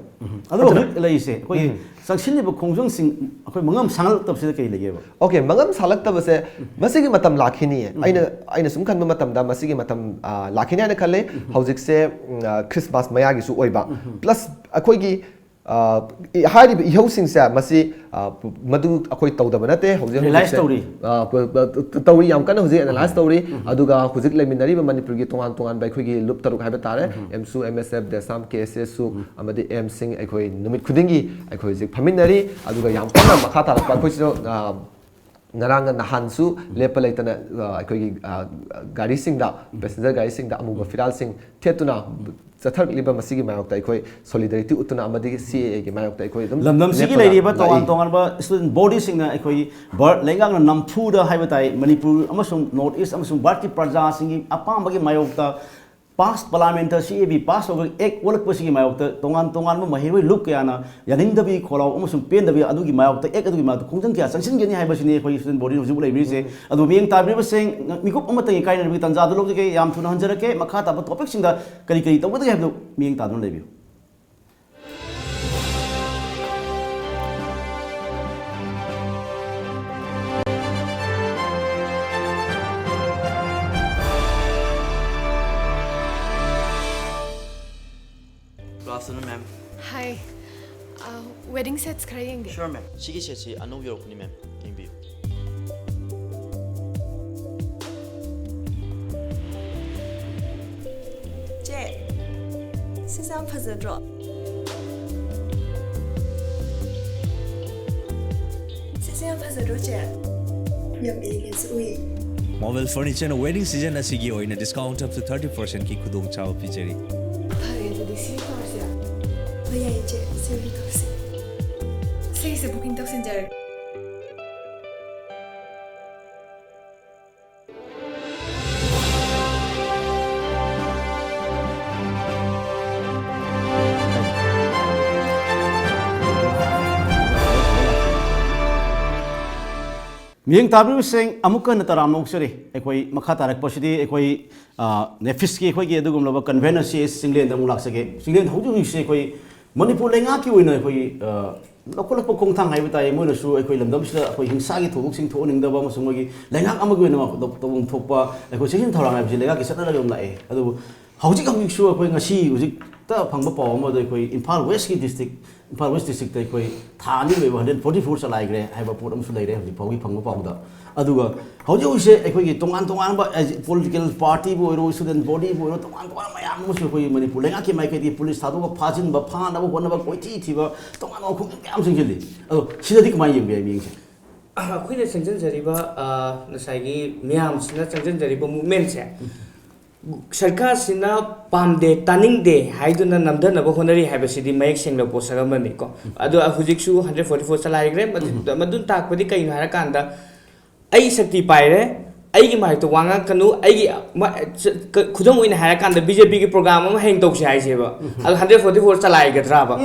ꯑꯗꯨꯒ ꯍꯧꯖꯤꯛ ꯂꯩꯔꯤꯁꯦ ꯑꯩꯈꯣꯏꯒꯤ ꯆꯪꯁꯤꯜꯂꯤꯕ ꯈꯣꯡꯖꯪꯁꯤꯡ ꯑꯩꯈꯣꯏ ꯃꯉꯝ ꯁꯥꯡꯂꯛꯇꯕꯁꯤꯗ ꯀꯔꯤ ꯂꯩꯒꯦꯕ? ꯑꯣꯀꯦ, ꯃꯉꯝ ꯁꯥꯂꯛꯇꯕꯁꯦ ꯃꯁꯤꯒꯤ ꯃꯇꯝ ꯂꯥꯛꯈꯤꯅꯤꯌꯦ꯫ ꯑꯩꯅ ꯑꯩꯅ ꯁꯨꯝ ꯈꯟꯕ ꯃꯇꯝꯗ ꯃꯁꯤꯒꯤ ꯃꯇꯝ ꯑ, ꯂꯥꯛꯈꯤꯅꯤ ꯍꯥꯏꯅ ꯈꯜꯂꯤ꯫ ꯍꯧꯖꯤꯛꯁꯦ ꯎꯝ, ꯑ, ꯈ꯭ꯔꯤꯁꯃꯥꯁ ꯃꯌꯥꯒꯤꯁꯨ ꯑꯣꯏꯕ, ꯄ꯭ꯂꯁ ꯑꯩꯈꯣꯏꯒꯤ ꯑ, ꯏ- ꯍꯥꯏꯔꯤꯕ ꯏꯍꯧꯁꯤꯡꯁꯦ ꯃꯁꯤ ꯑ, ꯃꯗꯨ ꯑꯩꯈꯣꯏ ꯇꯧꯗꯕ ꯅꯠꯇꯦ꯫ ꯍꯧꯖꯤꯛ Realize ꯍꯧꯖꯤꯛꯁꯦ, ꯇꯧꯔꯤ꯫ ꯑ, ꯄ- ꯄ- ꯇꯧꯔꯤ, ꯌꯥꯝ ꯀꯟꯅ ꯍꯧꯖꯤꯛ ꯑꯦꯅꯥꯂꯥꯏꯁ ꯇꯧꯔꯤ꯫ ꯑꯗꯨꯒ ꯍꯧꯖꯤꯛ ꯂꯩꯃꯤꯟꯅꯔꯤꯕ ꯃꯅꯤꯄꯨꯔꯒꯤ ꯇꯣꯉꯥꯟ ꯇꯣꯉꯥꯟꯕ ꯑꯩꯈꯣꯏꯒꯤ ꯂꯨꯞ ꯇꯔꯨꯛ ꯍꯥꯏꯕ ꯇꯥꯔꯦ, ꯑꯦꯝꯁꯨ, ꯑꯦꯝ ꯑꯦꯁ ꯑꯦꯐ, ꯗꯦꯁꯥꯝ, ꯀꯦ ꯑꯦꯁ ꯑꯦꯁ ꯑꯦꯁꯁꯨ ꯑꯃꯗꯤ ꯑꯦꯝꯁꯤꯡ ꯑꯩꯈꯣꯏ ꯅꯨꯃꯤꯠ ꯈꯨꯗꯤꯡꯒꯤ ꯑꯩꯈꯣꯏ ꯍꯧꯖꯤꯛ ꯐꯝꯃꯤꯟꯅꯔꯤ꯫ ꯑꯗꯨꯒ ꯌꯥꯝ ꯀꯟꯅ ꯃꯈꯥ ꯇꯥꯔꯛꯄ ꯑꯩꯈꯣꯏꯁꯨ ꯑ, ꯉꯔꯥꯡꯒ ꯅꯍꯥꯟꯁꯨ ꯂꯦꯞꯄ ꯂꯩꯇꯅ ꯑ, ꯑꯩꯈꯣꯏꯒꯤ ꯑ, ꯒꯥꯔꯤꯁꯤꯡꯗ, ꯄꯦꯁꯦꯟꯖꯔ ꯒꯥꯔꯤꯁꯤꯡꯗ ꯑꯃꯨꯕ ꯐꯤꯔꯥꯜꯁꯤꯡ ꯊꯦꯠꯇꯨꯅ ꯆꯠꯊꯔꯛꯂꯤꯕ ꯃꯁꯤꯒꯤ ꯃꯥꯌꯣꯛꯇ ꯑꯩꯈꯣꯏ ꯁꯣꯂꯤꯗꯔꯤꯇꯤ ꯎꯠꯇꯨꯅ ꯑꯃꯗꯤ ꯁꯤ ꯑꯦ ꯑꯦꯒꯤ ꯃꯥꯌꯣꯛꯇ ꯑꯩꯈꯣꯏ ꯑꯗꯨꯝ ꯂꯝꯗꯝꯁꯤꯒꯤ ꯂꯦꯞꯄꯒ ꯂꯩꯔꯤꯕ ꯇꯣꯉꯥꯟ ꯂꯥꯛꯏ꯫ ꯇꯣꯉꯥꯟꯕ ꯁ꯭ꯇꯨꯗꯦꯟ ꯕꯣꯗꯤꯁꯤꯡꯅ ꯑꯩꯈꯣꯏ ꯚꯥꯔꯠ ꯂꯩꯉꯥꯛꯅ ꯅꯝꯐꯨꯗ ꯍꯥꯏꯕ ꯇꯥꯏ ꯃꯅꯤꯄꯨꯔ ꯑꯃꯁꯨꯡ ꯅꯣꯔꯠ ꯏꯁ ꯑꯃꯁꯨꯡ ꯚꯥꯔꯠꯀꯤ ꯄ꯭ꯔꯖꯥꯁꯤꯡꯒꯤ ꯑꯄꯥꯝꯕꯒꯤ ꯃꯥꯌꯣꯛꯇ ꯄꯥꯁ ꯄꯥꯔꯂꯥꯃꯦꯟꯇ ꯁꯤ ꯑꯦ ꯕꯤ ꯄꯥꯁ ꯇꯧꯔꯒ ꯑꯦꯛ ꯑꯣꯜꯂꯛꯄꯁꯤꯒꯤ ꯃꯥꯌꯣꯛꯇ ꯇꯣꯉꯥꯟ ꯇꯣꯉꯥꯟꯕ ꯃꯍꯩꯔꯣꯏ ꯂꯨꯞ ꯀꯌꯥꯅ ꯌꯥꯅꯤꯡꯗꯕꯤ ꯈꯣꯜꯂꯥꯎ ꯑꯃꯁꯨꯡ ꯄꯦꯟꯗꯕꯤ ꯑꯗꯨꯒꯤ ꯃꯥꯌꯣꯛꯇ ꯑꯦꯛ ꯑꯗꯨꯒꯤ ꯃꯥꯌꯣꯛꯇ ꯈꯣꯡꯖꯪ ꯀꯌꯥ ꯆꯪꯁꯤꯟꯒꯅꯤ ꯍꯥꯏꯕꯁꯤꯅꯤ ꯑꯩꯈꯣꯏꯒꯤ ꯁ꯭ꯇꯨꯗꯦꯟ ꯕꯣꯗꯤꯅ ꯍꯧꯖꯤꯛ ꯂꯩꯕꯤꯔꯤꯁꯦ꯫ ꯑꯗꯨ ꯃꯤꯠꯌꯦꯡ ꯇꯥꯕꯤꯔꯤꯕꯁꯤꯡ ꯃꯤꯀꯨꯞ ꯑꯃꯠꯇꯒꯤ ꯀꯥꯏꯅꯔꯕꯒꯤ ꯇꯥꯟꯖꯥꯗꯨ ꯂꯧꯖꯒꯦ꯫ ꯌꯥꯝ ꯊꯨꯅ ꯍꯟꯖꯔꯛꯀꯦ꯫ ꯃꯈꯥ ꯇꯥꯕ ꯇꯣꯄꯤꯛꯁꯤꯡꯗ ꯀꯔꯤ ꯀꯔꯤ ꯇꯧꯒꯗꯒꯦ ꯍꯥꯏꯕꯗꯨ ꯃꯤꯠꯌꯦꯡ ꯇꯥꯗꯨꯅ ꯂꯩꯕꯤꯌꯨ꯫ Good afternoon, ma'am. Hi. Uh, wedding sets ꯈꯔ ꯌꯦꯡꯒꯦ꯫ Sure, ma'am. ꯁꯤꯒꯤ ꯁꯦꯠꯁꯤ ꯑꯅꯧꯕ ꯌꯧꯔꯛꯄꯅꯤ, ma'am. ꯌꯦꯡꯕꯤꯌꯨ꯫ ꯆꯦ, ꯁꯤꯁꯦ ꯌꯥꯝ ꯐꯖꯗ꯭ꯔꯣ? ꯁꯤꯁꯦ ꯌꯥꯝ ꯐꯖꯗ꯭ꯔꯣ, ꯆꯦ? ꯌꯥꯝ elegant ꯁꯨ ꯎꯏ꯫ ꯃꯣꯕꯤꯜ ꯐꯔꯅꯤꯆꯔꯅ ꯋꯦꯗꯤꯡ ꯁꯤꯖꯟ ꯑꯁꯤꯒꯤ ꯑꯣꯏꯅ discount up to thirty percent ꯀꯤ ꯈꯨꯗꯣꯡꯆꯥꯕ ꯄꯤꯖꯔꯤ꯫ ꯐꯔꯦ, ꯑꯗꯨꯗꯤ ꯁꯤ ꯇꯧꯔꯁꯤꯔꯥ? ꯍꯣꯏ, ꯌꯥꯏꯌꯦ, ꯆꯦ꯫ ꯁꯤ ꯑꯣꯏꯅ ꯇꯧꯁꯤ꯫ ꯁꯤꯒꯤꯁꯦ booking ꯇꯧꯁꯤꯟꯖꯔꯒꯦ꯫ ꯃꯤꯠꯌꯦꯡ ꯇꯥꯕꯤꯔꯤꯕꯁꯤꯡ, ꯑꯃꯨꯛꯀ ꯍꯟꯅ ꯇꯔꯥꯝꯅ ꯑꯣꯛꯆꯔꯤ꯫ ꯑꯩꯈꯣꯏ ꯃꯈꯥ ꯇꯥꯔꯛꯄꯁꯤꯗꯤ ꯑꯩꯈꯣꯏ, ꯑ, ꯅꯦꯐꯤꯁꯀꯤ ꯑꯩꯈꯣꯏꯒꯤ ꯑꯗꯨꯒꯨꯝꯂꯕ convener ꯁꯤ ꯑꯦꯁ ꯆꯤꯡꯂꯦꯟꯗ ꯑꯃꯨꯛ ꯂꯥꯛꯆꯒꯦ꯫ ꯆꯤꯡꯂꯦꯟ ꯍꯧꯖꯤꯛ ꯍꯧꯖꯤꯛꯁꯦ ꯑꯩꯈꯣꯏ ꯃꯅꯤꯄꯨꯔ ꯂꯩꯉꯥꯛꯀꯤ ꯑꯣꯏꯅ ꯑꯩꯈꯣꯏ, ꯑ, ꯂꯧꯈꯠꯂꯛꯄ ꯈꯣꯡꯊꯥꯡ ꯍꯥꯏꯕ ꯇꯥꯏ꯫ ꯃꯣꯏꯅꯁꯨ ꯑꯩꯈꯣꯏ ꯂꯝꯗꯝꯁꯤꯗ ꯑꯩꯈꯣꯏ ꯍꯤꯡꯁꯥꯒꯤ ꯊꯧꯗꯣꯛꯁꯤꯡ ꯊꯣꯛꯍꯟꯅꯤꯡꯗꯕ ꯑꯃꯁꯨꯡ ꯃꯣꯏꯒꯤ ꯂꯩꯉꯥꯛ ꯑꯃꯒꯤ ꯑꯣꯏꯅ ꯇꯧ-, ꯇꯧꯐꯝ ꯊꯣꯛꯄ ꯑꯩꯈꯣꯏ ꯆꯦꯛꯁꯤꯟ ꯊꯧꯔꯥꯡ ꯍꯥꯏꯕꯁꯤ ꯂꯩꯉꯥꯛꯀꯤ ꯆꯠꯅꯔꯒ ꯑꯗꯨꯝ ꯂꯥꯛꯑꯦ꯫ ꯑꯗꯨꯕꯨ ꯍꯧꯖꯤꯛ ꯍꯧꯖꯤꯛꯁꯨ ꯑꯩꯈꯣꯏ ꯉꯁꯤ ꯍꯧꯖꯤꯛꯇ ꯐꯪꯕ ꯄꯥꯎ ꯑꯃꯗ ꯑꯩꯈꯣꯏ ꯏꯝꯐꯥꯜ ꯋꯦꯁꯀꯤ ꯗꯤꯁꯇ꯭ꯔꯤꯛ, ꯏꯝꯐꯥꯜ ꯋꯦꯁ ꯗꯤꯁꯇ꯭ꯔꯤꯛꯇ ꯑꯩꯈꯣꯏ ꯊꯥ ꯑꯅꯤꯒꯤ ꯑꯣꯏꯕ hundred forty four ꯆꯂꯥꯏꯈ꯭ꯔꯦ ꯍꯥꯏꯕ ꯄꯣꯠ ꯑꯃꯁꯨ ꯂꯩꯔꯦ ꯍꯧꯖꯤꯛ ꯐꯥꯎꯒꯤ ꯐꯪꯕ ꯄꯥꯎꯗ꯫ ꯑꯗꯨꯒ ꯍꯧꯖꯤꯛ ꯍꯧꯖꯤꯛꯁꯦ ꯑꯩꯈꯣꯏꯒꯤ ꯇꯣꯉꯥꯟ ꯇꯣꯉꯥꯟꯕ political party ꯕꯨ ꯑꯣꯏꯔꯣ, student body ꯕꯨ ꯑꯣꯏꯔꯣ, ꯇꯣꯉꯥꯟ ꯇꯣꯉꯥꯟꯕ ꯃꯌꯥꯝ ꯑꯃꯁꯨ ꯑꯩꯈꯣꯏꯒꯤ ꯃꯅꯤꯄꯨꯔ ꯂꯩꯉꯥꯛꯀꯤ ꯃꯥꯏꯀꯩꯗꯒꯤ ꯄꯨꯂꯤꯁ ꯊꯥꯗꯣꯛꯑꯒ ꯐꯥꯖꯤꯟꯕ, ꯐꯥꯅꯕ ꯍꯣꯠꯅꯕ, ꯀꯣꯏꯊꯤ ꯊꯤꯕ, ꯇꯣꯉꯥꯟ ꯇꯣꯉꯥꯟꯕ ꯈꯣꯡꯖꯪ ꯃꯌꯥꯝ ꯆꯪꯁꯤꯜꯂꯤ꯫ ꯑꯗꯣ ꯁꯤꯗꯗꯤ ꯀꯃꯥꯏꯅ ꯌꯦꯡꯕ ꯌꯥꯏ ꯃꯤꯠꯌꯦꯡꯁꯦ? ꯑꯩꯈꯣꯏꯅ ꯆꯪꯁꯤꯟꯖꯔꯤꯕ, ꯑ, ꯉꯁꯥꯏꯒꯤ ꯃꯌꯥꯝꯁꯤꯅ ꯆꯪꯁꯤꯟꯖꯔꯤꯕ movementꯁꯦ, ꯁꯔꯀꯥꯔꯁꯤꯅ ꯄꯥꯝꯗꯦ, ꯇꯥꯅꯤꯡꯗꯦ ꯍꯥꯏꯗꯨꯅ ꯅꯝꯊꯅꯕ ꯍꯣꯠꯅꯔꯤ ꯍꯥꯏꯕꯁꯤꯗꯤ ꯃꯌꯦꯛ ꯁꯦꯡꯅ ꯄꯣꯠꯁꯛ ꯑꯃꯅꯤꯀꯣ꯫ ꯑꯗꯣ ꯍꯧꯖꯤꯛꯁꯨ hundred forty four ꯆꯂꯥꯏꯈ꯭ꯔꯦ꯫ ꯃꯗꯨ, ꯃꯗꯨꯅ ꯇꯥꯛꯄꯗꯤ ꯀꯩꯅꯣ ꯍꯥꯏꯔꯀꯥꯟꯗ, ꯑꯩ ꯁꯛꯇꯤ ꯄꯥꯏꯔꯦ, ꯑꯩꯒꯤ ꯃꯥꯏꯛꯇ ꯋꯥ ꯉꯥꯡꯀꯅꯨ, ꯑꯩꯒꯤ ꯃ-, ꯆ-, ꯀ-, ꯈꯨꯗꯝ ꯑꯣꯏꯅ ꯍꯥꯏꯔꯀꯥꯟꯗ ꯕꯤ ꯖꯦ ꯄꯤꯒꯤ ꯄ꯭ꯔꯣꯒ꯭ꯔꯥꯝ ꯑꯃ ꯍꯌꯦꯡ ꯇꯧꯁꯦ ꯍꯥꯏꯁꯦꯕ, ꯑꯗꯣ ꯍꯟꯗ꯭ꯔꯦꯠ ꯐꯣꯔꯇꯤ ꯐꯣꯔ ꯆꯂꯥꯏꯒꯗ꯭ꯔꯕ?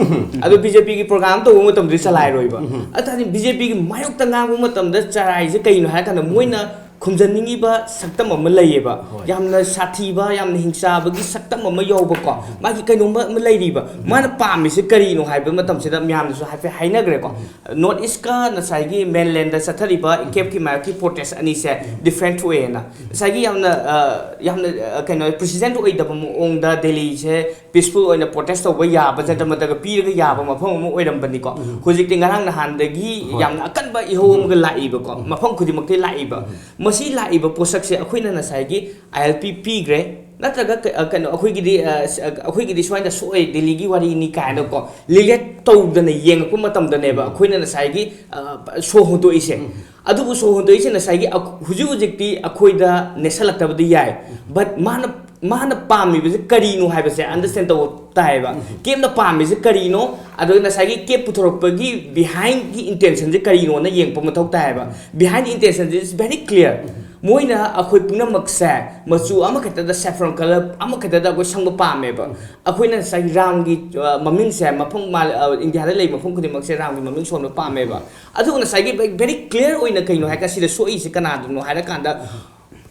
ꯑꯗꯣ ꯕꯤ ꯖꯦ ꯄꯤꯒꯤ ꯄ꯭ꯔꯣꯒ꯭ꯔꯥꯝ ꯇꯧꯕ ꯃꯇꯝꯗꯗꯤ ꯆꯂꯥꯏꯔꯣꯏꯕ꯫ ꯑꯗꯨ ꯇꯥꯔꯗꯤ ꯕꯤ ꯖꯦ ꯄꯤꯒꯤ ꯃꯥꯌꯣꯛꯇ ꯉꯥꯡꯕ ꯃꯇꯝꯗ ꯆꯂꯥꯏꯁꯦ ꯀꯩꯅꯣ ꯍꯥꯏꯔꯀꯥꯟꯗ ꯃꯣꯏꯅ ꯈꯨꯝꯖꯟꯅꯤꯡꯉꯤꯕ ꯁꯛꯇꯝ ꯑꯃ ꯂꯩꯌꯦꯕ, ꯌꯥꯝꯅ ꯁꯥꯊꯤꯕ, ꯌꯥꯝꯅ ꯍꯤꯡꯆꯥꯕꯒꯤ ꯁꯛꯇꯝ ꯑꯃ ꯌꯥꯎꯕꯀꯣ, ꯃꯥꯒꯤ ꯀꯩꯅꯣꯝꯃ ꯑꯃ ꯂꯩꯔꯤꯕ, ꯃꯥꯅ ꯄꯥꯝꯃꯤꯁꯦ ꯀꯔꯤꯅꯣ ꯍꯥꯏꯕ ꯃꯇꯝꯁꯤꯗ ꯃꯌꯥꯝꯅꯁꯨ ꯍꯥꯏꯐꯦꯠ ꯍꯥꯏꯅꯈ꯭ꯔꯦꯀꯣ꯫ ꯅꯣꯔꯠ ꯏꯁꯀ ꯉꯁꯥꯏꯒꯤ ꯃꯦꯟꯂꯦꯟꯗ ꯆꯠꯊꯔꯤꯕ ꯀꯦꯞꯀꯤ ꯃꯥꯌꯣꯛꯀꯤ ꯄ꯭ꯔꯣꯇꯦꯁ ꯑꯅꯤꯁꯦ ꯗꯤꯐ꯭ꯔꯦꯟꯠ ꯑꯣꯏꯌꯦꯅ, ꯉꯁꯥꯏꯒꯤ ꯌꯥꯝꯅ, ꯑ, ꯌꯥꯝꯅ, ꯑ, ꯀꯩꯅꯣ, ꯄ꯭ꯔꯤꯁꯤꯗꯦꯟꯠ ꯑꯣꯏꯗꯕ ꯃꯑꯣꯡꯗ ꯗꯦꯜꯂꯤꯁꯦ ꯄꯤꯁꯐꯨꯜ ꯑꯣꯏꯅ ꯄ꯭ꯔꯣꯇꯦꯁ ꯇꯧꯕ ꯌꯥꯕ, ꯖꯟꯇꯔ ꯃꯟꯇꯔꯒ ꯄꯤꯔꯒ ꯌꯥꯕ ꯃꯐꯝ ꯑꯃ ꯑꯣꯏꯔꯝꯕꯅꯤꯀꯣ꯫ ꯍꯧꯖꯤꯛꯇꯤ ꯉꯔꯥꯡ ꯅꯍꯥꯟꯗꯒꯤ ꯌꯥꯝꯅ ꯑꯀꯟꯕ ꯏꯍꯧ ꯑꯃꯒ ꯂꯥꯛꯏꯕꯀꯣ, ꯃꯐꯝ ꯈꯨꯗꯤꯡꯃꯛꯇ ꯂꯥꯛꯏꯕ꯫ ꯃꯁꯤ ꯂꯥꯛꯏꯕ ꯄꯣꯠꯁꯛꯁꯦ ꯑꯩꯈꯣꯏꯅ ꯉꯁꯥꯏꯒꯤ ꯑꯥꯏ ꯑꯦꯜ ꯄꯤ ꯄꯤꯈ꯭ꯔꯦ, ꯅꯠꯇ꯭ꯔꯒ ꯀ-, ꯑ, ꯀꯩꯅꯣ, ꯑꯩꯈꯣꯏꯒꯤꯗꯤ, ꯑ, ꯁ-, ꯑ, ꯑꯩꯈꯣꯏꯒꯤꯗꯤ ꯁꯨꯃꯥꯏꯅ ꯁꯣꯛꯑꯦ, ꯗꯦꯜꯂꯤꯒꯤ ꯋꯥꯔꯤꯅꯤ ꯀꯥꯏꯅꯀꯣ, ꯔꯤꯂꯦꯠ ꯇꯧꯗꯅ ꯌꯦꯡꯉꯛꯄ ꯃꯇꯝꯗꯅꯦꯕ ꯑꯩꯈꯣꯏꯅ ꯉꯁꯥꯏꯒꯤ, ꯑ, ꯁꯣ ꯍꯣꯟꯗꯣꯛꯏꯁꯦ꯫ ꯑꯗꯨꯕꯨ ꯁꯣ ꯍꯣꯟꯗꯣꯛꯏꯁꯦ ꯉꯁꯥꯏꯒꯤ ꯑ-, ꯍꯧꯖꯤꯛ ꯍꯧꯖꯤꯛꯇꯤ ꯑꯩꯈꯣꯏꯗ ꯅꯦꯠꯁꯜꯂꯛꯇꯕꯗꯤ ꯌꯥꯏ, ꯕꯠ ꯃꯥꯅ, ꯃꯥꯅ ꯄꯥꯝꯃꯤꯕꯁꯦ ꯀꯔꯤꯅꯣ ꯍꯥꯏꯕꯁꯦ ꯑꯟꯗꯔꯁ꯭ꯇꯦꯟ ꯇꯧꯕ ꯇꯥꯏꯌꯦꯕ꯫ ꯀꯦꯞꯅ ꯄꯥꯝꯃꯤꯁꯦ ꯀꯔꯤꯅꯣ, ꯑꯗꯨꯒ ꯉꯁꯥꯏꯒꯤ ꯀꯦꯞ ꯄꯨꯊꯣꯔꯛꯄꯒꯤ ꯕꯤꯍꯥꯏꯟꯒꯤ ꯏꯟꯇꯦꯟꯁꯟꯁꯦ ꯀꯔꯤꯅꯣꯅ ꯌꯦꯡꯕ ꯃꯊꯧ ꯇꯥꯏꯌꯦꯕ꯫ ꯕꯤꯍꯥꯏꯟ ꯏꯟꯇꯦꯟꯁꯟꯁꯦ is very clear꯫ ꯃꯣꯏꯅ ꯑꯩꯈꯣꯏ ꯄꯨꯝꯅꯃꯛꯁꯦ ꯃꯆꯨ ꯑꯃꯈꯛꯇꯗ, saffron colour ꯑꯃꯈꯛꯇꯗ ꯑꯩꯈꯣꯏ ꯁꯪꯕ ꯄꯥꯝꯃꯦꯕ꯫ ꯑꯩꯈꯣꯏꯅ ꯉꯁꯥꯏꯒꯤ ꯔꯥꯝꯒꯤ, ꯑ, ꯃꯃꯤꯡꯁꯦ ꯃꯐꯝ ꯃꯥ-, ꯑ, ꯏꯟꯗꯤꯌꯥꯗ ꯂꯩꯕ ꯃꯐꯝ ꯈꯨꯗꯤꯡꯃꯛꯁꯦ ꯔꯥꯝꯒꯤ ꯃꯃꯤꯡ ꯁꯣꯟꯕ ꯄꯥꯝꯃꯦꯕ꯫ ꯑꯗꯨꯒ ꯉꯁꯥꯏꯒꯤ very, very clear ꯑꯣꯏꯅ ꯀꯩꯅꯣ ꯍꯥꯏꯔꯀꯥꯟꯗ ꯁꯤꯗ ꯁꯣꯛꯏꯁꯦ ꯀꯅꯥꯗꯅꯣ ꯍꯥꯏꯔꯀꯥꯟꯗ,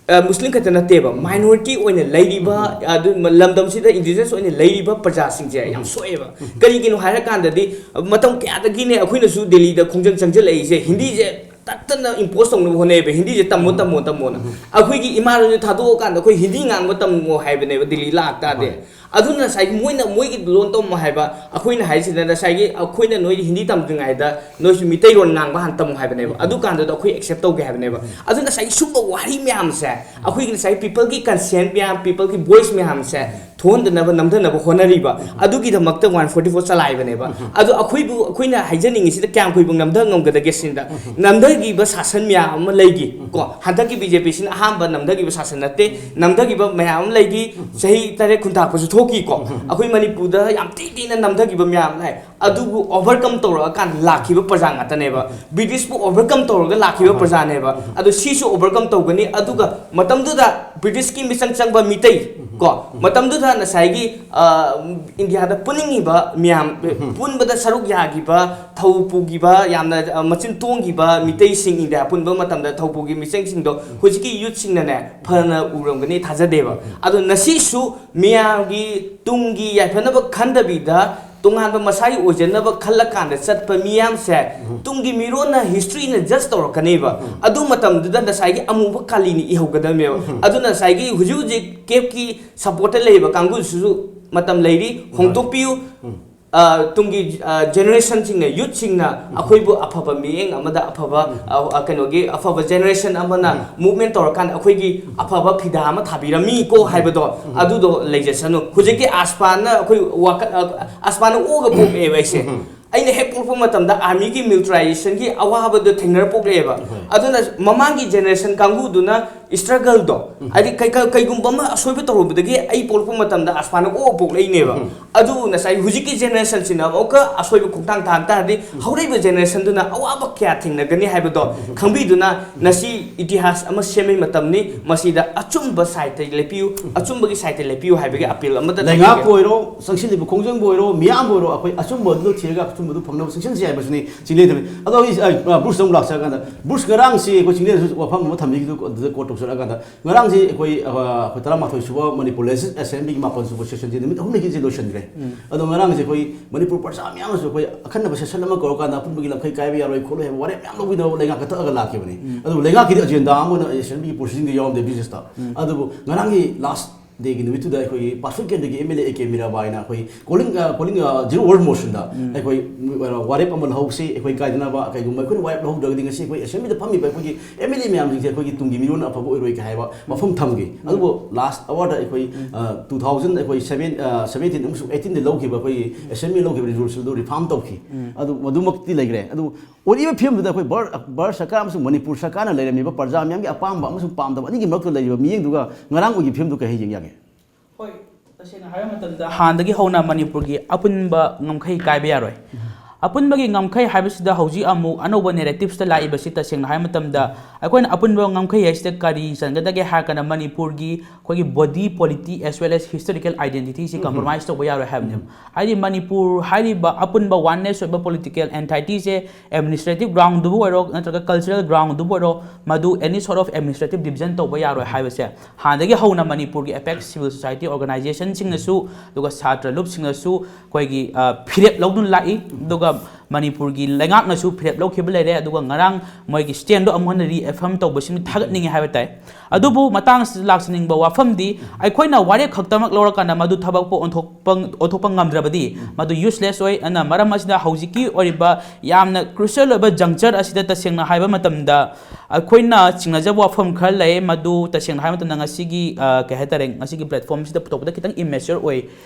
ꯑ, ꯃꯨꯁꯂꯤꯝ ꯈꯛꯇ ꯅꯠꯇꯦꯕ, ꯃꯥꯏꯅꯣꯔꯤꯇꯤ ꯑꯣꯏꯅ ꯂꯩꯔꯤꯕ, ꯑꯗꯨ ꯂꯝꯗꯝꯁꯤꯗ ꯏꯟꯗꯤꯖꯤꯅꯁ ꯑꯣꯏꯅ ꯂꯩꯔꯤꯕ ꯄ꯭ꯔꯖꯥꯁꯤꯡꯁꯦ ꯌꯥꯝ ꯁꯣꯛꯑꯦꯕ꯫ ꯀꯔꯤꯒꯤꯅꯣ ꯍꯥꯏꯔꯀꯥꯟꯗꯗꯤ, ꯃꯇꯝ ꯀꯌꯥꯗꯒꯤꯅꯦ ꯑꯩꯈꯣꯏꯅꯁꯨ ꯗꯦꯜꯂꯤꯗ ꯈꯣꯡꯖꯪ ꯆꯪꯁꯤꯜꯂꯛꯏꯁꯦ, ꯍꯤꯟꯗꯤꯁꯦ ꯇꯠꯇꯅ ꯏꯝꯄꯣꯁ ꯇꯧꯅꯕ ꯍꯣꯠꯅꯩꯌꯦꯕ, ꯍꯤꯟꯗꯤꯁꯦ ꯇꯝꯃꯣ, ꯇꯝꯃꯣ, ꯇꯝꯃꯣꯅ꯫ ꯑꯩꯈꯣꯏꯒꯤ ꯏꯃꯥ ꯂꯣꯟꯁꯦ ꯊꯥꯗꯣꯛꯑꯀꯥꯟꯗ ꯑꯩꯈꯣꯏ ꯍꯤꯟꯗꯤ ꯉꯥꯡꯕ ꯇꯝꯃꯣ ꯍꯥꯏꯕꯅꯦꯕ, ꯗꯦꯜꯂꯤ ꯂꯥꯛꯇꯥꯔꯗꯤ꯫ ꯑꯗꯨꯅ ꯉꯁꯥꯏꯒꯤ ꯃꯣꯏꯅ ꯃꯣꯏꯒꯤ ꯂꯣꯟ ꯇꯝꯃꯣ ꯍꯥꯏꯕ, ꯑꯩꯈꯣꯏꯅ ꯍꯥꯏꯁꯤꯅ ꯉꯁꯥꯏꯒꯤ ꯑꯩꯈꯣꯏꯅ ꯅꯣꯏꯗ ꯍꯤꯟꯗꯤ ꯇꯝꯗ꯭ꯔꯤꯉꯩꯗ ꯅꯣꯏꯁꯨ ꯃꯤꯇꯩꯂꯣꯟ ꯉꯥꯡꯕ ꯍꯥꯟꯅ ꯇꯝꯃꯨ ꯍꯥꯏꯕꯅꯦꯕ, ꯑꯗꯨꯀꯥꯟꯗꯨꯗ ꯑꯩꯈꯣꯏ ꯑꯦꯛꯁꯦꯞ ꯇꯧꯒꯦ ꯍꯥꯏꯕꯅꯦꯕ꯫ ꯑꯗꯨꯅ ꯉꯁꯥꯏꯒꯤ ꯁꯨꯝꯕ ꯋꯥꯍꯩ ꯃꯌꯥꯝꯁꯦ, ꯑꯩꯈꯣꯏꯒꯤ ꯉꯁꯥꯏꯒꯤ ꯄꯤꯄꯜꯒꯤ ꯀꯟꯁꯔꯟ ꯃꯌꯥꯝ, ꯄꯤꯄꯜꯒꯤ ꯚꯣꯏꯁ ꯃꯌꯥꯝꯁꯦ ꯊꯣꯛꯍꯟꯗꯅꯕ, ꯅꯝꯊꯅꯕ ꯍꯣꯠꯅꯔꯤꯕ, ꯑꯗꯨꯒꯤꯗꯃꯛꯇ ꯋꯥꯟ ꯐꯣꯔꯇꯤ ꯐꯣꯔ ꯆꯂꯥꯏꯕꯅꯦꯕ꯫ ꯑꯗꯣ ꯑꯩꯈꯣꯏꯕꯨ, ꯑꯩꯈꯣꯏꯅ ꯍꯥꯏꯖꯅꯤꯡꯉꯤꯁꯤꯗ ꯀꯌꯥꯝ ꯀꯨꯏꯕ ꯅꯝꯊ ꯉꯝꯒꯗꯒꯦ ꯁꯤꯗ, ꯅꯝꯊꯈꯤꯕ ꯁꯥꯁꯟ ꯃꯌꯥꯝ ꯑꯃ ꯂꯩꯈꯤ ꯀꯣ꯫ ꯍꯟꯗꯛꯀꯤ ꯕꯤ ꯖꯦ ꯄꯤꯁꯤꯅ ꯑꯍꯥꯟꯕ ꯅꯝꯊꯈꯤꯕ ꯁꯥꯁꯟ ꯅꯠꯇꯦ, ꯅꯝꯊꯈꯤꯕ ꯃꯌꯥꯝ ꯑꯃ ꯂꯩꯈꯤ꯫ ꯆꯍꯤ ꯇꯔꯦꯠ ꯈꯨꯟꯇꯥꯛꯄꯁꯨ ꯊꯣꯛꯈꯤ ꯀꯣ꯫ ꯑꯩꯈꯣꯏ ꯃꯅꯤꯄꯨꯔꯗ ꯌꯥꯝ ꯊꯤ ꯊꯤꯅ ꯅꯝꯊꯈꯤꯕ ꯃꯌꯥꯝ ꯂꯩ꯫ ꯑꯗꯨꯕꯨ ꯑꯣꯚꯔꯀꯝ ꯇꯧꯔꯛꯑꯀꯥꯟꯗ ꯂꯥꯛꯈꯤꯕ ꯄ꯭ꯔꯖꯥ ꯉꯥꯛꯇꯅꯦꯕ꯫ ꯕ꯭ꯔꯤꯇꯤꯁꯄꯨ ꯑꯣꯚꯔꯀꯝ ꯇꯧꯔꯒ ꯂꯥꯛꯈꯤꯕ ꯄ꯭ꯔꯖꯥꯅꯦꯕ꯫ ꯑꯗꯣ ꯁꯤꯁꯨ ꯑꯣꯚꯔꯀꯝ ꯇꯧꯒꯅꯤ꯫ ꯑꯗꯨꯒ ꯃꯇꯝꯗꯨꯗ ꯕ꯭ꯔꯤꯇꯤꯁꯀꯤ ꯃꯤꯆꯪ ꯆꯪꯕ ꯃꯤꯇꯩ ꯀꯣ, ꯃꯇꯝꯗꯨꯗ ꯉꯁꯥꯏꯒꯤ, ꯑ, ꯏꯟꯗꯤꯌꯥꯗ ꯄꯨꯅꯤꯡꯉꯤꯕ ꯃꯤꯌꯥꯝ, ꯄꯨꯟꯕꯗ ꯁꯔꯨꯛ ꯌꯥꯈꯤꯕ, ꯊꯧ ꯄꯨꯈꯤꯕ, ꯌꯥꯝꯅ, ꯑ, ꯃꯆꯤꯟ ꯇꯣꯡꯈꯤꯕ ꯃꯤꯇꯩꯁꯤꯡ, ꯏꯟꯗꯤꯌꯥ ꯄꯨꯟꯕ ꯃꯇꯝꯗ ꯊꯧ ꯄꯨꯈꯤꯕ ꯃꯤꯆꯪꯁꯤꯡꯗꯣ ꯍꯧꯖꯤꯛꯀꯤ ꯌꯨꯠꯁꯤꯡꯅꯅꯦ ꯐꯅ ꯎꯔꯝꯒꯅꯤ ꯊꯥꯖꯗꯦꯕ꯫ ꯑꯗꯣ ꯉꯁꯤꯁꯨ ꯃꯤꯌꯥꯝꯒꯤ ꯇꯨꯡꯒꯤ ꯌꯥꯏꯐꯅꯕ ꯈꯟꯗꯕꯤꯗ, ꯇꯣꯉꯥꯟꯕ ꯃꯁꯥꯒꯤ ꯑꯣꯏꯖꯅꯕ ꯈꯜꯂꯀꯥꯟꯗ ꯆꯠꯄ ꯃꯤꯌꯥꯝꯁꯦ ꯇꯨꯡꯒꯤ ꯃꯤꯔꯣꯟꯅ, ꯍꯤꯁꯇ꯭ꯔꯤꯅ ꯖꯁ ꯇꯧꯔꯛꯀꯅꯦꯕ꯫ ꯑꯗꯨ ꯃꯇꯝꯗꯨꯗ ꯉꯁꯥꯏꯒꯤ ꯑꯃꯨꯕ ꯀꯥꯂꯤꯅ ꯏꯍꯧꯒꯗꯕꯅꯦꯕ꯫ ꯑꯗꯨꯅ ꯉꯁꯥꯏꯒꯤ ꯍꯧꯖꯤꯛ ꯍꯧꯖꯤꯛ ꯀꯦꯞꯀꯤ ꯁꯞꯄꯣꯔꯠꯇ ꯂꯩꯔꯤꯕ ꯀꯥꯡꯕꯨꯁꯤꯁꯨ ꯃꯇꯝ ꯂꯩꯔꯤ, ꯍꯣꯡꯗꯣꯛꯄꯤꯌꯨ꯫ ꯑ, ꯇꯨꯡꯒꯤ, ꯑ, ꯖꯦꯅꯦꯔꯦꯁꯟꯁꯤꯡꯅ, ꯌꯨꯠꯁꯤꯡꯅ ꯑꯩꯈꯣꯏꯕꯨ ꯑꯐꯕ ꯃꯤꯠꯌꯦꯡ ꯑꯃꯗ, ꯑꯐꯕ, ꯑ, ꯑ, ꯀꯩꯅꯣꯒꯤ ꯑꯐꯕ ꯖꯦꯅꯦꯔꯦꯁꯟ ꯑꯃꯅ ꯃꯨꯚꯃꯦꯟ ꯇꯧꯔꯀꯥꯟꯗ ꯑꯩꯈꯣꯏꯒꯤ ꯑꯐꯕ ꯐꯤꯗꯥ ꯑꯃ ꯊꯥꯕꯤꯔꯝꯃꯤ ꯀꯣ ꯍꯥꯏꯕꯗꯣ, ꯑꯗꯨꯗꯣ ꯂꯩꯖꯁꯅꯨ꯫ ꯍꯧꯖꯤꯛꯇꯤ ꯑꯁꯄꯥꯟꯅ ꯑꯩꯈꯣꯏ ꯋꯥꯈꯜ, ꯑ, ꯑꯁꯄꯥꯟꯅ ꯑꯣꯛꯑꯒ ꯄꯣꯛꯂꯛꯑꯦꯕ ꯑꯩꯁꯦ꯫ ꯑꯩꯅ ꯍꯦꯛ ꯄꯣꯛꯂꯛꯄ ꯃꯇꯝꯗ ꯑꯥꯔꯃꯤꯒꯤ ꯃꯤꯂꯤꯇꯔꯥꯏꯖꯦꯁꯟꯒꯤ ꯑꯋꯥꯕꯗꯣ ꯊꯦꯡꯅꯔ ꯄꯣꯛꯂꯛꯑꯦꯕ꯫ ꯑꯗꯨꯅ ꯃꯃꯥꯡꯒꯤ ꯖꯦꯅꯦꯔꯦꯁꯟ ꯀꯥꯡꯕꯨꯗꯨꯅ ꯏꯁꯇ꯭ꯔꯒꯜꯗꯣ, ꯍꯥꯏꯗꯤ ꯀꯩ-, ꯀꯩ-, ꯀꯩꯒꯨꯝꯕ ꯑꯃ ꯑꯁꯣꯏꯕ ꯇꯧꯔꯨꯕꯗꯒꯤ ꯑꯩ ꯄꯣꯛꯂꯛꯄ ꯃꯇꯝꯗ ꯑꯁꯄꯥꯟꯅ ꯑꯣꯛꯑ ꯄꯣꯛꯂꯛꯏꯅꯦꯕ꯫ ꯑꯗꯨ ꯉꯁꯥꯏ ꯍꯧꯖꯤꯛꯀꯤ ꯖꯦꯅꯦꯔꯦꯁꯟꯁꯤꯅ ꯑꯃꯨꯛꯀ ꯑꯁꯣꯏꯕ ꯈꯣꯡꯊꯥꯡ ꯊꯥꯡ ꯇꯥꯔꯗꯤ, ꯍꯧꯔꯛꯏꯕ ꯖꯦꯅꯦꯔꯦꯁꯟꯗꯨꯅ ꯑꯋꯥꯕ ꯀꯌꯥ ꯊꯦꯡꯅꯒꯅꯤ ꯍꯥꯏꯕꯗꯣ ꯈꯪꯕꯤꯗꯨꯅ, ꯉꯁꯤ ꯏꯇꯤꯍꯥꯁ ꯑꯃ ꯁꯦꯝꯕꯒꯤ ꯃꯇꯝꯅꯤ꯫ ꯃꯁꯤꯗ ꯑꯆꯨꯝꯕ ꯁꯥꯏꯠꯇ ꯂꯦꯞꯄꯤꯌꯨ, ꯑꯆꯨꯝꯕꯒꯤ ꯁꯥꯏꯠꯇ ꯂꯦꯞꯄꯤꯌꯨ ꯍꯥꯏꯕꯒꯤ ꯑꯄꯤꯜ ꯑꯃꯗ ꯂꯩꯉꯥꯛꯄꯨ ꯊꯝꯖꯒꯦ꯫ ꯑꯣꯏꯔꯣ, ꯆꯪꯁꯤꯜꯂꯤꯕ ꯈꯣꯡꯖꯪꯕꯨ ꯑꯣꯏꯔꯣ, ꯃꯤꯌꯥꯝꯕꯨ ꯑꯣꯏꯔꯣ, ꯑꯩꯈꯣꯏ ꯑꯆꯨꯝꯕ ꯑꯗꯨꯗ ꯊꯤꯔꯒ ꯑꯆꯨꯝꯕꯗꯨ ꯐꯪꯅꯕ ꯆꯪꯁꯤꯟꯁꯤ ꯍꯥꯏꯕꯁꯤꯅꯤ ꯆꯤꯡꯂꯦꯟꯗꯕꯤ꯫ ꯑꯗꯣ ꯑꯩ, ꯑ, ꯕ꯭ꯔꯨꯁꯇ ꯑꯃꯨꯛ ꯂꯥꯛꯆꯔꯀꯥꯟꯗ, ꯕ꯭ꯔꯨꯁ, ꯉꯔꯥꯡꯁꯤ ꯑꯩꯈꯣꯏ ꯆꯤꯡꯂꯦꯟꯗꯁꯨ ꯋꯥꯐꯝ ꯑꯃ ꯊꯝꯕꯤꯈꯤꯗꯨ ꯑꯗꯨꯗ ꯀꯣꯠ ꯇꯧꯖꯔꯛꯑꯀꯥꯟꯗ, ꯉꯔꯥꯡꯁꯤ ꯑꯩꯈꯣꯏ, ꯑ, ꯑꯩꯈꯣꯏ ꯇꯔꯥꯃꯥꯊꯣꯏ ꯁꯨꯕ ꯃꯅꯤꯄꯨꯔ ꯂꯦꯖꯤꯁ-, ꯑꯦꯁꯦꯝꯕ꯭ꯂꯤꯒꯤ ꯃꯥꯄꯟ ꯁꯨꯕ ꯁꯦꯁꯟꯁꯤ ꯅꯨꯃꯤꯠ ꯑꯍꯨꯝꯅꯤꯒꯤꯁꯤ ꯂꯣꯏꯁꯤꯟꯈ꯭ꯔꯦ꯫ ꯑꯗꯣ ꯉꯔꯥꯡꯁꯦ ꯑꯩꯈꯣꯏ ꯃꯅꯤꯄꯨꯔ ꯄ꯭ꯔꯖꯥ ꯃꯌꯥꯝꯅꯁꯨ ꯑꯩꯈꯣꯏ ꯑꯈꯟꯅꯕ ꯁꯦꯁꯟ ꯑꯃ ꯀꯧꯔꯀꯥꯟꯗ ꯑꯄꯨꯟꯕꯒꯤ ꯂꯝꯈꯩ ꯀꯥꯏꯕ ꯌꯥꯔꯣꯏ ꯈꯣꯠꯂꯣꯏ ꯍꯥꯏꯕ ꯋꯥꯔꯦꯞ ꯃꯌꯥꯝ ꯂꯧꯕꯤꯅꯕ ꯂꯩꯉꯥꯛ ꯀꯠꯊꯛꯑꯒ ꯂꯥꯛꯈꯤꯕꯅꯤ꯫ ꯑꯗꯨꯕꯨ ꯂꯩꯉꯥꯛꯀꯤꯗꯤ ꯑꯦꯖꯦꯟꯗꯥ ꯑꯃ ꯑꯣꯏꯅ ꯑꯦꯁꯦꯝꯕ꯭ꯂꯤꯒꯤ ꯄ꯭ꯔꯣꯁꯤꯗꯤꯡꯗ ꯌꯥꯎꯔꯝꯗꯦ ꯕꯤꯖꯤꯅꯦꯁꯇ꯫ ꯑꯗꯨꯕꯨ ꯉꯔꯥꯡꯒꯤ ꯂꯥꯁ ꯗꯦꯒꯤ ꯅꯨꯃꯤꯠꯇꯨꯗ ꯑꯩꯈꯣꯏꯒꯤ ꯄꯥꯁꯨ ꯀꯦꯟꯗ꯭ꯔꯒꯤ M L A A K ꯃꯤꯔꯥꯕꯥꯏꯅ ꯑꯩꯈꯣꯏ ꯀꯣꯂꯤꯡ ꯀꯣꯂꯤꯡ ꯖꯤꯔꯣ ꯋꯥꯔ ꯃꯣꯁꯟꯗ ꯑꯩꯈꯣꯏ ꯋꯥꯔꯦꯞ ꯑꯃ ꯂꯧꯍꯧꯁꯤ, ꯑꯩꯈꯣꯏ ꯀꯥꯏꯗꯅꯕ꯫ ꯀꯩꯒꯨꯝꯕ ꯑꯩꯈꯣꯏꯅ ꯋꯥꯔꯦꯞ ꯂꯧꯍꯧꯗ꯭ꯔꯒꯗꯤ ꯉꯁꯤ ꯑꯩꯈꯣꯏ ꯑꯦꯁꯦꯝꯕ꯭ꯂꯤꯗ ꯐꯝꯃꯤꯕ ꯑꯩꯈꯣꯏꯒꯤ ꯑꯦꯝ ꯑꯦꯜ ꯑꯦ ꯃꯌꯥꯝꯁꯤꯡꯁꯦ ꯑꯩꯈꯣꯏꯒꯤ ꯇꯨꯡꯒꯤ ꯃꯤꯔꯣꯟ ꯑꯐꯕ ꯑꯣꯏꯔꯣꯏ ꯀꯥꯏ ꯍꯥꯏꯕ ꯋꯥꯐꯝ ꯊꯝꯈꯤ꯫ ꯑꯗꯨꯕꯨ ꯂꯥꯁ ꯑꯋꯥꯔꯗ ꯑꯩꯈꯣꯏ ꯇꯨ ꯊꯥꯎꯖꯟ ꯑꯩꯈꯣꯏ ꯁꯕꯦꯟ ꯁꯕꯦꯟꯇꯤꯟ ꯑꯃꯁꯨꯡ ꯑꯩꯠꯇꯤꯟꯗ ꯂꯧꯈꯤꯕ ꯑꯩꯈꯣꯏꯒꯤ ꯑꯦꯁꯦꯝꯕ꯭ꯂꯤ ꯂꯧꯈꯤꯕ ꯔꯤꯖꯣꯂꯨꯁꯟꯗꯨ ꯔꯤꯐꯥꯔꯝ ꯇꯧꯈꯤ꯫ ꯑꯗꯨ ꯃꯗꯨꯃꯛꯇꯤ ꯂꯩꯈ꯭ꯔꯦ꯫ ꯑꯗꯨ ꯑꯣꯏꯔꯤꯕ ꯐꯤꯕꯝꯗꯨꯗ ꯑꯩꯈꯣꯏ ꯚꯥꯔꯠ ꯚꯥꯔꯠ ꯁꯔꯀꯥꯔ ꯑꯃꯁꯨꯡ ꯃꯅꯤꯄꯨꯔ ꯁꯔꯀꯥꯔꯅ ꯂꯩꯔꯝꯃꯤꯕ ꯄ꯭ꯔꯖꯥ ꯃꯤꯌꯥꯝꯒꯤ ꯑꯄꯥꯝꯕ ꯑꯃꯁꯨꯡ ꯄꯥꯝꯗꯕ ꯑꯅꯤꯒꯤ ꯃꯔꯛꯇ ꯂꯩꯔꯤꯕ ꯃꯤꯠꯌꯦꯡꯗꯨꯒ ꯉꯔꯥꯡ ꯑꯣꯏꯒꯤ ꯐꯤꯕꯝꯗꯨ ꯀꯩ ꯌꯦꯡ ꯌꯥꯒꯦ? ꯍꯣꯏ, ꯇꯁꯦꯡꯅ ꯍꯥꯏꯕ ꯃꯇꯝꯗ ꯍꯥꯟꯅꯗꯒꯤ ꯍꯧꯅ ꯃꯅꯤꯄꯨꯔꯒꯤ ꯑꯄꯨꯟꯕ ꯉꯝꯈꯩ ꯀꯥꯏꯕ ꯌꯥꯔꯣꯏ꯫ ꯑꯄꯨꯟꯕꯒꯤ ꯉꯝꯈꯩ ꯍꯥꯏꯕꯁꯤꯗ ꯍꯧꯖꯤꯛ ꯑꯃꯨꯛ ꯑꯅꯧꯕ ꯅꯦꯔꯦꯇꯤꯞꯁꯇ ꯂꯥꯛꯏꯕꯁꯤ ꯇꯁꯦꯡꯅ ꯍꯥꯏꯕ ꯃꯇꯝꯗ ꯑꯩꯈꯣꯏꯅ ꯑꯄꯨꯟꯕ ꯉꯝꯈꯩ ꯍꯥꯏꯁꯤꯗ ꯀꯔꯤ ꯆꯟꯒꯗꯒꯦ ꯍꯥꯏꯔ ꯀꯥꯟꯗ ꯃꯅꯤꯄꯨꯔꯒꯤ ꯑꯩꯈꯣꯏꯒꯤ body, polity as well as historical identityꯁꯤ compromise ꯇꯧꯕ ꯌꯥꯔꯣꯏ ꯍꯥꯏꯕꯅꯦꯕ꯫ ꯍꯥꯏꯗꯤ ꯃꯅꯤꯄꯨꯔ ꯍꯥꯏꯔꯤꯕ ꯑꯄꯨꯟꯕ oneness ꯑꯣꯏꯕ political entityꯁꯦ administrative groundꯗꯨꯕꯨ ꯑꯣꯏꯔꯣ ꯅꯠꯇ꯭ꯔꯒ cultural groundꯗꯨꯕꯨ ꯑꯣꯏꯔꯣ, ꯃꯗꯨ any sort of administrative division ꯇꯧꯕ ꯌꯥꯔꯣꯏ ꯍꯥꯏꯕꯁꯦ ꯍꯥꯟꯅꯗꯒꯤ ꯍꯧꯅ ꯃꯅꯤꯄꯨꯔꯒꯤ apex civil society organizationꯁꯤꯡꯅꯁꯨ ꯑꯗꯨꯒ ꯁꯥꯇ꯭ꯔ ꯂꯨꯞꯁꯤꯡꯅꯁꯨ ꯑꯩꯈꯣꯏꯒꯤ ꯐꯤꯔꯦꯞ ꯂꯧꯗꯨꯅ ꯂꯥꯛꯏ꯫ ꯑꯗꯨꯒ ꯃꯅꯤꯄꯨꯔꯒꯤ ꯂꯩꯉꯥꯛꯅꯁꯨ ꯐꯤꯔꯦꯞ ꯂꯧꯈꯤꯕ ꯂꯩꯔꯦ꯫ ꯑꯗꯨꯒ ꯉꯔꯥꯡ ꯃꯣꯏꯒꯤ ꯁ꯭ꯇꯦꯟꯗꯣ ꯑꯃꯨꯛ ꯍꯟꯅ ꯔꯤꯑꯦꯐꯔꯝ ꯇꯧꯕꯁꯤꯃ ꯊꯥꯒꯠꯅꯤꯡꯉꯤ ꯍꯥꯏꯕ ꯇꯥꯏ꯫ ꯑꯗꯨꯕꯨ ꯃꯇꯥꯡꯁꯤꯗ ꯂꯥꯛꯆꯅꯤꯡꯕ ꯋꯥꯐꯝꯗꯤ ꯑꯩꯈꯣꯏꯅ ꯋꯥꯔꯦꯞ ꯈꯛꯇꯃꯛ ꯂꯧꯔꯀꯥꯟꯗ ꯃꯗꯨ ꯊꯕꯛꯄꯨ ꯑꯣꯟꯊꯣꯛꯄ ꯑꯣꯟꯊꯣꯛꯄ ꯉꯝꯗ꯭ꯔꯕꯗꯤ ꯃꯗꯨ ꯌꯨꯁꯂꯦꯁ ꯑꯣꯏ꯫ ꯑꯗꯨꯅ ꯃꯔꯝ ꯑꯁꯤꯅ ꯍꯧꯖꯤꯛꯀꯤ ꯑꯣꯏꯔꯤꯕ ꯌꯥꯝꯅ crucial ꯑꯣꯏꯕ juncture ꯑꯁꯤꯗ ꯇꯁꯦꯡꯅ ꯍꯥꯏꯕ ꯃꯇꯝꯗ ꯑꯩꯈꯣꯏꯅ ꯆꯤꯡꯅꯖꯕ ꯋꯥꯐꯝ ꯈꯔ ꯂꯩ꯫ ꯃꯗꯨ ꯇꯁꯦꯡꯅ ꯍꯥꯏꯕ ꯃꯇꯝꯗ ꯉꯁꯤꯒꯤ ꯀꯩ ꯍꯥꯏꯇꯥꯔꯦ, ꯉꯁꯤꯒꯤ platformꯁꯤꯗ ꯄꯨꯊꯣꯛꯄꯗ ꯈꯤꯇꯪ immature ꯑꯣꯏ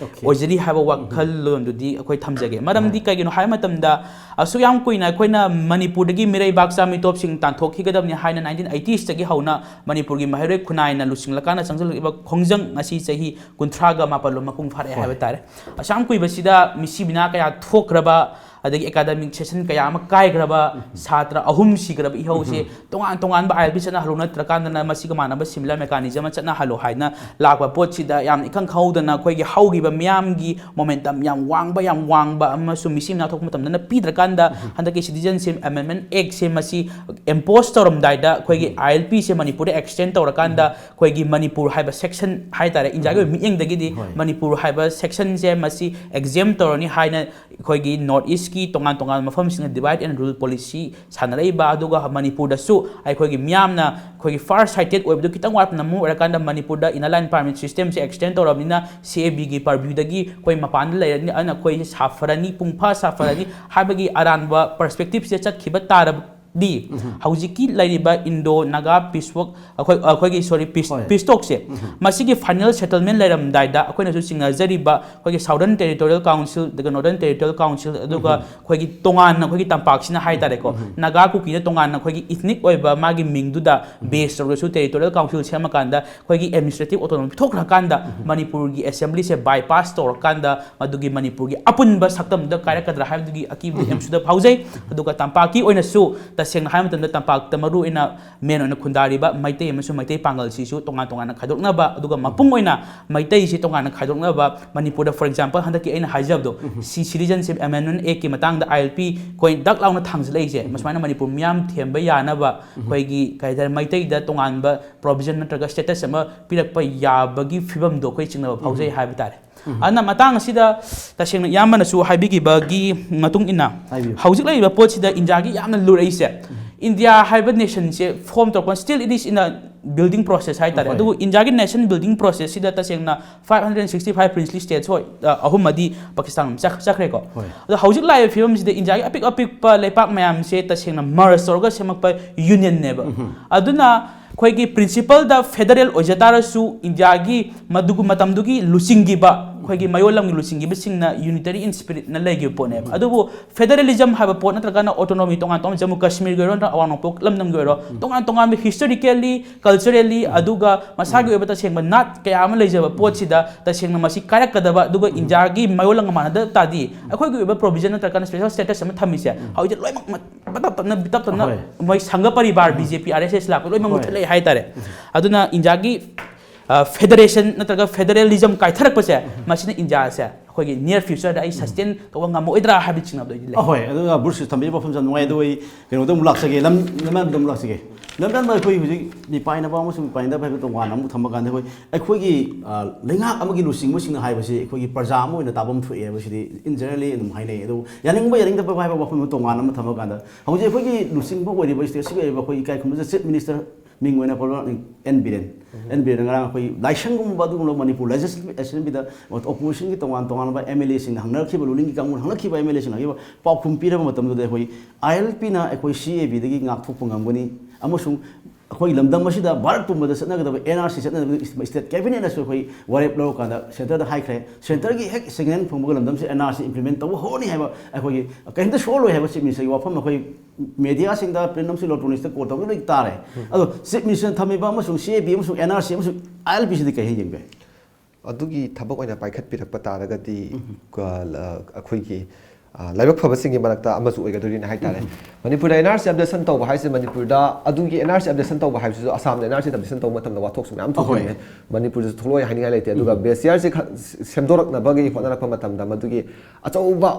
ꯑꯣꯏꯖꯔꯤ ꯍꯥꯏꯕ ꯋꯥꯈꯜꯂꯣꯟꯗꯨꯗꯤ ꯑꯩꯈꯣꯏ ꯊꯝꯖꯒꯦ꯫ ꯃꯔꯝꯗꯤ ꯀꯩꯒꯤꯅꯣ ꯍꯥꯏꯕ ꯃꯇꯝꯗ ꯑꯁꯨꯛ ꯌꯥꯝ ꯀꯨꯏꯅ ꯑꯩꯈꯣꯏꯅ ꯃꯅꯤꯄꯨꯔꯗꯒꯤ ꯃꯤꯔꯩꯕꯥꯛ ꯆꯥ ꯃꯤꯇꯣꯞꯁꯤꯡ ꯇꯥꯟꯊꯣꯛꯈꯤꯒꯗꯕꯅꯤ ꯍꯥꯏꯅ nineteen eightieesꯇꯒꯤ ꯍꯧꯅ ꯃꯅꯤꯄꯨꯔꯒꯤ ꯃꯍꯩꯔꯣꯏ ꯈꯨꯟꯅꯥꯏꯅ ꯂꯨꯆꯤꯡꯂꯀꯥꯟꯗ ꯆꯪꯁꯤꯜꯂꯛꯂꯤꯕ ꯈꯣꯡꯖꯪ ꯉꯁꯤ ꯆꯍꯤ ꯀꯨꯟꯊ꯭ꯔꯥꯒ ꯃꯥꯄꯜꯂꯣꯝ ꯃꯄꯨꯡ ꯐꯥꯔꯛꯑꯦ ꯍꯥꯏꯕ ꯇꯥꯔꯦ꯫ ꯑꯁꯨꯛ ꯌꯥꯝ ꯀꯨꯏꯕꯁꯤꯗ ꯃꯤꯁꯤ ꯃꯤꯅꯥ ꯀꯌꯥ ꯊꯣꯛꯈ꯭ꯔꯕ, ꯑꯗꯒꯤ academic session ꯀꯌꯥ ꯑꯃ ꯀꯥꯏꯈ꯭ꯔꯕ, ꯁꯥꯇ꯭ꯔ ꯑꯍꯨꯝ ꯁꯤꯈ꯭ꯔꯕ ꯏꯍꯧꯁꯦ ꯇꯣꯉꯥꯟ ꯇꯣꯉꯥꯟꯕ ILP ꯆꯠꯅꯍꯜꯂꯣ, ꯅꯠꯇ꯭ꯔꯀꯥꯟꯗꯅ ꯃꯁꯤꯒ ꯃꯥꯟꯅꯕ similar mechanism ꯑꯃ ꯆꯠꯅꯍꯜꯂꯣ ꯍꯥꯏꯅ ꯂꯥꯛꯄ ꯄꯣꯠꯁꯤꯗ ꯌꯥꯝ ꯏꯈꯪ ꯈꯪꯍꯧꯗꯅ ꯑꯩꯈꯣꯏꯒꯤ ꯍꯧꯈꯤꯕ ꯃꯤꯌꯥꯝꯒꯤ momentum ꯌꯥꯝ ꯋꯥꯡꯕ, ꯌꯥꯝ ꯋꯥꯡꯕ ꯑꯃꯁꯨꯡ ꯃꯤꯁꯤ ꯃꯤꯅꯥ ꯊꯣꯛꯄ ꯃꯇꯝꯗꯅ ꯄꯤꯗ꯭ꯔꯀꯥꯟꯗ ꯍꯟꯗꯛꯀꯤ Citizenship Amendment Actꯁꯦ ꯃꯁꯤ impose ꯇꯧꯔꯝꯗꯥꯏꯗ ꯑꯩꯈꯣꯏꯒꯤ ILPꯁꯦ ꯃꯅꯤꯄꯨꯔꯗ extend ꯇꯧꯔꯀꯥꯟꯗ ꯑꯩꯈꯣꯏꯒꯤ ꯃꯅꯤꯄꯨꯔ ꯍꯥꯏꯕ section ꯍꯥꯏꯇꯥꯔꯦ, ꯏꯟꯗꯤꯌꯥꯒꯤ ꯑꯣꯏꯕ ꯃꯤꯠꯌꯦꯡꯗꯒꯤꯗꯤ ꯃꯅꯤꯄꯨꯔ ꯍꯥꯏꯕ sectionꯁꯦ ꯃꯁꯤ exempt ꯇꯧꯔꯅꯤ ꯍꯥꯏꯅ ꯑꯩꯈꯣꯏꯒꯤ North East ꯀꯤ ꯇꯣꯉꯥꯟ ꯇꯣꯉꯥꯟꯕ ꯃꯐꯝꯁꯤꯡꯅ divide and rule policy ꯁꯥꯟꯅꯔꯛꯏꯕ, ꯑꯗꯨꯒ ꯃꯅꯤꯄꯨꯔꯗꯁꯨ ꯑꯩꯈꯣꯏꯒꯤ ꯃꯤꯌꯥꯝꯅ ꯑꯩꯈꯣꯏꯒꯤ far sighted ꯑꯣꯏꯕꯗꯨ ꯈꯤꯇꯪ ꯋꯥꯠꯄꯅ ꯃꯔꯝ ꯑꯣꯏꯔꯀꯥꯟꯗ ꯃꯅꯤꯄꯨꯔꯗ inner line permit system ꯁꯦ extend ꯇꯧꯔꯕꯅꯤꯅ, CAB ꯒꯤ purview ꯗꯒꯤ ꯑꯩꯈꯣꯏ ꯃꯄꯥꯟꯗ ꯂꯩꯔꯅꯤ, ꯑꯗꯨꯅ ꯑꯩꯈꯣꯏꯁꯦ ꯁꯥꯐꯔꯅꯤ, ꯄꯨꯡꯐꯥ ꯁꯥꯐꯔꯅꯤ ꯍꯥꯏꯕꯒꯤ ꯑꯔꯥꯟꯕ perspective ꯁꯦ ꯆꯠꯈꯤꯕ ꯇꯥꯔꯕꯗꯤ, ꯍꯧꯖꯤꯛꯀꯤ ꯂꯩꯔꯤꯕ Indo Naga peace walk, ꯑꯩꯈꯣꯏ, ꯑꯩꯈꯣꯏꯒꯤ, sorry, peace, ꯍꯣꯏ꯫ Peace talk ꯁꯦ, ꯃꯁꯤꯒꯤ final settlement ꯂꯩꯔꯝꯗꯥꯏꯗ ꯑꯩꯈꯣꯏꯅꯁꯨ ꯆꯤꯡꯅꯖꯔꯤꯕ ꯑꯩꯈꯣꯏꯒꯤ Southern Territorial Council, ꯑꯗꯨꯒ Northern Territorial Council, ꯑꯗꯨꯒ ꯑꯩꯈꯣꯏꯒꯤ ꯇꯣꯉꯥꯟꯅ ꯑꯩꯈꯣꯏꯒꯤ ꯇꯝꯄꯥꯛꯁꯤꯅ ꯍꯥꯏꯇꯥꯔꯦꯀꯣ, ꯅꯥꯒꯥ ꯀꯨꯀꯤꯗ ꯇꯣꯉꯥꯟꯅ ꯑꯩꯈꯣꯏꯒꯤ ethnic ꯑꯣꯏꯕ ꯃꯥꯒꯤ ꯃꯤꯡꯗꯨꯗ base ꯇꯧꯔꯒꯁꯨ territorial council ꯁꯦꯝꯃꯀꯥꯟꯗ ꯑꯩꯈꯣꯏꯒꯤ administrative autonomy ꯄꯤꯊꯣꯛꯈ꯭ꯔꯀꯥꯟꯗ ꯃꯅꯤꯄꯨꯔꯒꯤ assembly ꯁꯦ bypass ꯇꯧꯔꯀꯥꯟꯗ ꯃꯗꯨꯒꯤ ꯃꯅꯤꯄꯨꯔꯒꯤ ꯑꯄꯨꯟꯕ ꯁꯛꯇꯝꯗꯨꯗ ꯀꯥꯏꯔꯛꯀꯗ꯭ꯔꯥ ꯍꯥꯏꯕꯗꯨꯒꯤ ꯑꯀꯤꯕꯗꯨ ꯑꯦꯝꯁꯨꯗ ꯐꯥꯎꯖꯩ꯫ ꯑꯗꯨꯒ ꯇꯝꯄꯥꯛꯀꯤ ꯑꯣꯏꯅꯁꯨ ꯇꯁꯦꯡꯅ ꯍꯥꯏꯕ ꯃꯇꯝꯗ ꯇꯝꯄꯥꯛꯇ ꯃꯔꯨꯑꯣꯏꯅ main ꯑꯣꯏꯅ ꯈꯨꯟꯗꯥꯔꯤꯕ ꯃꯩꯇꯩ ꯑꯃꯁꯨꯡ ꯃꯩꯇꯩ ꯄꯥꯡꯒꯜꯁꯤꯁꯨ ꯇꯣꯉꯥꯟ ꯇꯣꯉꯥꯟꯅ ꯈꯥꯏꯗꯣꯛꯅꯕ, ꯑꯗꯨꯒ ꯃꯄꯨꯡ ꯑꯣꯏꯅ ꯃꯩꯇꯩꯁꯤ ꯇꯣꯉꯥꯟꯅ ꯈꯥꯏꯗꯣꯛꯅꯕ, ꯃꯅꯤꯄꯨꯔꯗ, for example, ꯍꯟꯗꯛꯀꯤ ꯑꯩꯅ ꯍꯥꯏꯖꯕꯗꯣ, ꯁꯤ Citizenship Amendment Act ꯀꯤ ꯃꯇꯥꯡꯗ ILP ꯑꯩꯈꯣꯏ ꯗꯛ ꯂꯥꯎꯅ ꯊꯥꯡꯖꯜꯂꯛꯏꯁꯦ, ꯃꯁꯨꯃꯥꯏꯅ ꯃꯅꯤꯄꯨꯔ ꯃꯤꯌꯥꯝ ꯊꯦꯝꯕ ꯌꯥꯅꯕ ꯑꯩꯈꯣꯏꯒꯤ, ꯀꯩ ꯍꯥꯏꯇꯥꯔꯦ, ꯃꯩꯇꯩꯗ ꯇꯣꯉꯥꯟꯕ provision ꯅꯠꯇ꯭ꯔꯒ status ꯑꯃ ꯄꯤꯔꯛꯄ ꯌꯥꯕꯒꯤ ꯐꯤꯕꯝꯗꯣ ꯑꯩꯈꯣꯏ ꯆꯤꯡꯅꯕ ꯐꯥꯎꯖꯩ ꯍꯥꯏꯕ ꯇꯥꯔꯦ꯫ ꯑꯗꯨꯅ ꯃꯇꯥꯡ ꯑꯁꯤꯗ ꯇꯁꯦꯡꯅ ꯏꯌꯥꯝꯕꯅꯁꯨ ꯍꯥꯏꯕꯤꯈꯤꯕꯒꯤ ꯃꯇꯨꯡ ꯏꯟꯅ, ꯍꯥꯏꯕꯤꯌꯨ꯫ ꯍꯧꯖꯤꯛ ꯂꯩꯔꯤꯕ ꯄꯣꯠꯁꯤꯗ ꯏꯟꯗꯤꯌꯥꯒꯤ ꯌꯥꯝꯅ ꯂꯨꯔꯛꯏꯁꯦ, ꯏꯟꯗꯤꯌꯥ ꯍꯥꯏꯕ nation ꯁꯦ form ꯇꯧꯔꯛꯄ, still it is in a building process ꯍꯥꯏꯇꯥꯔꯦ꯫ ꯍꯣꯏ꯫ ꯑꯗꯨꯕꯨ ꯏꯟꯗꯤꯌꯥꯒꯤ nation building process ꯁꯤꯗ ꯇꯁꯦꯡꯅ five hundred sixty five princely states, ꯍꯣꯏ, ꯑ, ꯑꯍꯨꯝ ꯑꯃꯗꯤ ꯄꯥꯀꯤꯁꯇꯥꯟ ꯆꯠ-, ꯆꯠꯈ꯭ꯔꯦꯀꯣ꯫ ꯍꯣꯏ꯫ ꯑꯗꯣ ꯍꯧꯖꯤꯛ ꯂꯥꯛꯏꯕ ꯐꯤꯕꯝꯁꯤꯗ ꯏꯟꯗꯤꯌꯥꯒꯤ ꯑꯄꯤꯛ ꯑꯄꯤꯛꯄ ꯂꯩꯄꯥꯛ ꯃꯌꯥꯝꯁꯦ ꯇꯁꯦꯡꯅ merge ꯇꯧꯔꯒ ꯁꯦꯝꯃꯛꯄ unionꯅꯦꯕ꯫ ꯑꯗꯨꯅ ꯑꯩꯈꯣꯏꯒꯤ principle ꯗ federal ꯑꯣꯏꯖ ꯇꯥꯔꯁꯨ, ꯏꯟꯗꯤꯌꯥꯒꯤ ꯃꯗꯨꯒꯨ-, ꯃꯇꯝꯗꯨꯒꯤ ꯂꯨꯆꯤꯡꯈꯤꯕ, ꯑꯩꯈꯣꯏꯒꯤ ꯃꯌꯣꯜ ꯂꯝꯒꯤ ꯂꯨꯆꯤꯡꯈꯤꯕꯁꯤꯡꯅ unitary in spirit ꯅ ꯂꯩꯈꯤꯕ ꯄꯣꯠꯅꯦꯕ꯫ ꯑꯗꯨꯕꯨ federalism ꯍꯥꯏꯕ ꯄꯣꯠ ꯅꯠꯇ꯭ꯔꯒꯅ autonomy, ꯇꯣꯉꯥꯟ ꯇꯣꯉꯥꯟꯕ ꯖꯝꯃꯨ ꯀꯥꯁꯃꯤꯔꯒꯤ ꯑꯣꯏꯔꯣ ꯅꯠꯇ꯭ꯔꯒ ꯑꯋꯥꯡ ꯅꯣꯡꯄꯣꯛ ꯂꯝꯗꯝꯒꯤ ꯑꯣꯏꯔꯣ, ꯇꯣꯉꯥꯟ ꯇꯣꯉꯥꯟꯕ historically, culturally, ꯑꯗꯨꯒ ꯃꯁꯥꯒꯤ ꯑꯣꯏꯕ ꯇꯁꯦꯡꯕ ꯅꯥꯠ ꯀꯌꯥ ꯑꯃ ꯂꯩꯖꯕ ꯄꯣꯠꯁꯤꯗ ꯇꯁꯦꯡꯅ ꯃꯁꯤ ꯀꯥꯏꯔꯛꯀꯗꯕ, ꯑꯗꯨꯒ ꯏꯟꯗꯤꯌꯥꯒꯤ ꯃꯌꯣꯜ ꯂꯝꯒ ꯃꯥꯟꯅꯗ ꯇꯥꯔꯗꯤ ꯑꯩꯈꯣꯏꯒꯤ ꯑꯣꯏꯕ provision ꯅꯠꯇ꯭ꯔꯒꯅ special status ꯑꯃ ꯊꯝꯃꯤꯁꯦ ꯍꯧꯖꯤꯛ ꯂꯣꯏꯅꯃꯛ ꯃ-, ꯇꯞ ꯇꯞꯅ, ꯇꯞ ꯇꯞꯅ ꯍꯣꯏ꯫ ꯃꯣꯏ ꯁꯪꯘ ꯄꯔꯤꯕꯥꯔ, ꯕꯤ ꯖꯦ ꯄꯤ, ꯑꯥꯔ ꯑꯦꯁ ꯑꯦꯁ ꯂꯥꯛꯄ ꯂꯣꯏꯅꯃꯛ ꯍꯣꯏ꯫ ꯃꯨꯠꯊꯠꯂꯛꯑꯦ ꯍꯥꯏꯇꯥꯔꯦ꯫ ꯑꯗꯨꯅ ꯏꯟꯗꯤꯌꯥꯒꯤ, ꯑ, federation ꯅꯠꯇ꯭ꯔꯒ federalism ꯀꯥꯏꯊꯔꯛꯄꯁꯦ, ꯃꯁꯤꯅ ꯏꯟꯗꯤꯌꯥꯁꯦ ꯑꯩꯈꯣꯏꯒꯤ near future ꯗ ꯑꯩ sustain ꯇꯧꯕ ꯉꯝꯃꯛꯑꯣꯏꯗ꯭ꯔꯥ ꯍꯥꯏꯕꯒꯤ ꯆꯤꯡꯅꯕꯗꯣ ꯑꯩꯗꯤ ꯂꯩ꯫ ꯑꯍꯣꯏ, ꯑꯗꯨꯒ ꯕ꯭ꯔꯨꯁ ꯊꯝꯕꯤꯔꯤꯕ ꯋꯥꯐꯝꯁꯦ ꯌꯥꯝ ꯅꯨꯡꯉꯥꯏ꯫ ꯑꯗꯨ ꯑꯩ ꯀꯩꯅꯣꯗ ꯑꯃꯨꯛ ꯂꯥꯛꯆꯒꯦ, ꯂꯝ, ꯂꯝ ꯑꯃꯗ ꯑꯃꯨꯛ ꯂꯥꯛꯆꯒꯦ꯫ ꯂꯝꯗꯝꯗ ꯑꯩꯈꯣꯏ ꯍꯧꯖꯤꯛ ꯃꯤꯄꯥꯏꯅꯕ ꯑꯃꯁꯨꯡ ꯃꯤꯄꯥꯏꯅꯗꯕ ꯍꯥꯏꯕ ꯇꯣꯉꯥꯟꯅ ꯑꯃꯨꯛ ꯊꯝꯕ ꯀꯥꯟꯗ, ꯑꯩꯈꯣꯏ ꯑꯩꯈꯣꯏꯒꯤ ꯑ, ꯂꯩꯉꯥꯛ ꯑꯃꯒꯤ ꯂꯨꯆꯤꯡꯕꯁꯤꯡꯅ ꯍꯥꯏꯕꯁꯤ ꯑꯩꯈꯣꯏꯒꯤ ꯄ꯭ꯔꯖꯥ ꯑꯃ ꯑꯣꯏꯅ ꯇꯥꯐꯝ ꯊꯣꯛꯑꯦ ꯍꯥꯏꯕꯁꯤꯗꯤ in generally ꯑꯗꯨꯝ ꯍꯥꯏꯅꯩ꯫ ꯑꯗꯨꯕꯨ ꯌꯥꯅꯤꯡꯕ ꯌꯥꯅꯤꯡꯗꯕ ꯍꯥꯏꯕ ꯋꯥꯐꯝꯗꯨ ꯇꯣꯉꯥꯟꯅ ꯑꯃ ꯊꯝꯃ ꯀꯥꯟꯗ, ꯍꯧꯖꯤꯛ ꯑꯩꯈꯣꯏꯒꯤ ꯂꯨꯆꯤꯡꯕ ꯑꯣꯏꯔꯤꯕ, ꯁ꯭ꯇꯦꯠꯁꯤꯒꯤ ꯑꯣꯏꯔꯤꯕ ꯑꯩꯈꯣꯏ ꯏꯀꯥꯏ ꯈꯨꯝꯅꯖ ꯆꯤꯐ ꯃꯤꯅꯤꯁꯇꯔ ꯃꯤꯡ ꯑꯣꯏꯅ ꯄꯜꯂꯣ, ꯑꯦꯟ ꯕꯤꯔꯦꯟ꯫ ꯑꯦꯟ ꯕꯤꯔꯦꯟ ꯉꯔꯥꯡ ꯑꯩꯈꯣꯏ ꯂꯥꯏꯁꯪꯒꯨꯝꯕ ꯑꯗꯨꯒꯨꯝꯂꯕ ꯃꯅꯤꯄꯨꯔ ꯂꯦꯖꯤꯁꯂꯦꯇꯤꯚ ꯑꯦꯁꯦꯝꯕ꯭ꯂꯤꯗ ꯑꯣꯄꯣꯖꯤꯁꯟꯒꯤ ꯇꯣꯉꯥꯟ ꯇꯣꯉꯥꯟꯕ ꯑꯦꯝ ꯑꯦꯜ ꯑꯦꯁꯤꯡꯅ ꯍꯪꯅꯔꯛꯈꯤꯕ, ꯔꯨꯂꯤꯡꯒꯤ ꯀꯥꯡꯕꯨꯅ ꯍꯪꯅꯈꯤꯕ ꯑꯦꯝ ꯑꯦꯜ ꯑꯦꯁꯤꯡꯅ ꯍꯪꯈꯤꯕ ꯄꯥꯎꯈꯨꯝ ꯄꯤꯔꯕ ꯃꯇꯝꯗꯨꯗ ꯑꯩꯈꯣꯏ ꯑꯥꯏ ꯑꯦꯜ ꯄꯤꯅ ꯑꯩꯈꯣꯏ ꯁꯤ ꯑꯦ ꯕꯤꯗꯒꯤ ꯉꯥꯛꯊꯣꯛꯄ ꯉꯝꯒꯅꯤ ꯑꯃꯁꯨꯡ ꯑꯩꯈꯣꯏ ꯂꯝꯗꯝ ꯑꯁꯤꯗ ꯚꯥꯔꯠ ꯄꯨꯝꯕꯗ ꯆꯠꯅꯒꯗꯕ ꯑꯦꯟ ꯑꯥꯔ ꯁꯤ ꯆꯠꯅꯒꯗꯕ ꯁ꯭ꯇꯦꯠ ꯀꯦꯕꯤꯅꯦꯠꯅꯁꯨ ꯑꯩꯈꯣꯏ ꯋꯥꯔꯦꯞ ꯂꯧꯔꯀꯥꯟꯗ ꯁꯦꯟꯇꯔꯗ ꯍꯥꯏꯈ꯭ꯔꯦ, ꯁꯦꯟꯇꯔꯒꯤ ꯍꯦꯛ ꯁꯤꯒꯅꯦꯜ ꯐꯪꯕꯒ ꯂꯝꯗꯝꯁꯤ ꯑꯦꯟ ꯑꯥꯔ ꯁꯤ ꯏꯝꯄ꯭ꯂꯤꯃꯦꯟ ꯇꯧꯕ ꯍꯧꯔꯅꯤ ꯍꯥꯏꯕ ꯑꯩꯈꯣꯏꯒꯤ ꯀꯔꯤꯝꯇ ꯁꯣꯛꯂꯣꯏ ꯍꯥꯏꯕ ꯆꯤꯐ ꯃꯤꯅꯤꯁꯇꯔꯒꯤ ꯋꯥꯐꯝ ꯑꯩꯈꯣꯏ ꯃꯦꯗꯤꯌꯥꯁꯤꯡꯗ, ꯄ꯭ꯔꯤꯟ ꯑꯃꯁꯨꯡ ꯏꯂꯦꯛꯇ꯭ꯔꯣꯅꯤꯛꯁꯇ ꯀꯣꯜ ꯇꯧꯕꯗ ꯂꯣꯏ ꯇꯥꯔꯦ꯫ ꯑꯗꯣ ꯆꯤꯐ ꯃꯤꯅꯤꯁꯇꯔꯅ ꯊꯝꯃꯤꯕ ꯑꯃꯁꯨꯡ ꯁꯤ ꯑꯦ ꯕꯤ ꯑꯃꯁꯨꯡ ꯑꯦꯟ ꯑꯥꯔ ꯁꯤ ꯑꯃꯁꯨꯡ ꯑꯥꯏ ꯑꯦꯜ ꯄꯤꯁꯤꯗꯤ ꯀꯩ ꯍꯥꯏꯅ ꯌꯦꯡꯕ ꯌꯥꯏ? ꯑꯗꯨꯒꯤ ꯊꯕꯛ ꯑꯣꯏꯅ ꯄꯥꯏꯈꯠꯄꯤꯔꯛꯄ ꯇꯥꯔꯒꯗꯤ, ꯀ-, ꯂ-, ꯑꯩꯈꯣꯏꯒꯤ, ꯑ, ꯂꯥꯏꯕꯛ ꯐꯕꯁꯤꯡꯒꯤ ꯃꯔꯛꯇ ꯑꯃꯁꯨ ꯑꯣꯏꯒꯗꯣꯏꯅꯤꯅ ꯍꯥꯏꯇꯥꯔꯦ꯫ ꯃꯅꯤꯄꯨꯔꯗ ꯑꯦꯟ ꯑꯥꯔ ꯁꯤ ꯑꯞꯗꯦꯁꯟ ꯇꯧꯕ ꯍꯥꯏꯁꯦ ꯃꯅꯤꯄꯨꯔꯗ ꯑꯗꯨꯒꯤ ꯑꯦꯟ ꯑꯥꯔ ꯁꯤ ꯑꯞꯗꯦꯁꯟ ꯇꯧꯕ ꯍꯥꯏꯕꯁꯤꯁꯨ ꯑꯁꯥꯝꯗ ꯑꯦꯟ ꯑꯥꯔ ꯁꯤ ꯑꯞꯗꯦꯁꯟ ꯇꯧꯕ ꯃꯇꯝꯗ ꯋꯥꯊꯣꯛꯁꯨ ꯃꯌꯥꯝ ꯊꯣꯛꯈꯤꯕꯅꯦ꯫ ꯃꯅꯤꯄꯨꯔꯗꯁꯨ ꯊꯣꯛꯂꯛꯑꯣꯏ ꯍꯥꯏꯅꯤꯡꯉꯥꯏ ꯂꯩꯇꯦ꯫ ꯑꯗꯨꯒ ꯕꯤ ꯑꯦꯁ ꯁꯤ ꯑꯥꯔꯁꯤ ꯈ-, ꯁꯦꯝꯗꯣꯔꯛꯅꯕꯒꯤ ꯍꯣꯠꯅꯔꯛꯄ ꯃꯇꯝꯗ ꯃꯗꯨꯒꯤ ꯑꯆꯧꯕ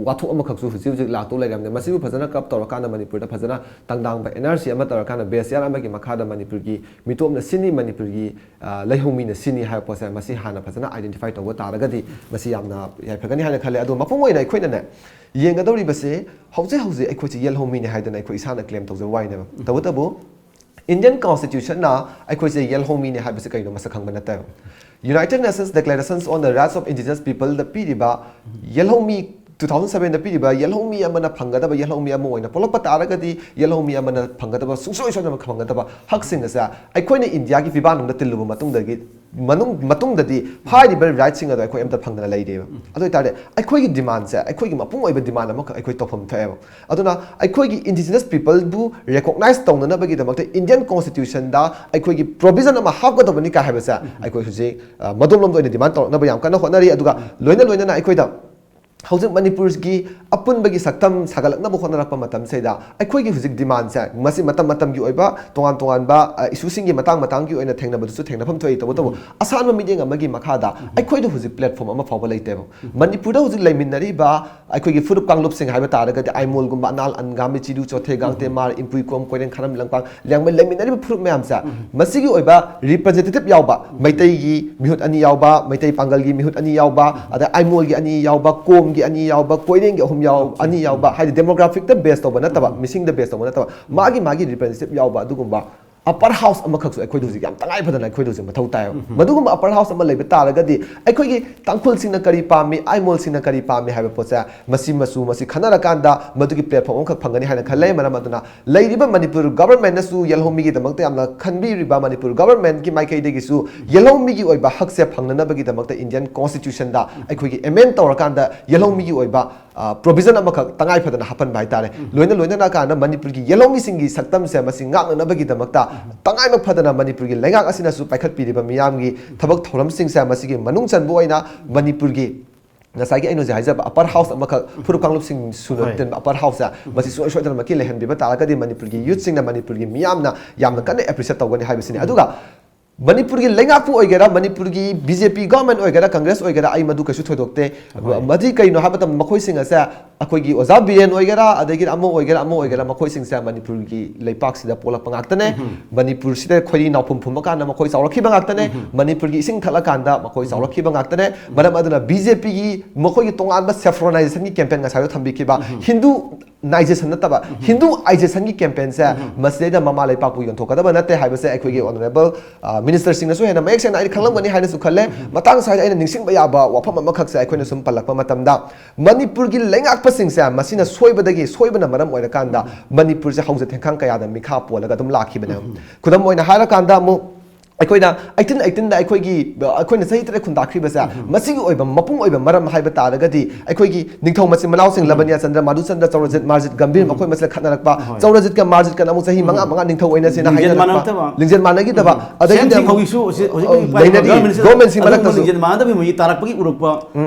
ꯋꯥꯊꯣꯛ ꯑꯃꯈꯛꯁꯨ ꯍꯧꯖꯤꯛ ꯍꯧꯖꯤꯛ ꯂꯥꯛꯇꯧ ꯂꯩꯔꯝꯅꯦ꯫ ꯃꯁꯤꯕꯨ ꯐꯖꯅ ꯀꯞ ꯇꯧꯔꯀꯥꯟꯗ ꯃꯅꯤꯄꯨꯔꯗ ꯐꯖꯅ ꯇꯪꯗꯥꯡꯕ ꯑꯦꯟ ꯑꯥꯔ ꯁꯤ ꯑꯃ ꯇꯧꯔꯀꯥꯟꯗ ꯕꯤ ꯑꯦꯁ ꯁꯤ ꯑꯥꯔ ꯑꯃꯒꯤ ꯃꯈꯥꯗ ꯃꯅꯤꯄꯨꯔꯒꯤ ꯃꯤꯇꯣꯞꯅ ꯁꯤꯅꯤ, ꯃꯅꯤꯄꯨꯔꯒꯤ, ꯑ, ꯂꯩꯍꯧꯃꯤꯅ ꯁꯤꯅꯤ ꯍꯥꯏꯕ ꯄꯣꯠꯁꯦ ꯃꯁꯤ ꯍꯥꯟꯅ ꯐꯖꯅ ꯑꯥꯏꯗꯦꯟꯇꯤꯐꯥꯏ ꯇꯧꯕ ꯇꯥꯔꯒꯗꯤ ꯃꯁꯤ ꯌꯥꯝꯅ ꯌꯥꯏꯐꯒꯅꯤ ꯍꯥꯏꯅ ꯈꯜꯂꯦ꯫ ꯑꯗꯣ ꯃꯄꯨꯡ ꯑꯣꯏꯅ ꯑꯩꯈꯣꯏꯅꯅꯦ ꯌꯦꯡꯒꯗꯧꯔꯤꯕꯁꯦ ꯍꯧꯖꯤꯛ ꯍꯧꯖꯤꯛ ꯑꯩꯈꯣꯏꯁꯦ ꯌꯦꯜꯍꯧꯃꯤꯅꯤ ꯍꯥꯏꯗꯅ ꯑꯩꯈꯣꯏ ꯏꯁꯥꯅ ꯀ꯭ꯂꯦꯝ ꯇꯧꯖꯕ ꯋꯥꯅꯦꯕ꯫ ꯇꯧꯕꯇꯕꯨ ꯏꯟꯗꯤꯌꯟ ꯀꯣꯟꯁꯇꯤꯇ꯭ꯌꯨꯁꯟꯅ ꯑꯩꯈꯣꯏꯁꯦ ꯌꯦꯜꯍꯧꯃꯤꯅꯤ ꯍꯥꯏꯕꯁꯦ ꯀꯩꯅꯣ ꯃꯁꯛ ꯈꯪꯕ ꯅꯠꯇꯦꯕ꯫ United Nations Declarations on the Rights of Indigenous People ꯗ ꯄꯤꯔꯤꯕ ꯌꯦꯜꯍꯧꯃꯤ, two thousand seven ꯗ ꯄꯤꯔꯤꯕ ꯌꯦꯜꯍꯧꯃꯤ ꯑꯃꯅ ꯐꯪꯒꯗꯕ, ꯌꯦꯜꯍꯧꯃꯤ ꯑꯃ ꯑꯣꯏꯅ ꯄꯣꯛꯂꯛꯄ ꯇꯥꯔꯒꯗꯤ ꯌꯦꯜꯍꯧꯃꯤ ꯑꯃꯅ ꯐꯪꯒꯗꯕ, ꯁꯨꯡꯁꯣꯏ ꯁꯣꯏꯗꯅ ꯐꯪꯒꯗꯕ ꯍꯛꯁꯤꯡ ꯑꯁꯦ ꯑꯩꯈꯣꯏꯅ ꯏꯟꯗꯤꯌꯥꯒꯤ ꯐꯤꯕꯥꯛꯅꯨꯡꯗ ꯇꯤꯜꯂꯨꯕ ꯃꯇꯨꯡꯗꯒꯤ, ꯃꯅꯨꯡ-, ꯃꯇꯨꯡꯗꯗꯤ ꯍꯥꯏꯔꯤꯕ ꯔꯥꯏꯠꯁꯤꯡ ꯑꯗꯣ ꯑꯩꯈꯣꯏ ꯑꯝꯇ ꯐꯪꯗꯅ ꯂꯩꯔꯦꯕ꯫ ꯑꯗꯨ ꯑꯣꯏꯇꯥꯔꯗꯤ ꯑꯩꯈꯣꯏꯒꯤ ꯗꯤꯃꯥꯟꯁꯦ, ꯑꯩꯈꯣꯏꯒꯤ ꯃꯄꯨꯡ ꯑꯣꯏꯕ ꯗꯤꯃꯥꯟ ꯑꯃꯈꯛ ꯑꯩꯈꯣꯏ ꯇꯧꯐꯝ ꯊꯣꯛꯑꯦꯕ꯫ ꯑꯗꯨꯅ ꯑꯩꯈꯣꯏꯒꯤ ꯏꯟꯗꯤꯖꯤꯅꯁ ꯄꯤꯄꯜꯕꯨ ꯔꯦꯀꯣꯛꯅꯥꯏꯁ ꯇꯧꯅꯅꯕꯒꯤꯗꯃꯛꯇ ꯏꯟꯗꯤꯌꯟ ꯀꯣꯟꯁꯇꯤꯇ꯭ꯌꯨꯁꯟꯗ ꯑꯩꯈꯣꯏꯒꯤ ꯄ꯭ꯔꯣꯕꯤꯖꯟ ꯑꯃ ꯍꯥꯞꯀꯗꯕꯅꯤ ꯀꯥꯏ ꯍꯥꯏꯕꯁꯦ ꯑꯩꯈꯣꯏ ꯍꯧꯖꯤꯛ, ꯑ, ꯃꯗꯣꯝꯂꯣꯝꯗ ꯑꯣꯏꯅ ꯗꯤꯃꯥꯟ ꯇꯧꯔꯛꯅꯕ ꯌꯥꯝ ꯀꯟꯅ ꯍꯣꯠꯅꯔꯤ꯫ ꯑꯗꯨꯒ ꯂꯣꯏꯅ ꯂꯣꯏꯅꯅ ꯑꯩꯈꯣꯏꯗ ꯍꯧꯖꯤꯛ ꯃꯅꯤꯄꯨꯔꯒꯤ ꯑꯄꯨꯟꯕꯒꯤ ꯁꯛꯇꯝ ꯁꯥꯒꯠꯂꯛꯅꯕ ꯍꯣꯠꯅꯔꯛꯄ ꯃꯇꯝꯁꯤꯗ ꯑꯩꯈꯣꯏꯒꯤ ꯍꯧꯖꯤꯛ ꯗꯤꯃꯥꯟꯁꯦ ꯃꯁꯤ ꯃꯇꯝ ꯃꯇꯝꯒꯤ ꯑꯣꯏꯕ ꯇꯣꯉꯥꯟ ꯇꯣꯉꯥꯟꯕ ꯏꯁꯨꯁꯤꯡꯒꯤ ꯃꯇꯥꯡ ꯃꯇꯥꯡꯒꯤ ꯑꯣꯏꯅ ꯊꯦꯡꯅꯕꯗꯨꯁꯨ ꯊꯦꯡꯅꯐꯝ ꯊꯣꯛꯏ꯫ ꯇꯧꯕꯇꯕꯨ ꯑꯁꯥꯟꯕ ꯃꯤꯠꯌꯦꯡ ꯑꯃꯒꯤ ꯃꯈꯥꯗ ꯑꯩꯈꯣꯏꯗ ꯍꯧꯖꯤꯛ ꯄ꯭ꯂꯦꯠꯐꯣꯝ ꯑꯃ ꯐꯥꯎꯕ ꯂꯩꯇꯦꯕ꯫ ꯃꯅꯤꯄꯨꯔꯗ ꯍꯧꯖꯤꯛ ꯂꯩꯃꯤꯟꯅꯔꯤꯕ ꯑꯩꯈꯣꯏꯒꯤ ꯐꯨꯔꯨꯞ ꯀꯥꯡꯂꯨꯞꯁꯤꯡ ꯍꯥꯏꯕ ꯇꯥꯔꯒꯗꯤ ꯑꯥꯏꯃꯣꯜꯒꯨꯝꯕ, ꯑꯅꯥꯜ, ꯑꯟꯒꯥꯃꯤ, ꯆꯤꯔꯨ, ꯆꯣꯊꯦ, ꯒꯥꯡꯇꯦ, ꯃꯥꯔ, ꯏꯝꯄꯨꯏ, ꯀꯣꯝ, ꯀꯣꯏꯔꯦꯡ, ꯈꯥꯔꯝ, ꯂꯪꯄꯥꯡ, ꯂꯤꯌꯥꯡꯃꯩ ꯂꯩꯃꯤꯟꯅꯔꯤꯕ ꯐꯨꯔꯨꯞ ꯃꯌꯥꯝꯁꯦ ꯃꯁꯤꯒꯤ ꯑꯣꯏꯕ ꯔꯤꯄ꯭ꯔꯖꯦꯟꯇꯦꯇꯤꯞ ꯌꯥꯎꯕ, ꯃꯩꯇꯩꯒꯤ ꯃꯤꯍꯨꯠ ꯑꯅꯤ ꯌꯥꯎꯕ, ꯃꯩꯇꯩ ꯄꯥꯡꯒꯜꯒꯤ ꯃꯤꯍꯨꯠ ꯑꯅꯤ ꯌꯥꯎꯕ, ꯑꯗ ꯑꯥꯏꯃꯣꯜꯒꯤ ꯑꯅꯤ ꯌꯥꯎꯕ, ꯀꯣꯝꯒꯤ ꯑꯅꯤ ꯌꯥꯎꯕ, ꯀꯣꯏꯔꯦꯡꯒꯤ ꯑꯍꯨꯝ ꯌꯥꯎ ꯑꯅꯤ ꯌꯥꯎꯕ, ꯍꯥꯏꯗꯤ ꯗꯦꯃꯣꯒ꯭ꯔꯥꯐꯤꯛꯇ ꯕꯦꯁ ꯇꯧꯕ ꯅꯠꯇꯕ, ꯃꯤꯁꯤꯡꯗ ꯕꯦꯁ ꯇꯧꯕ ꯅꯠꯇꯕ, ꯃꯥꯒꯤ ꯃꯥꯒꯤ ꯔꯤꯄ꯭ꯔꯖꯦꯟꯇꯦꯇꯤꯞ ꯌꯥꯎꯕ ꯑꯗꯨꯒꯨꯝꯕ ꯑꯄꯔ ꯍꯥꯎꯁ ꯑꯃꯈꯛꯁꯨ ꯑꯩꯈꯣꯏꯗ ꯍꯧꯖꯤꯛ ꯌꯥꯝ ꯇꯉꯥꯏ ꯐꯗꯅ ꯑꯩꯈꯣꯏꯗ ꯍꯧꯖꯤꯛ ꯃꯊꯧ ꯇꯥꯏꯌꯦꯕ꯫ ꯃꯗꯨꯒꯨꯝꯕ ꯑꯄꯔ ꯍꯥꯎꯁ ꯑꯃ ꯂꯩꯕ ꯇꯥꯔꯒꯗꯤ ꯑꯩꯈꯣꯏꯒꯤ ꯇꯥꯡꯈꯨꯜꯁꯤꯡꯅ ꯀꯔꯤ ꯄꯥꯝꯃꯤ, ꯑꯥꯏꯃꯣꯜꯁꯤꯡꯅ ꯀꯔꯤ ꯄꯥꯝꯃꯤ ꯍꯥꯏꯕ ꯄꯣꯠꯁꯦ ꯃꯁꯤ ꯃꯆꯨ ꯃꯁꯤ ꯈꯟꯅꯔꯀꯥꯟꯗ ꯃꯗꯨꯒꯤ ꯄ꯭ꯂꯦꯠꯐꯣꯝ ꯑꯃꯈꯛ ꯐꯪꯒꯅꯤ ꯍꯥꯏꯅ ꯈꯜꯂꯦ꯫ ꯃꯔꯝ ꯑꯗꯨꯅ ꯂꯩꯔꯤꯕ ꯃꯅꯤꯄꯨꯔ ꯒꯚꯔꯟꯃꯦꯟꯅꯁꯨ ꯌꯦꯜꯍꯧꯃꯤꯒꯤꯗꯃꯛꯇ ꯌꯥꯝꯅ ꯈꯟꯕꯤꯔꯤꯕ, ꯃꯅꯤꯄꯨꯔ ꯒꯚꯔꯟꯃꯦꯟꯒꯤ ꯃꯥꯏꯀꯩꯗꯒꯤꯁꯨ ꯌꯦꯜꯍꯧꯃꯤꯒꯤ ꯑꯣꯏꯕ ꯍꯛꯁꯦ ꯐꯪꯅꯅꯕꯒꯤꯗꯃꯛꯇ ꯏꯟꯗꯤꯌꯟ ꯀꯣꯟꯁꯇꯤꯇ꯭ꯌꯨꯁꯟꯗ ꯑꯩꯈꯣꯏꯒꯤ ꯑꯦꯃꯦꯟ ꯇꯧꯔꯀꯥꯟꯗ ꯌꯦꯜꯍꯧꯃꯤꯒꯤ ꯑꯣꯏꯕ ꯄ꯭ꯔꯣꯚꯤꯖꯟ ꯑꯃꯈꯛ ꯇꯉꯥꯏ ꯐꯗꯅ ꯍꯥꯞꯍꯟꯕ ꯍꯥꯏꯇꯥꯔꯦ꯫ ꯂꯣꯏꯅ ꯂꯣꯏꯅꯅ ꯀꯥꯟꯗ ꯃꯅꯤꯄꯨꯔꯒꯤ ꯌꯦꯜꯍꯧꯃꯤꯁꯤꯡꯒꯤ ꯁꯛꯇꯝꯁꯦ ꯃꯁꯤ ꯉꯥꯛꯅꯅꯕꯒꯤꯗꯃꯛꯇ ꯇꯉꯥꯏꯃꯛ ꯐꯗꯅ ꯃꯅꯤꯄꯨꯔꯒꯤ ꯂꯩꯉꯥꯛ ꯑꯁꯤꯅꯁꯨ ꯄꯥꯏꯈꯠꯄꯤꯔꯤꯕ ꯃꯤꯌꯥꯝꯒꯤ ꯊꯕꯛ ꯊꯧꯔꯝꯁꯤꯡꯁꯦ ꯃꯁꯤꯒꯤ ꯃꯅꯨꯡ ꯆꯟꯕ ꯑꯣꯏꯅ ꯃꯅꯤꯄꯨꯔꯒꯤ ꯉꯁꯥꯏꯒꯤ ꯑꯩꯅ ꯍꯧꯖꯤꯛ ꯍꯥꯏꯖꯕ ꯑꯄꯔ ꯍꯥꯎꯁ ꯑꯃꯈꯛ, ꯐꯨꯔꯨꯞ ꯀꯥꯡꯂꯨꯞꯁꯤꯡ ꯁꯨꯅ ꯍꯣꯏ꯫ ꯇꯤꯟꯕ ꯑꯄꯔ ꯍꯥꯎꯁꯁꯦ ꯃꯁꯤ ꯁꯨꯡꯁꯣꯏ ꯁꯣꯏꯗꯅꯃꯛꯀꯤ ꯂꯩꯍꯟꯕꯤꯕ ꯇꯥꯔꯒꯗꯤ ꯃꯅꯤꯄꯨꯔꯒꯤ ꯌꯨꯠꯁꯤꯡꯅ, ꯃꯅꯤꯄꯨꯔꯒꯤ ꯃꯤꯌꯥꯝꯅ ꯌꯥꯝꯅ ꯀꯟꯅ ꯑꯦꯄ꯭ꯔꯤꯁꯤꯌꯦꯠ ꯇꯧꯒꯅꯤ ꯍꯥꯏꯕꯁꯤꯅꯤ꯫ ꯑꯗꯨꯒ ꯃꯅꯤꯄꯨꯔꯒꯤ ꯂꯩꯉꯥꯛꯄꯨ ꯑꯣꯏꯒꯦꯔꯥ, ꯃꯅꯤꯄꯨꯔꯒꯤ ꯕꯤ ꯖꯦ ꯄꯤ ꯒꯚꯔꯟꯃꯦꯟ ꯑꯣꯏꯒꯦꯔꯥ, ꯀꯪꯒ꯭ꯔꯦꯁ ꯑꯣꯏꯒꯦꯔꯥ, ꯑꯩ ꯃꯗꯨ ꯀꯩꯁꯨ ꯊꯣꯏꯗꯣꯛꯇꯦ꯫ ꯍꯣꯏ꯫ ꯃꯗꯨ ꯀꯩꯅꯣ ꯍꯥꯏꯕ ꯃꯇꯝꯗ ꯃꯈꯣꯏꯁꯤꯡ ꯑꯁꯦ ꯑꯩꯈꯣꯏꯒꯤ ꯑꯣꯖꯥ ꯕꯤꯔꯦꯟ ꯑꯣꯏꯒꯦꯔꯥ, ꯑꯗꯒꯤ ꯑꯃ ꯑꯣꯏꯒꯦꯔꯥ, ꯑꯃ ꯑꯣꯏꯒꯦꯔꯥ, ꯃꯈꯣꯏꯁꯤꯡꯁꯦ ꯃꯅꯤꯄꯨꯔꯒꯤ ꯂꯩꯄꯥꯛꯁꯤꯗ ꯄꯣꯛꯂꯛꯄ ꯉꯥꯛꯇꯅꯦ꯫ ꯃꯅꯤꯄꯨꯔꯁꯤꯗ ꯈꯣꯏꯔꯤ ꯅꯥꯎꯐꯝ ꯐꯨꯝꯕ ꯀꯥꯟꯗ ꯃꯈꯣꯏ ꯆꯥꯎꯔꯛꯈꯤꯕ ꯉꯥꯛꯇꯅꯦ꯫ ꯃꯅꯤꯄꯨꯔꯒꯤ ꯏꯁꯤꯡ ꯊꯛꯂꯀꯥꯟꯗ ꯃꯈꯣꯏ ꯆꯥꯎꯔꯛꯈꯤꯕ ꯉꯥꯛꯇꯅꯦ꯫ ꯃꯔꯝ ꯑꯗꯨꯅ ꯕꯤ ꯖꯦ ꯄꯤꯒꯤ ꯃꯈꯣꯏꯒꯤ ꯇꯣꯉꯥꯟꯕ ꯁꯦꯐ꯭ꯔꯣꯅꯥꯏꯖꯦꯁꯟꯒꯤ ꯀꯦꯝꯄꯦꯟ ꯉꯁꯥꯏꯗꯣ ꯊꯝꯕꯤꯈꯤꯕ, ꯍꯤꯟꯗꯨ ꯅꯥꯏꯖꯦꯁꯟ ꯅꯠꯇꯕ, ꯍꯤꯟꯗꯨ ꯑꯥꯏꯖꯦꯁꯟꯒꯤ ꯀꯦꯝꯄꯦꯟꯁꯦ ꯃꯁꯤꯗꯩꯗ ꯃꯃꯥ ꯂꯩꯄꯥꯛꯄꯨ ꯌꯣꯟꯊꯣꯛꯀꯗꯕ ꯅꯠꯇꯦ ꯍꯥꯏꯕꯁꯦ ꯑꯩꯈꯣꯏꯒꯤ ꯑꯣꯅꯔꯦꯕꯜ ꯃꯤꯅꯤꯁꯇꯔꯁꯤꯡꯅꯁꯨ ꯍꯦꯟꯅ ꯃꯌꯦꯛ ꯁꯦꯡꯅ ꯑꯩꯅ ꯈꯪꯂꯝꯒꯅꯤ ꯍꯥꯏꯅꯁꯨ ꯈꯜꯂꯦ꯫ ꯃꯇꯥꯡ ꯁ꯭ꯋꯥꯏꯗ ꯑꯩꯅ ꯅꯤꯡꯁꯤꯡꯕ ꯌꯥꯕ ꯋꯥꯐꯝ ꯑꯃꯈꯛꯁꯦ ꯑꯩꯈꯣꯏꯅ ꯁꯨꯝ ꯄꯜꯂꯛꯄ ꯃꯇꯝꯗ, ꯃꯅꯤꯄꯨꯔꯒꯤ ꯂꯩꯉꯥꯛꯄꯁꯤꯡꯁꯦ ꯃꯁꯤꯅ ꯁꯣꯏꯕꯗꯒꯤ, ꯁꯣꯏꯕꯅ ꯃꯔꯝ ꯑꯣꯏꯔꯀꯥꯟꯗ ꯃꯅꯤꯄꯨꯔꯁꯦ ꯍꯧꯖ ꯊꯦꯡꯈꯥꯡ ꯀꯌꯥꯗ ꯃꯤꯈꯥ ꯄꯣꯜꯂꯒ ꯑꯗꯨꯝ ꯂꯥꯛꯈꯤꯕꯅꯦ꯫ ꯈꯨꯗꯝ ꯑꯣꯏꯅ ꯍꯥꯏꯔꯀꯥꯟꯗ ꯑꯃꯨꯛ ꯑꯩꯈꯣꯏꯅ ꯑꯩꯇꯤꯟ ꯑꯩꯇꯤꯟꯗ ꯑꯩꯈꯣꯏꯒꯤ ꯑꯩꯈꯣꯏꯅ ꯆꯍꯤ ꯇꯔꯦꯠ ꯈꯨꯟꯇꯥꯛꯈ꯭ꯔꯤꯕꯁꯦ, ꯃꯁꯤꯒꯤ ꯑꯣꯏꯕ ꯃꯄꯨꯡ ꯑꯣꯏꯕ ꯃꯔꯝ ꯍꯥꯏꯕ ꯇꯥꯔꯒꯗꯤ, ꯑꯩꯈꯣꯏꯒꯤ ꯅꯤꯡꯊꯧ ꯃꯆꯤꯟ ꯃꯅꯥꯎꯁꯤꯡ ꯂꯕꯅꯤꯌꯥ ꯆꯟꯗ꯭ꯔ, ꯃꯥꯗꯨ ꯆꯟꯗ꯭ꯔ, ꯆꯧꯔꯖꯤꯠ, ꯃꯥꯔꯖꯤꯠ, ꯒꯝꯚꯤꯔ, ꯃꯈꯣꯏ ꯃꯁꯦꯜ ꯈꯠꯅꯔꯛꯄ, ꯆꯧꯔꯖꯤꯠꯀ ꯃꯥꯔꯖꯤꯠꯀꯅ ꯑꯃꯨꯛ ꯆꯍꯤ ꯃꯉꯥ ꯃꯉꯥ ꯅꯤꯡꯊꯧ ꯑꯣꯏꯅꯁꯦꯅ ꯍꯥꯏꯅꯔꯛꯄ, ꯂꯤꯡꯖꯦꯜ ꯃꯥꯟꯅꯗꯕ, ꯑꯗꯒꯤꯗꯤ ꯑꯃꯨꯛ ꯂꯩꯅꯔꯤ ꯒꯣꯔꯃꯦꯟꯁꯤꯡ ꯃꯔꯛꯇꯁꯨ, ꯂꯩꯅꯔꯤ ꯒꯣꯔꯃꯦꯟꯁꯤꯡ ꯃꯔꯛꯇꯁꯨ ꯂꯤꯡꯖꯦꯜ ꯃꯥꯟꯅꯗꯕꯒꯤ ꯃꯣꯏꯒꯤ ꯇꯥꯔꯛꯄꯒꯤ ꯎꯔꯛꯄ꯫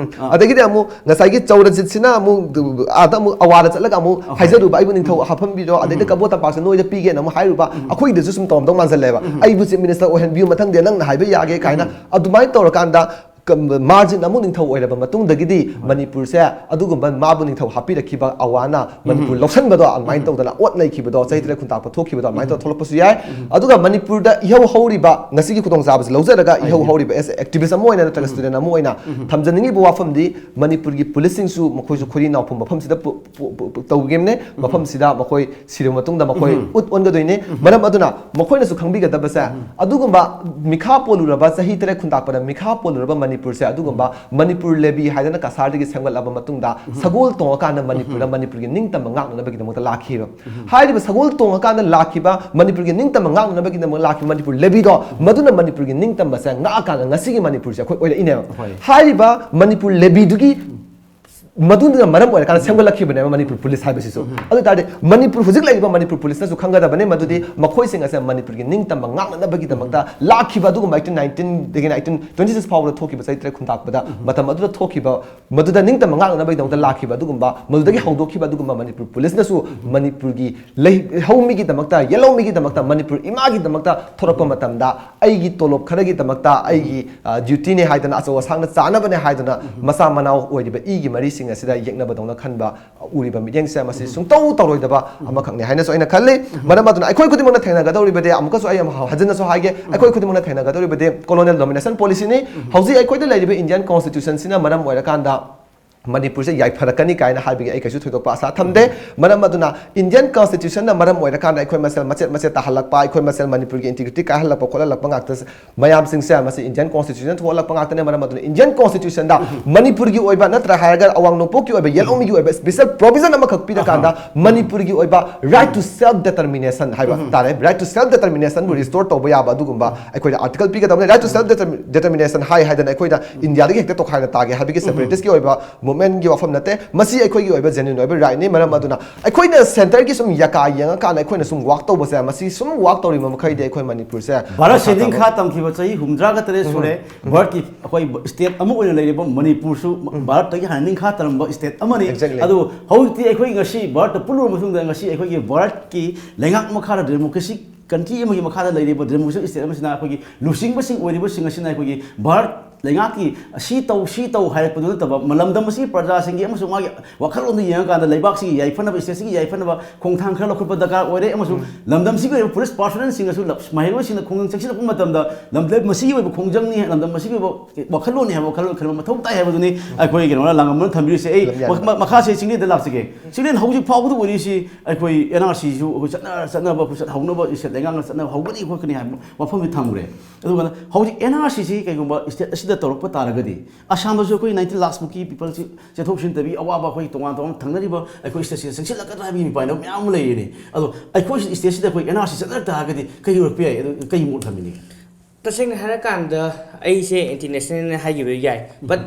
ꯑꯗꯒꯤꯗꯤ ꯑꯃꯨꯛ ꯉꯁꯥꯏꯒꯤ ꯆꯧꯔꯖꯤꯠꯁꯤꯅ ꯑꯃꯨꯛ ꯑꯥꯗ ꯑꯃꯨꯛ ꯑꯋꯥꯗ ꯆꯠꯂꯒ ꯑꯃꯨꯛ ꯍꯥꯏꯖꯔꯨꯕ, "ꯑꯩꯕꯨ ꯅꯤꯡꯊꯧ ꯍꯥꯞꯍꯟꯕꯤꯔꯣ, ꯑꯗꯩꯗ ꯀꯕꯣ ꯇꯝꯄꯥꯛꯁꯦ ꯅꯣꯏꯗ ꯄꯤꯒꯦꯅ" ꯑꯃꯨꯛ ꯍꯥꯏꯔꯨꯕ, ꯑꯩꯈꯣꯏꯗꯁꯨ ꯁꯨꯝ ꯇꯧꯔꯝꯗꯧ ꯃꯥꯟꯁꯤꯜꯂꯦꯕ꯫ "ꯑꯩꯕꯨ ꯆꯤꯐ ꯃꯤꯅꯤꯁꯇꯔ ꯑꯣꯏꯍꯟꯕꯤꯌꯨ ꯃꯊꯪꯗꯤ, ꯅꯪꯅ ꯍꯥꯏꯕ ꯌꯥꯒꯦ" ꯀꯥꯏꯅ ꯑꯗꯨꯃꯥꯏꯅ ꯇꯧꯔꯀꯥꯟꯗ ꯃꯥꯔꯖꯤꯠ ꯑꯃꯨꯛ ꯅꯤꯡꯊꯧ ꯑꯣꯏꯔꯕ ꯃꯇꯨꯡꯗꯒꯤꯗꯤ ꯃꯅꯤꯄꯨꯔꯁꯦ ꯑꯗꯨꯒꯨꯝꯕ ꯃꯥꯕꯨ ꯅꯤꯡꯊꯧ ꯍꯥꯞꯄꯤꯔꯛꯈꯤꯕ ꯑꯋꯥꯅ ꯃꯅꯤꯄꯨꯔ ꯂꯧꯁꯟꯕꯗꯣ ꯑꯗꯨꯃꯥꯏꯅ ꯇꯧꯗꯅ ꯑꯣꯠ ꯅꯩꯈꯤꯕꯗꯣ, ꯆꯍꯤ ꯇꯔꯦꯠ ꯈꯨꯟꯇꯥꯛꯄ ꯊꯣꯛꯈꯤꯕꯗꯣ ꯑꯗꯨꯃꯥꯏꯅ ꯇꯧꯔ ꯊꯣꯛꯂꯛꯄꯁꯨ ꯌꯥꯏ꯫ ꯑꯗꯨꯒ ꯃꯅꯤꯄꯨꯔꯗ ꯏꯍꯧ ꯍꯧꯔꯤꯕ, ꯉꯁꯤꯒꯤ ꯈꯨꯗꯣꯡꯆꯥꯕꯁꯤ ꯂꯧꯖꯔꯒ ꯏꯍꯧ ꯍꯧꯔꯤꯕ as activist ꯑꯃ ꯑꯣꯏꯅ ꯅꯠꯇ꯭ꯔꯒ student ꯑꯃ ꯑꯣꯏꯅ ꯊꯝꯖꯅꯤꯡꯉꯤꯕ ꯋꯥꯐꯝꯗꯤ, ꯃꯅꯤꯄꯨꯔꯒꯤ ꯄꯨꯂꯤꯁꯁꯤꯡꯁꯨ ꯃꯈꯣꯏꯁꯨ ꯈꯣꯏꯔꯤ ꯅꯥꯎꯐꯝ ꯃꯐꯝꯁꯤꯗ ꯄꯨ-, ꯄꯨ-, ꯄꯨ-, ꯄꯨ-, ꯇꯧꯈꯤꯕꯅꯦ꯫ ꯃꯐꯝꯁꯤꯗ ꯃꯈꯣꯏ ꯁꯤꯔꯕ ꯃꯇꯨꯡꯗ ꯃꯈꯣꯏ ꯎꯠ ꯑꯣꯟꯒꯗꯣꯏꯅꯤ꯫ ꯃꯔꯝ ꯑꯗꯨꯅ ꯃꯈꯣꯏꯅꯁꯨ ꯈꯪꯕꯤꯒꯗꯕꯁꯦ, ꯑꯗꯨꯒꯨꯝꯕ ꯃꯤꯈꯥ ꯄꯣꯜꯂꯨꯔꯕ, ꯆꯍꯤ ꯇꯔꯦꯠ ꯈꯨꯟꯇꯥꯛꯄꯗ ꯃꯤꯈꯥ ꯄꯣꯜꯂꯨꯔꯕ ꯃꯅꯤꯄꯨꯔꯁꯦ, ꯑꯗꯨꯒꯨꯝꯕ ꯃꯅꯤꯄꯨꯔ ꯂꯦꯕꯤ ꯍꯥꯏꯗꯅ ꯀꯁꯥꯔꯗꯒꯤ ꯁꯦꯝꯒꯠꯂꯕ ꯃꯇꯨꯡꯗ ꯁꯒꯣꯜ ꯇꯣꯡꯉꯀꯥꯟꯗ ꯃꯅꯤꯄꯨꯔꯗ ꯃꯅꯤꯄꯨꯔꯒꯤ ꯅꯤꯡꯇꯝꯕ ꯉꯥꯛꯅꯅꯕꯒꯤꯗꯃꯛꯇ ꯂꯥꯛꯈꯤꯕ꯫ ꯍꯥꯏꯔꯤꯕ ꯁꯒꯣꯜ ꯇꯣꯡꯉꯀꯥꯟꯗ ꯂꯥꯛꯈꯤꯕ, ꯃꯅꯤꯄꯨꯔꯒꯤ ꯅꯤꯡꯇꯝꯕ ꯉꯥꯛꯅꯅꯕꯒꯤꯗꯃꯛ ꯂꯥꯛꯈꯤꯕ ꯃꯅꯤꯄꯨꯔ ꯂꯦꯕꯤꯗꯣ, ꯃꯗꯨꯅ ꯃꯅꯤꯄꯨꯔꯒꯤ ꯅꯤꯡꯇꯝꯕꯁꯦ ꯉꯥꯛꯑꯀꯥꯟꯗ ꯉꯁꯤꯒꯤ ꯃꯅꯤꯄꯨꯔꯁꯦ ꯑꯩꯈꯣꯏ ꯑꯣꯏꯔꯛꯏꯅꯦꯕ꯫ ꯍꯣꯏ꯫ ꯍꯥꯏꯔꯤꯕ ꯃꯅꯤꯄꯨꯔ ꯂꯦꯕꯤꯗꯨꯒꯤ, ꯃꯗꯨꯅ ꯃꯔꯝ ꯑꯣꯏꯔꯀꯥꯟꯗ ꯁꯦꯝꯒꯠꯂꯛꯈꯤꯕꯅꯦꯕ ꯃꯅꯤꯄꯨꯔ ꯄꯨꯂꯤꯁ ꯍꯥꯏꯕꯁꯤꯁꯨ꯫ ꯑꯗꯨ ꯑꯣꯏ ꯇꯥꯔꯗꯤ ꯃꯅꯤꯄꯨꯔ, ꯍꯧꯖꯤꯛ ꯂꯩꯔꯤꯕ ꯃꯅꯤꯄꯨꯔ ꯄꯨꯂꯤꯁꯅꯁꯨ ꯈꯪꯒꯗꯕꯅꯦ, ꯃꯗꯨꯗꯤ ꯃꯈꯣꯏꯁꯤꯡ ꯑꯁꯦ ꯃꯅꯤꯄꯨꯔꯒꯤ ꯅꯤꯡꯇꯝꯕ ꯉꯥꯛꯅꯅꯕꯒꯤꯗꯃꯛꯇ ꯂꯥꯛꯈꯤꯕ ꯑꯗꯨꯒꯨꯝꯕ ꯑꯩꯇꯤꯟ ꯅꯥꯏꯟꯇꯤꯟꯗꯒꯤꯅ ꯑꯩꯇꯤꯟ ꯇ꯭ꯋꯦꯟꯇꯤ ꯁꯤꯛꯁ ꯐꯥꯎꯕꯗ ꯊꯣꯛꯈꯤꯕ ꯆꯍꯤ ꯇꯔꯦꯠ ꯈꯨꯟꯇꯥꯛꯄꯗ ꯃꯇꯝ ꯑꯗꯨꯗ ꯊꯣꯛꯈꯤꯕ, ꯃꯗꯨꯗ ꯅꯤꯡꯇꯝꯕ ꯉꯥꯛꯅꯅꯕꯒꯤꯗꯃꯛꯇ ꯂꯥꯛꯈꯤꯕ ꯑꯗꯨꯒꯨꯝꯕ, ꯃꯗꯨꯗꯒꯤ ꯍꯧꯗꯣꯛꯈꯤꯕ ꯑꯗꯨꯒꯨꯝꯕ ꯃꯅꯤꯄꯨꯔ ꯄꯨꯂꯤꯁꯅꯁꯨ ꯃꯅꯤꯄꯨꯔꯒꯤ ꯂꯩꯍꯧꯃꯤꯒꯤꯗꯃꯛꯇ, ꯌꯦꯜꯍꯧꯃꯤꯒꯤꯗꯃꯛꯇ, ꯃꯅꯤꯄꯨꯔ ꯏꯃꯥꯒꯤꯗꯃꯛꯇ ꯊꯣꯔꯛꯄ ꯃꯇꯝꯗ ꯑꯩꯒꯤ ꯇꯣꯂꯣꯞ ꯈꯔꯒꯤꯗꯃꯛꯇ, ꯑꯩꯒꯤ, ꯑ, dutyꯅꯦ ꯍꯥꯏꯗꯅ, ꯑꯆꯧ ꯑꯁꯥꯡꯅ ꯆꯥꯅꯕꯅꯦ ꯍꯥꯏꯗꯅ ꯃꯆꯥ ꯃꯅꯥꯎ ꯑꯣꯏꯔꯤꯕ ꯏꯒꯤ ꯃꯔꯤꯁꯤꯡ ꯑꯁꯤꯗ ꯌꯦꯛꯅꯕꯗꯧꯅ ꯈꯟꯕ ꯎꯔꯤꯕ ꯃꯤꯠꯌꯦꯡꯁꯦ, ꯃꯁꯤ ꯁꯨꯡꯇꯧ ꯇꯧꯔꯣꯏꯗꯕ ꯑꯃꯈꯛꯅꯦ ꯍꯥꯏꯅꯁꯨ ꯑꯩꯅ ꯈꯜꯂꯤ꯫ ꯃꯔꯝ ꯑꯗꯨꯅ ꯑꯩꯈꯣꯏ ꯈꯨꯗꯤꯡꯃꯛꯅ ꯊꯦꯡꯅꯒꯗꯧꯔꯤꯕꯗꯤ, ꯑꯃꯨꯛꯀꯁꯨ ꯑꯩ ꯑꯃꯨꯛ ꯍꯟꯖꯤꯟꯅꯁꯨ ꯍꯥꯏꯒꯦ, ꯑꯩꯈꯣꯏ ꯈꯨꯗꯤꯡꯃꯛꯅ ꯊꯦꯡꯅꯒꯗꯧꯔꯤꯕꯗꯤ colonial domination policyꯅꯤ꯫ ꯍꯧꯖꯤꯛ ꯑꯩꯈꯣꯏꯗ ꯂꯩꯔꯤꯕ Indian Constitutionꯁꯤꯅ ꯃꯔꯝ ꯑꯣꯏꯔꯀꯥꯟꯗ ꯃꯅꯤꯄꯨꯔꯁꯦ ꯌꯥꯏꯐꯔꯛꯀꯅꯤ ꯀꯥꯏꯅ ꯍꯥꯏꯕꯒꯤ ꯑꯩ ꯀꯩꯁꯨ ꯊꯣꯏꯗꯣꯛꯄ ꯑꯁꯥ ꯊꯝꯗꯦ꯫ ꯃꯔꯝ ꯑꯗꯨꯅ Indian Constitution ꯅ ꯃꯔꯝ ꯑꯣꯏꯔꯀꯥꯟꯗ ꯑꯩꯈꯣꯏ ꯃꯁꯦꯜ ꯃꯆꯦꯠ ꯃꯆꯦꯠ ꯇꯥꯍꯜꯂꯛꯄ, ꯑꯩꯈꯣꯏ ꯃꯁꯦꯜ ꯃꯅꯤꯄꯨꯔꯒꯤ integrity ꯀꯥꯏꯍꯜꯂꯛꯄ ꯈꯣꯠꯍꯜꯂꯛꯄ ꯉꯥꯛꯇ ꯃꯌꯥꯝꯁꯤꯡꯁꯦ ꯃꯁꯤ Indian Constitution ꯊꯣꯛꯍꯜꯂꯛꯄ ꯉꯥꯛꯇꯅꯦ꯫ ꯃꯔꯝ ꯑꯗꯨꯅ Indian Constitution ꯗ ꯃꯅꯤꯄꯨꯔꯒꯤ ꯑꯣꯏꯕ ꯅꯠꯇ꯭ꯔꯥ ꯍꯥꯏꯔꯒ ꯑꯋꯥꯡ ꯅꯣꯡꯄꯣꯛꯀꯤ ꯑꯣꯏꯕ ꯌꯦꯜꯍꯧꯃꯤꯒꯤ ꯑꯣꯏꯕ special provision ꯑꯃꯈꯛ ꯄꯤꯔꯀꯥꯟꯗ ꯃꯅꯤꯄꯨꯔꯒꯤ ꯑꯣꯏꯕ right to self determination ꯍꯥꯏꯕ ꯇꯥꯔꯦ, right to self determination ꯕꯨ restore ꯇꯧꯕ ꯌꯥꯕ ꯑꯗꯨꯒꯨꯝꯕ ꯑꯩꯈꯣꯏꯗ article ꯄꯤꯒꯗꯕꯅꯤ꯫ Right to self determination ꯍꯥꯏ ꯍꯥꯏꯗꯅ ꯑꯩꯈꯣꯏꯗ ꯏꯟꯗꯤꯌꯥꯗꯒꯤ ꯍꯦꯛꯇ ꯇꯣꯈꯥꯏꯅ ꯇꯥꯒꯦ ꯍꯥꯏꯕꯒꯤ separatist ꯀꯤ ꯑꯣꯏꯕ movement ꯀꯤ ꯋꯥꯐꯝ ꯅꯠꯇꯦ꯫ ꯃꯁꯤ ꯑꯩꯈꯣꯏꯒꯤ ꯑꯣꯏꯕ genuine ꯑꯣꯏꯕ right ꯅꯤ꯫ ꯃꯔꯝ ꯑꯗꯨꯅ ꯑꯩꯈꯣꯏꯅ centre ꯒꯤ ꯁꯨꯝ ꯌꯥꯀꯥ ꯌꯦꯡꯉꯀꯥꯟꯗ ꯑꯩꯈꯣꯏꯅ ꯁꯨꯝ work ꯇꯧꯕꯁꯦ, ꯃꯁꯤ ꯁꯨꯝ work ꯇꯧꯔꯤꯕ ꯃꯈꯩꯗꯤ ꯑꯩꯈꯣꯏ ꯃꯅꯤꯄꯨꯔꯁꯦ ꯚꯥꯔꯠꯁꯦ ꯃꯈꯥ ꯇꯥꯕ ꯅꯤꯡꯈꯥ ꯇꯝꯈꯤꯕ ꯆꯍꯤ ꯍꯨꯝꯗ꯭ꯔꯥꯒ ꯇꯔꯦꯠ ꯁꯨꯔꯦ꯫ ꯚꯥꯔꯠꯀꯤ ꯑꯩꯈꯣꯏ state ꯑꯃ ꯑꯣꯏꯅ ꯂꯩꯔꯤꯕ ꯃꯅꯤꯄꯨꯔꯁꯨ ꯚꯥꯔꯠꯇꯒꯤ ꯍꯥꯟꯅ ꯅꯤꯡꯈꯥ ꯇꯝꯂꯝꯕ state ꯑꯃꯅꯤ꯫ Exactly. ꯑꯗꯨ ꯍꯧꯖꯤꯛꯇꯤ ꯑꯩꯈꯣꯏ ꯉꯁꯤ ꯚꯥꯔꯠꯇ ꯄꯨꯜꯂꯨꯔꯕ ꯃꯇꯨꯡꯗ ꯉꯁꯤ ꯑꯩꯈꯣꯏꯒꯤ ꯚꯥꯔꯠꯀꯤ ꯂꯩꯉꯥꯛ ꯃꯈꯥꯗ democracy country ꯑꯃꯒꯤ ꯃꯈꯥꯗ ꯂꯩꯔꯤꯕ democratic state ꯑꯃꯁꯤꯅ ꯑꯩꯈꯣꯏꯒꯤ ꯂꯨꯆꯤꯡꯕꯁꯤꯡ ꯑꯣꯏꯔꯤꯕꯁꯤꯡ ꯑꯁꯤꯅ ꯑꯩꯈꯣꯏꯒꯤ ꯚꯥꯔꯠ ꯂꯩꯉꯥꯛꯀꯤ ꯁꯤ ꯇꯧ ꯁꯤ ꯇꯧ ꯍꯥꯏꯔꯛꯄꯗꯨ ꯅꯠꯇꯕ, ꯂꯝꯗꯝ ꯑꯁꯤꯒꯤ ꯄ꯭ꯔꯖꯥꯁꯤꯡꯒꯤ ꯑꯃꯁꯨꯡ ꯃꯥꯒꯤ ꯋꯥꯈꯜꯂꯣꯟꯗꯨ ꯌꯦꯡꯉꯀꯥꯟꯗ ꯂꯩꯕꯥꯛꯁꯤꯒꯤ ꯌꯥꯏꯐꯅꯕ, state ꯁꯤꯒꯤ ꯌꯥꯏꯐꯅꯕ ꯈꯣꯡꯊꯥꯡ ꯈꯔ ꯂꯧꯈꯠꯄ ꯗꯔꯀꯥꯔ ꯑꯣꯏꯔꯦ꯫ ꯑꯃꯁꯨꯡ ꯂꯝꯗꯝꯁꯤꯒꯤ ꯑꯣꯏꯕ police personnel ꯁꯤꯡꯅꯁꯨ ꯂꯞ- ꯃꯍꯩꯔꯣꯏꯁꯤꯡꯅ ꯈꯣꯡꯖꯪ ꯆꯪꯁꯤꯜꯂꯛꯄ ꯃꯇꯝꯗ ꯂꯝꯗꯝ ꯃꯁꯤꯒꯤ ꯑꯣꯏꯕ ꯈꯣꯡꯖꯪꯅꯤ, ꯂꯝꯗꯝ ꯃꯁꯤꯒꯤ ꯑꯣꯏꯕ ꯋꯥꯈꯜꯂꯣꯟꯅꯤ ꯍꯥꯏꯕ ꯋꯥꯈꯜꯂꯣꯟ ꯈꯟꯕ ꯃꯊꯧ ꯇꯥꯏ ꯍꯥꯏꯕꯗꯨꯅꯤ ꯑꯩꯈꯣꯏ ꯀꯩꯅꯣꯅ ꯂꯥꯡꯉꯝꯕꯅ ꯊꯝꯕꯤꯔꯤꯁꯦ꯫ ꯑꯩ ꯂꯝꯌꯥꯟꯕ꯫ ꯃ- ꯃ- ꯃꯈꯥꯁꯦ ꯆꯤꯡꯂꯦꯟꯗ ꯂꯥꯛꯆꯒꯦ꯫ ꯆꯤꯡꯂꯦꯟ, ꯍꯧꯖꯤꯛ ꯐꯥꯎꯕꯗ ꯑꯣꯏꯔꯤꯁꯤ ꯑꯩꯈꯣꯏ N R C ꯁꯨ ꯑꯩꯈꯣꯏ ꯆꯠꯅ ꯆꯠꯅꯕ ꯑꯩꯈꯣꯏ ꯆꯠꯍꯧꯅꯕ state ꯂꯩꯉꯥꯛꯅ ꯆꯠꯅꯕ ꯍꯧꯒꯅꯤ ꯈꯣꯠꯀꯅꯤ ꯍꯥꯏꯕ ꯋꯥꯐꯝꯗꯤ ꯊꯝꯈ꯭ꯔꯦ꯫ ꯑꯗꯨꯒ ꯍꯧꯖꯤꯛ N R C ꯁꯤ ꯀꯩꯒꯨꯝꯕ state ꯑꯁꯤꯗ ꯇꯧꯔꯛꯄ ꯇꯥꯔꯒꯗꯤ ꯑꯁꯥꯝꯗꯁꯨ ꯑꯩꯈꯣꯏ ninety lakh ꯃꯨꯛꯀꯤ people ꯁꯤ ꯆꯦꯟꯊꯣꯛ ꯆꯦꯟꯁꯤꯟ ꯇꯧꯕꯒꯤ ꯑꯋꯥꯕ ꯑꯩꯈꯣꯏ ꯇꯣꯉꯥꯟ ꯇꯣꯉꯥꯟꯕ ꯊꯪꯅꯔꯤꯕ ꯑꯩꯈꯣꯏ state ꯁꯤꯗ ꯆꯪꯁꯤꯜꯂꯛꯀꯗ꯭ꯔꯥ ꯍꯥꯏꯕꯒꯤ ꯃꯤꯄꯥꯏꯅꯕ ꯃꯌꯥꯝ ꯑꯃ ꯂꯩꯔꯤꯅꯤ꯫ ꯑꯗꯣ ꯑꯩꯈꯣꯏ state ꯁꯤꯗ ꯑꯩꯈꯣꯏ N R C ꯆꯠꯅꯔꯛ ꯇꯥꯔꯒꯗꯤ ꯀꯩ ꯑꯣꯏꯔꯛꯄ ꯌꯥꯏ? ꯑꯗꯨ ꯀꯩ ꯃꯣꯠ ꯊꯝꯕꯤꯅꯤꯡꯉꯤ? ꯇꯁꯦꯡꯅ ꯍꯥꯏꯔꯀꯥꯟꯗ ꯑꯩꯁꯦ anti national ꯅꯦ ꯍꯥꯏꯈꯤꯕ ꯌꯥꯏ, but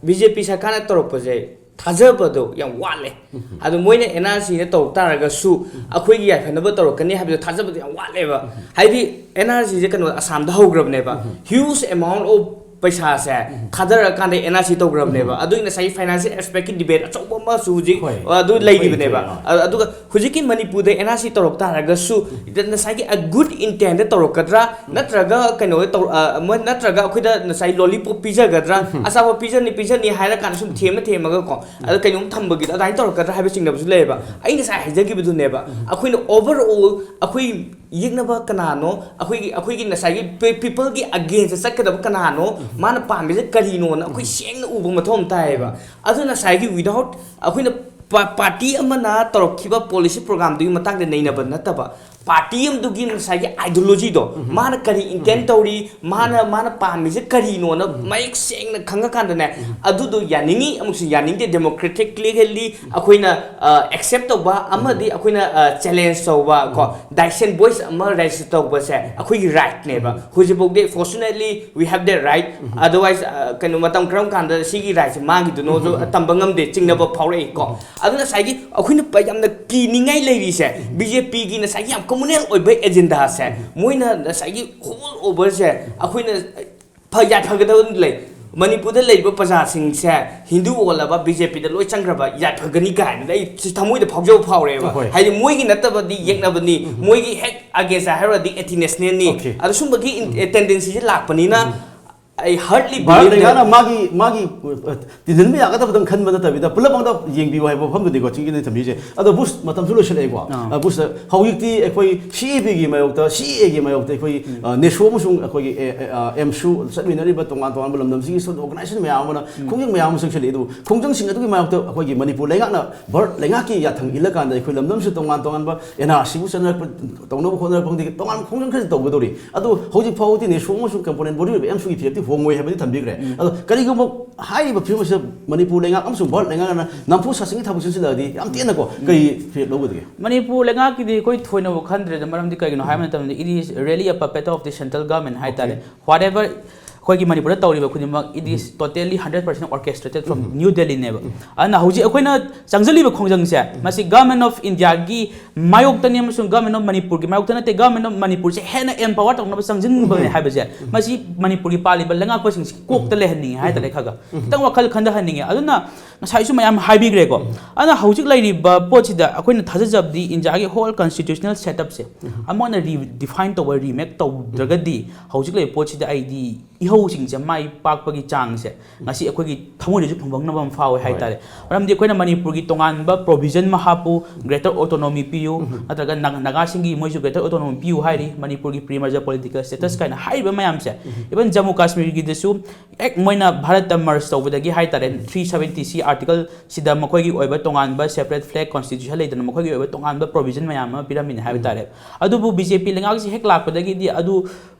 B J P ꯁꯔꯀꯥꯔꯅ ꯇꯧꯔꯛꯄꯁꯦ ꯊꯥꯖꯕꯗꯣ ꯌꯥꯝ ꯋꯥꯠꯂꯦ꯫ ꯑꯗꯣ ꯃꯣꯏꯅ N R C ꯅ ꯇꯧꯔꯛ ꯇꯥꯔꯒꯁꯨ ꯑꯩꯈꯣꯏꯒꯤ ꯌꯥꯏꯐꯅꯕ ꯇꯧꯔꯛꯀꯅꯤ ꯍꯥꯏꯕꯗꯣ ꯊꯥꯖꯕꯗꯣ ꯌꯥꯝ ꯋꯥꯠꯂꯦꯕ꯫ ꯍꯥꯏꯗꯤ N R C ꯁꯦ ꯀꯩꯅꯣ ꯑꯁꯥꯝꯗ ꯍꯧꯈ꯭ꯔꯕꯅꯦꯕ, huge amount of ꯄꯩꯁꯥꯁꯦ ꯊꯥꯗꯔꯀꯥꯟꯗ N R C ꯇꯧꯈ꯭ꯔꯕꯅꯦꯕ꯫ ꯑꯗꯨꯒꯤ ꯉꯁꯥꯏꯒꯤ financial aspect ꯀꯤ debate ꯑꯆꯧꯕ ꯑꯃꯁꯨ ꯍꯧꯖꯤꯛ ꯍꯣꯏ. ꯑꯗꯨ ꯂꯩꯔꯤꯕꯅꯦꯕ꯫ ꯍꯣꯏ. ꯑ- ꯑꯗꯨꯒ ꯍꯧꯖꯤꯛꯀꯤ ꯃꯅꯤꯄꯨꯔꯗ N R C ꯇꯧꯔꯛ ꯇꯥꯔꯒꯁꯨ ꯉꯁꯥꯏꯒꯤ a good intent ꯇꯧꯔꯛꯀꯗ꯭ꯔꯥ, ꯅꯠꯇ꯭ꯔꯒ ꯀꯩꯅꯣ ꯇꯧ ꯑ, ꯃꯣꯏ ꯅꯠꯇ꯭ꯔꯒ ꯑꯩꯈꯣꯏꯗ ꯉꯁꯥꯏ lollipop ꯄꯤꯖꯒꯗ꯭ꯔꯥ, ꯑꯆꯥꯄꯣꯠ ꯄꯤꯖꯅꯤ ꯄꯤꯖꯅꯤ ꯍꯥꯏꯔ ꯀꯥꯟꯗ ꯁꯨꯝ ꯊꯦꯝꯃ ꯊꯦꯝꯃꯒꯀꯣ ꯑꯗ ꯀꯩꯅꯣꯝ ꯊꯝꯕꯒꯤ ꯑꯗꯨꯃꯥꯏꯅ ꯇꯧꯔꯛꯀꯗ꯭ꯔꯥ ꯍꯥꯏꯕ ꯆꯤꯡꯅꯕꯁꯨ ꯂꯩꯌꯦꯕ꯫ ꯑꯩ ꯉꯁꯥꯏ ꯍꯥꯏꯖꯈꯤꯕꯗꯨꯅꯦꯕ, ꯑꯩꯈꯣꯏꯅ overall ꯑꯩꯈꯣꯏ ꯌꯦꯛꯅꯕ ꯀꯅꯥꯅꯣ, ꯑꯩꯈꯣꯏꯒꯤ ꯑꯩꯈꯣꯏꯒꯤ ꯉꯁꯥꯏꯒꯤ ꯄꯤ- people ꯒꯤ against ꯇ ꯆꯠꯀꯗꯕ ꯀꯅꯥꯅꯣ, ꯃꯥꯅ ꯄꯥꯝꯃꯤꯁꯦ ꯀꯔꯤꯅꯣꯅ ꯑꯩꯈꯣꯏ ꯁꯦꯡꯅ ꯎꯕ ꯃꯊꯧ ꯑꯃ ꯇꯥꯏꯌꯦꯕ꯫ ꯑꯗꯨꯅ ꯉꯁꯥꯏꯒꯤ without ꯑꯩꯈꯣꯏꯅ ꯄꯥꯔꯇꯤ ꯑꯃꯅ ꯇꯧꯔꯛꯈꯤꯕ ꯄꯣꯂꯤꯁꯤ ꯄ꯭ꯔꯣꯒ꯭ꯔꯥꯝꯗꯨꯒꯤ ꯃꯇꯥꯡꯗ ꯅꯩꯅꯕ ꯅꯠꯇꯕ, ꯄꯥꯔꯇꯤ ꯑꯃꯗꯨꯒꯤ ꯉꯁꯥꯏꯒꯤ ideologyꯗꯣ, ꯃꯥꯅ ꯀꯔꯤ intend ꯇꯧꯔꯤ, ꯃꯥꯅ ꯃꯥꯅ ꯄꯥꯝꯃꯤꯁꯦ ꯀꯔꯤꯅꯣꯅ ꯃꯌꯦꯛ ꯁꯦꯡꯅ ꯈꯪꯉꯀꯥꯟꯗꯅꯦ, ꯑꯗꯨꯗꯣ ꯌꯥꯅꯤꯡꯉꯤ ꯑꯃꯨꯛꯁꯨ ꯌꯥꯅꯤꯡꯗꯦ, democratically ꯑꯩꯈꯣꯏꯅ ꯑꯦꯛꯁꯦꯞ ꯇꯧꯕ ꯑꯃꯗꯤ ꯑꯩꯈꯣꯏꯅ ꯆꯦꯂꯦꯟꯖ ꯇꯧꯕ ꯀꯣ, dissent voice ꯑꯃ ꯔꯦꯖꯤꯁꯇꯔ ꯇꯧꯕꯁꯦ ꯑꯩꯈꯣꯏꯒꯤ ꯔꯥꯏꯠꯅꯦꯕ꯫ ꯍꯧꯖꯤꯛꯐꯥꯎꯗꯤ fortunately we have that right, otherwise ꯀꯩꯅꯣ ꯃꯇꯝ ꯀꯔꯝ ꯀꯥꯟꯗ ꯁꯤꯒꯤ ꯔꯥꯏꯠꯁꯦ ꯃꯥꯡꯈꯤꯗꯣꯏꯅꯣꯁꯨ ꯇꯝꯕ ꯉꯝꯗꯦ, ꯆꯤꯡꯅꯕ ꯐꯥꯎꯔꯛꯏ ꯀꯣ꯫ ꯑꯗꯨꯅ ꯉꯁꯥꯏꯒꯤ ꯑꯩꯈꯣꯏꯅ ꯄ- ꯌꯥꯝꯅ ꯀꯤꯅꯤꯡꯉꯥꯏ ꯂꯩꯔꯤꯁꯦ ꯕꯤ ꯖꯦ ꯄꯤꯒꯤ ꯉꯁꯥꯏꯒꯤ ꯌꯥꯝ ꯀꯃꯨꯅꯦꯜ ꯑꯣꯏꯕ ꯑꯦꯖꯦꯟꯗꯥꯁꯦ ꯃꯣꯏꯅ ꯉꯁꯥꯏꯒꯤ ꯍꯣꯜ ꯑꯣꯚꯔꯁꯦ ꯑꯩꯈꯣꯏꯅ ꯐ ꯌꯥꯏꯐꯒꯗꯕ ꯂꯩ꯫ ꯃꯅꯤꯄꯨꯔꯗ ꯂꯩꯔꯤꯕ ꯄ꯭ꯔꯖꯥꯁꯤꯡꯁꯦ ꯍꯤꯟꯗꯨ ꯑꯣꯜꯂꯕ ꯕꯤ ꯖꯦ ꯄꯤꯗ ꯂꯣꯏ ꯆꯪꯈ꯭ꯔꯕ ꯌꯥꯏꯐꯒꯅꯤ ꯀꯥꯏꯅ ꯑꯩ ꯁꯤ ꯊꯃꯣꯏꯗ ꯐꯥꯎꯖꯕ ꯐꯥꯎꯔꯦꯕ꯫ ꯍꯣꯏ꯫ ꯍꯥꯏꯗꯤ ꯃꯣꯏꯒꯤ ꯅꯠꯇꯕꯗꯤ ꯌꯦꯛꯅꯕꯅꯤ, ꯃꯣꯏꯒꯤ ꯍꯦꯛ against ꯍꯥꯏꯔꯨꯔꯗꯤ ꯑꯦꯟꯇꯤ ꯅꯦꯁꯅꯦꯜꯅꯤ꯫ Okay. ꯑꯗ ꯁꯨꯝꯕꯒꯤ ꯇꯦꯟꯗꯦꯟꯁꯤꯁꯦ ꯂꯥꯛꯄꯅꯤꯅ ꯑꯩ ꯍꯥꯔꯗꯂꯤ ꯚꯥꯔꯠ ꯂꯩꯉꯥꯛꯅ ꯃꯥꯒꯤ ꯃꯥꯒꯤ ꯑ, ꯇꯤꯟꯁꯤꯟꯕ ꯌꯥꯒꯗꯕꯗꯪ ꯈꯟꯕ ꯅꯠꯇꯕꯤꯗ ꯄꯨꯂꯞ ꯑꯃꯗ ꯌꯦꯡꯕꯤꯌꯨ ꯍꯥꯏꯕ ꯋꯥꯐꯝꯗꯨꯅꯤꯀꯣ ꯆꯤꯡꯒꯤꯅ ꯊꯝꯕꯤꯁꯦ꯫ ꯑꯗꯣ ꯕꯨꯁ ꯃꯇꯝꯁꯨ ꯂꯣꯏꯁꯤꯜꯂꯛꯑꯦꯀꯣ꯫ ꯑꯥ꯫ ꯑ, ꯕꯨꯁꯇ ꯍꯧꯖꯤꯛꯇꯤ ꯑꯩꯈꯣꯏ ꯁꯤ ꯑꯦ ꯄꯤꯒꯤ ꯃꯥꯌꯣꯛꯇ, ꯁꯤ ꯑꯦ ꯑꯦꯒꯤ ꯃꯥꯌꯣꯛꯇ ꯑꯩꯈꯣꯏ, ꯑ, ꯅꯦꯁꯣ ꯑꯃꯁꯨꯡ ꯑꯩꯈꯣꯏꯒꯤ ꯑꯦ, ꯑꯦ, ꯑ, ꯑꯦꯝꯁꯨ ꯆꯠꯃꯤꯟꯅꯔꯤꯕ ꯇꯣꯉꯥꯟ ꯇꯣꯉꯥꯟꯕ ꯂꯝꯗꯝꯁꯤꯒꯤ ꯁꯣꯁꯤꯌꯦꯜ ꯑꯣꯔꯒꯅꯥꯏꯖꯦꯁꯟ ꯃꯌꯥꯝ ꯑꯃꯅ ꯈꯣꯡꯖꯪ ꯃꯌꯥꯝ ꯑꯃ ꯆꯪꯁꯤꯜꯂꯛꯏ꯫ ꯑꯗꯨꯕꯨ ꯈꯣꯡꯖꯪꯁꯤꯡ ꯑꯗꯨꯒꯤ ꯃꯥꯌꯣꯛꯇ ꯑꯩꯈꯣꯏꯒꯤ ꯃꯅꯤꯄꯨꯔ ꯂꯩꯉꯥꯛꯅ ꯚꯥꯔꯠ ꯂꯩꯉꯥꯛꯀꯤ ꯌꯥꯊꯪ ꯏꯜꯂꯀꯥꯟꯗ ꯑꯩꯈꯣꯏ ꯂꯝꯗꯝꯁꯤꯗ ꯇꯣꯉꯥꯟ ꯇꯣꯉꯥꯟꯕ ꯑꯦꯟ ꯑꯥꯔ ꯁꯤꯕꯨ ꯆꯠꯅꯔꯛꯄ ꯇꯧꯅꯕ ꯍꯣꯠꯅꯔꯛꯄ ꯈꯪꯗꯦ, ꯇꯣꯉꯥꯟꯕ ꯈꯣꯡꯖꯪ ꯈꯔꯗꯤ ꯇꯧꯒꯗꯧꯔꯤ꯫ ꯑꯗꯨ ꯍꯧꯖꯤꯛ ꯐꯥꯎꯕꯗꯤ ꯅꯦꯁꯣ ꯑꯃꯁꯨꯡ ꯀꯝꯄꯣꯅꯦꯟ ꯕꯣꯗꯤ ꯑꯣꯏꯕ ꯑꯦꯝꯁꯨꯒꯤ ꯐꯤꯔꯦꯞꯇꯤ ꯍꯣꯡꯉꯣꯏ ꯍꯥꯏꯕꯗꯤ ꯊꯝꯕꯤꯈ꯭ꯔꯦ꯫ ꯑꯗꯣ ꯀꯔꯤꯒꯨꯝꯕ ꯍꯥꯏꯔꯤꯕ ꯐꯤꯕꯝ ꯑꯁꯤꯗ ꯃꯅꯤꯄꯨꯔ ꯂꯩꯉꯥꯛ ꯑꯃꯁꯨꯡ ꯚꯥꯔꯠ ꯂꯩꯉꯥꯛꯅ ꯅꯝꯐꯨ ꯁꯥꯖꯤꯟꯒꯤ ꯊꯕꯛ ꯆꯪꯁꯤꯜꯂꯛꯑꯗꯤ ꯌꯥꯝ ꯇꯦꯟꯅꯀꯣ ꯀꯔꯤ ꯐꯤꯔꯦꯞ ꯂꯧꯒꯗꯒꯦ? ꯃꯅꯤꯄꯨꯔ ꯂꯩꯉꯥꯛꯀꯤꯗꯤ ꯑꯩꯈꯣꯏ ꯊꯣꯏꯅꯕꯨ ꯈꯟꯗ꯭ꯔꯦꯗ, ꯃꯔꯝꯗꯤ ꯀꯩꯒꯤꯅꯣ ꯍꯥꯏꯕ ꯃꯇꯝꯗ it is really a puppet of the central government ꯍꯥꯏꯇꯥꯔꯦ꯫ Whatever ꯑꯩꯈꯣꯏꯒꯤ ꯃꯅꯤꯄꯨꯔꯗ ꯇꯧꯔꯤꯕ ꯈꯨꯗꯤꯡꯃꯛ it is totally hundred percent orchestrated from New Delhiꯅꯦꯕ꯫ ꯑꯗꯨꯅ ꯍꯧꯖꯤꯛ ꯑꯩꯈꯣꯏꯅ ꯆꯪꯁꯤꯜꯂꯤꯕ ꯈꯣꯡꯖꯪꯁꯦ ꯃꯁꯤ Government of Indiaꯒꯤ ꯃꯥꯌꯣꯛꯇꯅꯤ ꯑꯃꯁꯨꯡ Government of ꯃꯅꯤꯄꯨꯔꯒꯤ ꯃꯥꯌꯣꯛꯇ ꯅꯠꯇꯦ, Government of ꯃꯅꯤꯄꯨꯔꯁꯦ ꯍꯦꯟꯅ empower ꯇꯧꯅꯕ ꯆꯪꯁꯤꯟꯕꯅꯦ ꯍꯥꯏꯕꯁꯦ ꯃꯁꯤ ꯃꯅꯤꯄꯨꯔꯒꯤ ꯄꯥꯜꯂꯤꯕ ꯂꯩꯉꯥꯛꯄꯁꯤꯡꯁꯤ ꯀꯣꯛꯇ ꯂꯩꯍꯟꯅꯤꯡꯉꯦ ꯍꯥꯏꯇꯥꯔꯦ꯫ ꯈꯔ ꯈꯔ ꯈꯤꯇꯪ ꯋꯥꯈꯜ ꯈꯟꯊꯍꯟꯅꯤꯡꯉꯦ꯫ ꯑꯗꯨꯅ ꯉꯁꯥꯏꯁꯨ ꯃꯌꯥꯝ ꯍꯥꯏꯕꯤꯈ꯭ꯔꯦꯀꯣ꯫ ꯑꯗꯨꯅ ꯍꯧꯖꯤꯛ ꯂꯩꯔꯤꯕ ꯄꯣꯠꯁꯤꯗ ꯑꯩꯈꯣꯏꯅ ꯊꯥꯖꯖꯕꯗꯤ ꯏꯟꯗꯤꯌꯥꯒꯤ whole constitutional setup ꯁꯦ ꯑꯃꯨꯛ ꯍꯟꯅ redefine ꯇꯧꯕ, remake ꯇꯧꯗ꯭ꯔꯒꯗꯤ ꯍꯧꯖꯤꯛ ꯂꯩꯔꯤꯕ ꯄꯣꯠꯁꯤꯗ ꯑꯩꯗꯤ ꯏꯍꯧꯁꯤꯡꯁꯦ ꯃꯥꯏ ꯄꯥꯛꯄꯒꯤ ꯆꯥꯡꯁꯦ ꯉꯁꯤ ꯑꯩꯈꯣꯏꯒꯤ ꯊꯃꯣꯏꯗꯁꯨ ꯐꯨꯡꯕꯪꯅꯕ ꯑꯃ ꯐꯥꯎꯋꯦ ꯍꯥꯏꯇꯥꯔꯦ꯫ ꯃꯔꯝꯗꯤ ꯑꯩꯈꯣꯏꯅ ꯃꯅꯤꯄꯨꯔꯒꯤ ꯇꯣꯉꯥꯟꯕ provision ꯑꯃ ꯍꯥꯞꯄꯨ, greater autonomy ꯄꯤꯌꯨ, ꯅꯠꯇ꯭ꯔꯒ ꯅꯥꯒꯥꯁꯤꯡꯒꯤ ꯃꯣꯏꯁꯨ greater autonomy ꯄꯤꯌꯨ ꯍꯥꯏꯔꯤ, ꯃꯅꯤꯄꯨꯔꯒꯤ pre-merger political status ꯀꯥꯏꯅ ꯍꯥꯏꯔꯤꯕ ꯃꯌꯥꯝꯁꯦ꯫ Even ꯖꯝꯃꯨ ꯀꯥꯁꯃꯤꯔꯒꯤꯗꯁꯨ ꯍꯦꯛ ꯃꯣꯏꯅ ꯚꯥꯔꯠꯇ merge ꯇꯧꯕꯗꯒꯤ ꯍꯥꯏꯇꯥꯔꯦ, three seventy C article ꯁꯤꯗ ꯃꯈꯣꯏꯒꯤ ꯑꯣꯏꯕ ꯇꯣꯉꯥꯟꯕ separate flag, constitution ꯂꯩꯗꯅ ꯃꯈꯣꯏꯒꯤ ꯑꯣꯏꯕ ꯇꯣꯉꯥꯟꯕ provision ꯃꯌꯥꯝ ꯑꯃ ꯄꯤꯔꯝꯃꯤꯅꯦ ꯍꯥꯏꯕ ꯇꯥꯔꯦ꯫ ꯑꯗꯨꯕꯨ B J P ꯂꯩꯉꯥꯛꯁꯤ ꯍꯦꯛ ꯂꯥꯛꯄꯗꯒꯤꯗꯤ ꯑꯗꯨ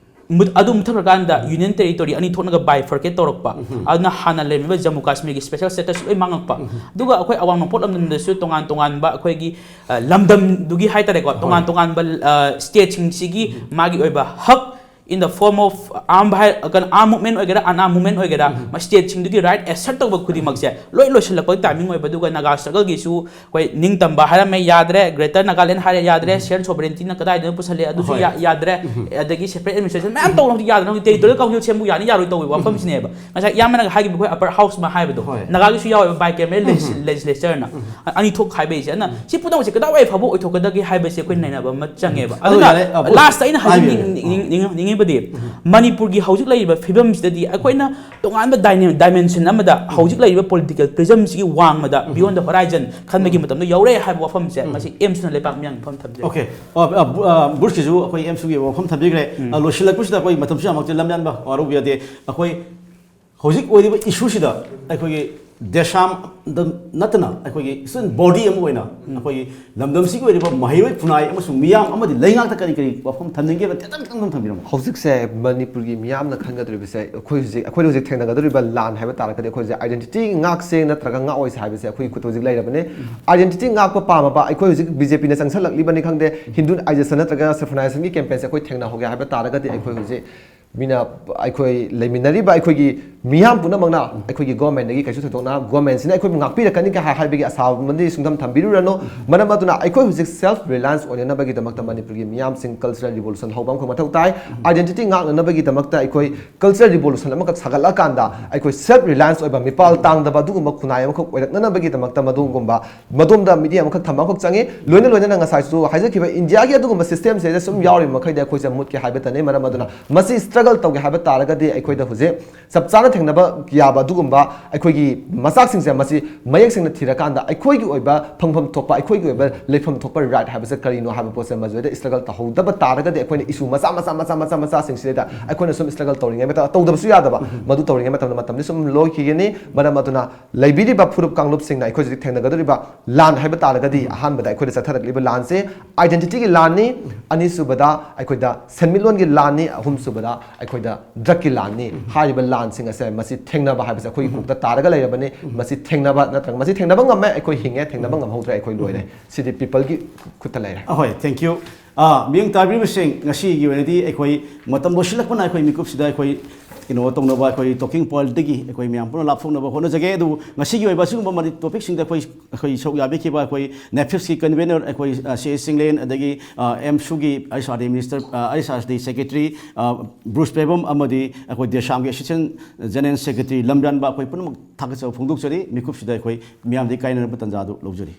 ꯃꯨꯠ-, ꯑꯗꯨ ꯃꯨꯠꯊꯠꯈ꯭ꯔꯀꯥꯟꯗ union territory ꯑꯅꯤ ꯊꯣꯛꯅꯒ bifurcate ꯇꯧꯔꯛꯄ, ꯑꯗꯨꯅ ꯍꯥꯟꯅ ꯂꯩꯔꯝꯃꯤꯕ ꯖꯝꯃꯨ ꯀꯥꯁꯃꯤꯔꯒꯤ special status ꯂꯣꯏ ꯃꯥꯡꯉꯛꯄ, ꯑꯗꯨꯒ ꯑꯩꯈꯣꯏ ꯑꯋꯥꯡ ꯅꯣꯡꯄꯣꯛ ꯂꯝꯗꯝꯗꯁꯨ ꯇꯣꯉꯥꯟ ꯇꯣꯉꯥꯟꯕ ꯑꯩꯈꯣꯏꯒꯤ, ꯑ, ꯂꯝꯗꯝꯗꯨꯒꯤ ꯍꯥꯏꯇꯥꯔꯦꯀꯣ, ꯇꯣꯉꯥꯟ ꯇꯣꯉꯥꯟꯕ, ꯑ, stateꯁꯤꯡꯁꯤꯒꯤ ꯃꯥꯒꯤ ꯑꯣꯏꯕ ꯍꯛ in the form of armed ꯍꯥꯏ-, ꯀꯩꯅꯣ, armed movement ꯑꯣꯏꯒꯦꯔꯥ, unarmed movement ꯑꯣꯏꯒꯦꯔꯥ, stateꯁꯤꯡꯗꯨꯒꯤ right assert ꯇꯧꯕ ꯈꯨꯗꯤꯡꯃꯛꯁꯦ ꯂꯣꯏ ꯂꯣꯏꯁꯤꯜꯂꯛꯄꯒꯤ timing ꯑꯣꯏꯕ꯫ ꯑꯗꯨꯒ Naga struggleꯒꯤꯁꯨ ꯑꯩꯈꯣꯏ ꯅꯤꯡꯇꯝꯕ ꯍꯥꯏꯔꯝꯃꯦ, ꯌꯥꯗ꯭ꯔꯦ꯫ Greater Nagaland ꯍꯥꯏꯔꯦ, ꯌꯥꯗ꯭ꯔꯦ꯫ Shared sovereigntyꯅ ꯀꯗꯥꯏꯗꯅꯣ ꯄꯨꯁꯜꯂꯦ, ꯑꯗꯨꯁꯨ ꯌꯥ-, ꯌꯥꯗ꯭ꯔꯦ꯫ ꯑꯗꯒꯤ separate administration ꯃꯌꯥꯝ ꯇꯧꯅꯕ ꯌꯥꯗ꯭ꯔꯦ꯫ ꯍꯧꯖꯤꯛ territorial council ꯁꯦꯝꯕꯨ ꯌꯥꯅꯤ ꯌꯥꯔꯣꯏ ꯇꯧꯕꯒꯤ ꯋꯥꯐꯝꯁꯤꯅꯦꯕ꯫ ꯉꯁꯥꯏ ꯏꯌꯥꯝꯕꯅ ꯍꯥꯏꯈꯤꯕ ꯑꯩꯈꯣꯏ upper house ꯑꯃ ꯍꯥꯏꯕꯗꯣ, ꯅꯥꯒꯥꯒꯤꯁꯨ ꯌꯥꯎꯋꯦꯕ, bicameral legis-, legislatureꯅ꯫ ꯑꯅꯤ ꯊꯣꯛ ꯈꯥꯏꯕꯩꯁꯦ꯫ ꯑꯗꯨꯅ ꯁꯤ ꯄꯨꯝꯅꯃꯛꯁꯦ ꯀꯗꯥꯏꯋꯥꯏ ꯐꯥꯎꯕ ꯑꯣꯏꯊꯣꯛꯀꯗꯒꯦ ꯍꯥꯏꯕꯁꯦ ꯑꯩꯈꯣꯏ ꯅꯩꯅꯕ ꯑꯃ ꯆꯪꯉꯦꯕ꯫ ꯑꯗꯨꯅ ꯌꯥꯔꯦ, ꯑ, ꯂꯥꯁꯇ ꯑꯩꯅ ꯍꯥꯏꯖꯅꯤꯡ-, ꯍꯥꯏꯕꯤꯌꯨ꯫ ꯅꯤꯡ-, ꯅꯤꯡ-, ꯅꯤꯡꯉꯤꯕꯗꯤ, ꯃꯅꯤꯄꯨꯔꯒꯤ ꯍꯧꯖꯤꯛ ꯂꯩꯔꯤꯕ ꯐꯤꯕꯝꯁꯤꯗꯗꯤ ꯑꯩꯈꯣꯏꯅ ꯇꯣꯉꯥꯟꯕ ꯗꯥꯏꯅꯦ-, dimension ꯑꯃꯗ ꯍꯧꯖꯤꯛ ꯂꯩꯔꯤꯕ political prismꯁꯤꯒꯤ ꯋꯥꯡꯃꯗ, beyond the horizon ꯈꯟꯕꯒꯤ ꯃꯇꯝꯗ ꯌꯧꯔꯦ ꯍꯥꯏꯕ ꯋꯥꯐꯝꯁꯦ ꯉꯁꯤ ꯑꯦꯝꯁꯨꯅ ꯂꯩꯕꯥꯛ ꯃꯤꯌꯥꯝꯒꯤ ꯃꯐꯝ ꯊꯝꯖꯔꯤ꯫ OK꯫ ꯑ, ꯑ, ꯕꯨ-, ꯑ, ꯕꯨꯁꯀꯤꯁꯨ ꯑꯩꯈꯣꯏ ꯑꯦꯝꯁꯨꯒꯤ ꯋꯥꯐꯝ ꯊꯝꯕꯤꯈ꯭ꯔꯦ꯫ ꯑ, ꯂꯣꯏꯁꯤꯜꯂꯛꯄꯁꯤꯗ ꯑꯩꯈꯣꯏ ꯃꯇꯝꯁꯨ ꯌꯥꯝꯃꯛꯇ꯭ꯔꯦ, ꯂꯝꯌꯥꯟꯕ ꯋꯥꯔꯧꯕ ꯌꯥꯗꯦ꯫ ꯑꯩꯈꯣꯏ ꯍꯧꯖꯤꯛ ꯑꯣꯏꯔꯤꯕ issueꯁꯤꯗ ꯑꯩꯈꯣꯏꯒꯤ ꯗꯦꯁꯥꯝꯗ ꯅꯠꯇꯅ ꯑꯩꯈꯣꯏꯒꯤ student body ꯑꯃ ꯑꯣꯏꯅ ꯑꯩꯈꯣꯏꯒꯤ ꯂꯝꯗꯝꯁꯤꯒꯤ ꯑꯣꯏꯔꯤꯕ ꯃꯍꯩꯔꯣꯏ ꯈꯨꯟꯅꯥꯏ ꯑꯃꯁꯨꯡ ꯃꯤꯌꯥꯝ ꯑꯃꯗꯤ ꯂꯩꯉꯥꯛꯇ ꯀꯔꯤ ꯀꯔꯤ ꯋꯥꯐꯝ ꯊꯝꯅꯤꯡꯒꯦꯕ ꯇꯦꯟꯇꯛ ꯇꯦꯟꯇꯛ ꯊꯝꯕꯤꯔꯝꯃꯣ꯫ ꯍꯧꯖꯤꯛꯁꯦ ꯃꯅꯤꯄꯨꯔꯒꯤ ꯃꯤꯌꯥꯝꯅ ꯈꯟꯒꯗꯧꯔꯤꯕꯁꯦ ꯑꯩꯈꯣꯏ ꯍꯧꯖꯤꯛ, ꯑꯩꯈꯣꯏꯅ ꯍꯧꯖꯤꯛ ꯊꯦꯡꯅꯒꯗꯧꯔꯤꯕ ꯂꯥꯟ ꯍꯥꯏꯕ ꯇꯥꯔꯒꯗꯤ ꯑꯩꯈꯣꯏ ꯍꯧꯖꯤꯛ identity ꯉꯥꯛꯁꯦ ꯅꯠꯇ꯭ꯔꯒ ꯉꯥꯛꯑꯣꯏꯁꯦ ꯍꯥꯏꯕꯁꯦ ꯑꯩꯈꯣꯏꯒꯤ ꯈꯨꯠꯇ ꯍꯧꯖꯤꯛ ꯂꯩꯔꯕꯅꯤ꯫ Identity ꯉꯥꯛꯄ ꯄꯥꯝꯃꯕ ꯑꯩꯈꯣꯏ ꯍꯧꯖꯤꯛ BJPꯅ ꯆꯪꯁꯜꯂꯛꯂꯤꯕꯅꯤ ꯈꯪꯗꯦ, Hinduization ꯅꯠꯇ꯭ꯔꯒ Safranizationꯒꯤ campaignꯁꯦ ꯑꯩꯈꯣꯏ ꯊꯦꯡꯅꯍꯧꯒꯦ ꯍꯥꯏꯕ ꯇꯥꯔꯒꯗꯤ ꯑꯩꯈꯣꯏ ꯍꯧꯖꯤꯛ ꯃꯤꯅ ꯑꯩꯈꯣꯏ ꯂꯩꯃꯤꯟꯅꯔꯤꯕ ꯑꯩꯈꯣꯏꯒꯤ ꯃꯤꯌꯥꯝ ꯄꯨꯝꯅꯃꯛꯅ ꯑꯩꯈꯣꯏꯒꯤ ꯒꯣꯔꯃꯦꯟꯗꯒꯤ ꯀꯩꯁꯨ ꯊꯣꯏꯗꯣꯛꯅ ꯒꯣꯔꯃꯦꯟꯁꯤꯅ ꯑꯩꯈꯣꯏꯕꯨ ꯉꯥꯛꯄꯤꯔꯛꯀꯅꯤ ꯀ ꯍꯥꯏꯕꯒꯤ ꯑꯁꯥ ꯑꯃꯗꯤ ꯁꯨꯡꯊꯝ ꯊꯝꯕꯤꯔꯨꯔꯅꯨ꯫ ꯃꯔꯝ ꯑꯗꯨꯅ ꯑꯩꯈꯣꯏ ꯍꯧꯖꯤꯛ ꯁꯦꯜꯐ ꯔꯤꯂꯥꯏꯟꯁ ꯑꯣꯏꯅꯅꯕꯒꯤꯗꯃꯛꯇ ꯃꯅꯤꯄꯨꯔꯒꯤ ꯃꯤꯌꯥꯝꯁꯤꯡ ꯀꯜꯆꯔꯦꯜ ꯔꯤꯚꯣꯂꯨꯁꯟ ꯍꯧꯕ ꯑꯃꯈꯛ ꯃꯊꯧ ꯇꯥꯏ꯫ ꯑꯥꯏꯗꯦꯟꯇꯤꯇꯤ ꯉꯥꯛꯅꯅꯕꯒꯤꯗꯃꯛꯇ ꯑꯩꯈꯣꯏ ꯀꯜꯆꯔꯦꯜ ꯔꯤꯚꯣꯂꯨꯁꯟ ꯑꯃꯈꯛ ꯁꯥꯒꯠꯂꯀꯥꯟꯗ ꯑꯩꯈꯣꯏ ꯁꯦꯜꯐ ꯔꯤꯂꯥꯏꯟꯁ ꯑꯣꯏꯕ, ꯃꯤꯄꯥꯜ ꯇꯥꯡꯗꯕ ꯑꯗꯨꯒꯨꯝꯕ ꯈꯨꯟꯅꯥꯏ ꯑꯃꯈꯛ ꯑꯣꯏꯔꯛꯅꯅꯕꯒꯤꯗꯃꯛꯇ ꯃꯗꯨꯒꯨꯝꯕ ꯃꯗꯣꯝꯗ ꯃꯤꯠꯌꯦꯡ ꯑꯃꯈꯛ ꯊꯝꯕ ꯑꯃꯈꯛ ꯆꯪꯉꯤ꯫ ꯂꯣꯏꯅ ꯂꯣꯏꯅꯅ ꯉꯁꯥꯏꯁꯨ ꯍꯥꯏꯖꯈꯤꯕ ꯏꯟꯗꯤꯌꯥꯒꯤ ꯑꯗꯨꯒꯨꯝꯕ ꯁꯤꯁꯇꯦꯝꯁꯤꯗ ꯁꯨꯝ ꯌꯥꯎꯔꯤꯕ ꯃꯈꯩꯗꯤ ꯑꯩꯈꯣꯏꯁꯦ ꯃꯨꯠꯀꯦ ꯍꯥꯏꯕꯇꯅꯤ꯫ ꯃꯔꯝ ꯑꯗꯨꯅ ꯃꯁꯤ ꯁ꯭ꯇ꯭ꯔꯒꯜ ꯇꯧꯒꯦ ꯍꯥꯏꯕ ꯇꯥꯔꯒꯗꯤ ꯑꯩꯈꯣꯏꯗ ꯍꯧꯖꯤꯛ ꯆꯞ ꯆꯥꯅ ꯊꯦꯡꯅꯕ ꯌꯥꯕ ꯑꯗꯨꯒꯨꯝꯕ ꯑꯩꯈꯣꯏꯒꯤ ꯃꯆꯥꯛꯁꯤꯡꯁꯦ ꯃꯁꯤ ꯃꯌꯦꯛ ꯁꯦꯡꯅ ꯊꯤꯔꯀꯥꯟꯗ ꯑꯩꯈꯣꯏꯒꯤ ꯑꯣꯏꯕ ꯐꯪꯐꯝ ꯊꯣꯛꯄ, ꯑꯩꯈꯣꯏꯒꯤ ꯑꯣꯏꯕ ꯂꯩꯐꯝ ꯊꯣꯛꯄ ꯔꯥꯏꯠ ꯍꯥꯏꯕꯁꯦ ꯀꯔꯤꯅꯣ ꯍꯥꯏꯕ ꯄꯣꯠꯁꯦ ꯃꯗꯨꯗ ꯁ꯭ꯇ꯭ꯔꯒꯜ ꯇꯧꯍꯧꯗꯕ ꯇꯥꯔꯒꯗꯤ ꯑꯩꯈꯣꯏꯅ ꯏꯁꯨ ꯃꯆꯥ ꯃꯆꯥ ꯃꯆꯥ ꯃꯆꯥ ꯃꯆꯥꯁꯤꯡꯁꯤꯗ ꯑꯩꯈꯣꯏꯅ ꯁꯨꯝ ꯁ꯭ꯇ꯭ꯔꯒꯜ ꯇꯧꯔꯤꯉꯩ ꯃꯇꯝ, ꯇꯧꯗꯕꯁꯨ ꯌꯥꯗꯕ, ꯃꯗꯨ ꯇꯧꯔꯤꯉꯩ ꯃꯇꯝꯗ ꯃꯇꯝꯗꯤ ꯁꯨꯝ ꯂꯣꯏꯈꯤꯒꯅꯤ꯫ ꯃꯔꯝ ꯑꯗꯨꯅ ꯂꯩꯕꯤꯔꯤꯕ ꯐꯨꯔꯨꯞ ꯀꯥꯡꯂꯨꯞꯁꯤꯡꯅ ꯑꯩꯈꯣꯏ ꯍꯧꯖꯤꯛ ꯊꯦꯡꯅꯒꯗꯧꯔꯤꯕ ꯂꯥꯟ ꯍꯥꯏꯕ ꯇꯥꯔꯒꯗꯤ ꯑꯍꯥꯟꯕꯗ ꯑꯩꯈꯣꯏꯗ ꯆꯠꯊꯔꯛꯂꯤꯕ ꯂꯥꯟꯁꯦ ꯑꯥꯏꯗꯦꯟꯇꯤꯇꯤꯒꯤ ꯂꯥꯟꯅꯤ, ꯑꯅꯤꯁꯨꯕꯗ ꯑꯩꯈꯣꯏꯗ ꯁꯦꯟꯃꯤꯠꯂꯣꯟꯒꯤ ꯂꯥꯟꯅꯤ, ꯑꯍꯨꯝꯁꯨꯕꯗ ꯑꯩꯈꯣꯏꯗ ꯗ꯭ꯔꯛꯀꯤ ꯂꯥꯟꯅꯤ꯫ ꯍꯥꯏꯔꯤꯕ ꯂꯥꯟꯁꯤꯡ ꯑꯁꯦ ꯃꯁꯤ ꯊꯦꯡꯅꯕ ꯍꯥꯏꯕꯁꯦ ꯑꯩꯈꯣꯏꯒꯤ ꯀꯣꯛꯇ ꯇꯥꯔꯒ ꯂꯩꯔꯕꯅꯤ꯫ ꯃꯁꯤ ꯊꯦꯡꯅꯕ ꯅꯠꯇ꯭ꯔꯒ ꯃꯁꯤ ꯊꯦꯡꯅꯕ ꯉꯝꯃꯦ, ꯑꯩꯈꯣꯏ ꯍꯤꯡꯉꯦ, ꯊꯦꯡꯅꯕ ꯉꯝꯍꯧꯗ꯭ꯔꯦ, ꯑꯩꯈꯣꯏ ꯂꯣꯏꯔꯦ꯫ ꯁꯤꯗꯤ ꯄꯤꯄꯜꯒꯤ ꯈꯨꯠꯇ ꯂꯩꯔꯦ꯫ ꯑꯍꯣꯏ, ꯊꯦꯡꯀ꯭ꯌꯨ꯫ ꯑꯥ, ꯃꯤꯌꯦꯡ ꯇꯥꯕꯤꯔꯤꯕꯁꯤꯡ, ꯉꯁꯤꯒꯤ ꯑꯣꯏꯅꯗꯤ ꯑꯩꯈꯣꯏ ꯃꯇꯝ ꯂꯣꯏꯁꯤꯜꯂꯛꯄꯅ ꯑꯩꯈꯣꯏ ꯃꯤꯀꯨꯞꯁꯤꯗ ꯑꯩꯈꯣꯏ ꯀꯩꯅꯣ ꯇꯧꯅꯕ, ꯑꯩꯈꯣꯏ ꯇꯣꯀꯤꯡ ꯄꯣꯏꯟꯠꯇꯒꯤ ꯑꯩꯈꯣꯏ ꯃꯌꯥꯝ ꯄꯨꯟꯅ ꯂꯥꯞꯊꯣꯛꯅꯕ ꯍꯣꯠꯅꯖꯒꯦ꯫ ꯑꯗꯨꯕꯨ ꯉꯁꯤꯒꯤ ꯑꯣꯏꯕ ꯑꯁꯤꯒꯨꯝꯕ ꯃꯅꯤ-, ꯇꯣꯄꯤꯛꯁꯤꯡꯗ ꯑꯩꯈꯣꯏ, ꯑꯩꯈꯣꯏ ꯁꯔꯨꯛ ꯌꯥꯕꯤꯈꯤꯕ ꯑꯩꯈꯣꯏ ꯅꯦꯐꯤꯁꯀꯤ ꯀꯟꯚꯦꯅꯔ ꯑꯩꯈꯣꯏ, ꯑ, ꯁꯤ ꯑꯦꯁ ꯆꯤꯡꯂꯦꯟ, ꯑꯗꯒꯤ, ꯑ, ꯑꯦꯝꯁꯨꯒꯤ ꯑꯩꯆ ꯑꯥꯔ ꯗꯤ ꯃꯤꯅꯤꯁꯇꯔ, ꯑ, ꯑꯩꯆ ꯑꯥꯔ ꯗꯤ ꯁꯦꯀ꯭ꯔꯦꯇꯔꯤ, ꯑ, ꯕ꯭ꯔꯨꯁ ꯄꯦꯕꯝ, ꯑꯃꯗꯤ ꯑꯩꯈꯣꯏ ꯗꯦꯁꯥꯝꯒꯤ ꯑꯦꯁꯤꯁꯇꯦꯟ ꯖꯦꯅꯔꯦꯜ ꯁꯦꯀ꯭ꯔꯦꯇꯔꯤ ꯂꯝꯖꯥꯟꯕ, ꯑꯩꯈꯣꯏ ꯄꯨꯝꯅꯃꯛ ꯊꯥꯒꯠꯆꯕ ꯐꯣꯡꯗꯣꯛꯆꯔꯤ꯫ ꯃꯤꯀꯨꯞꯁꯤꯗ ꯑꯩꯈꯣꯏ ꯃꯤꯌꯥꯝꯗꯒꯤ ꯀꯥꯏꯅꯔꯕ ꯇꯥꯟꯖꯥꯗꯨ ꯂꯧꯖꯔꯤ꯫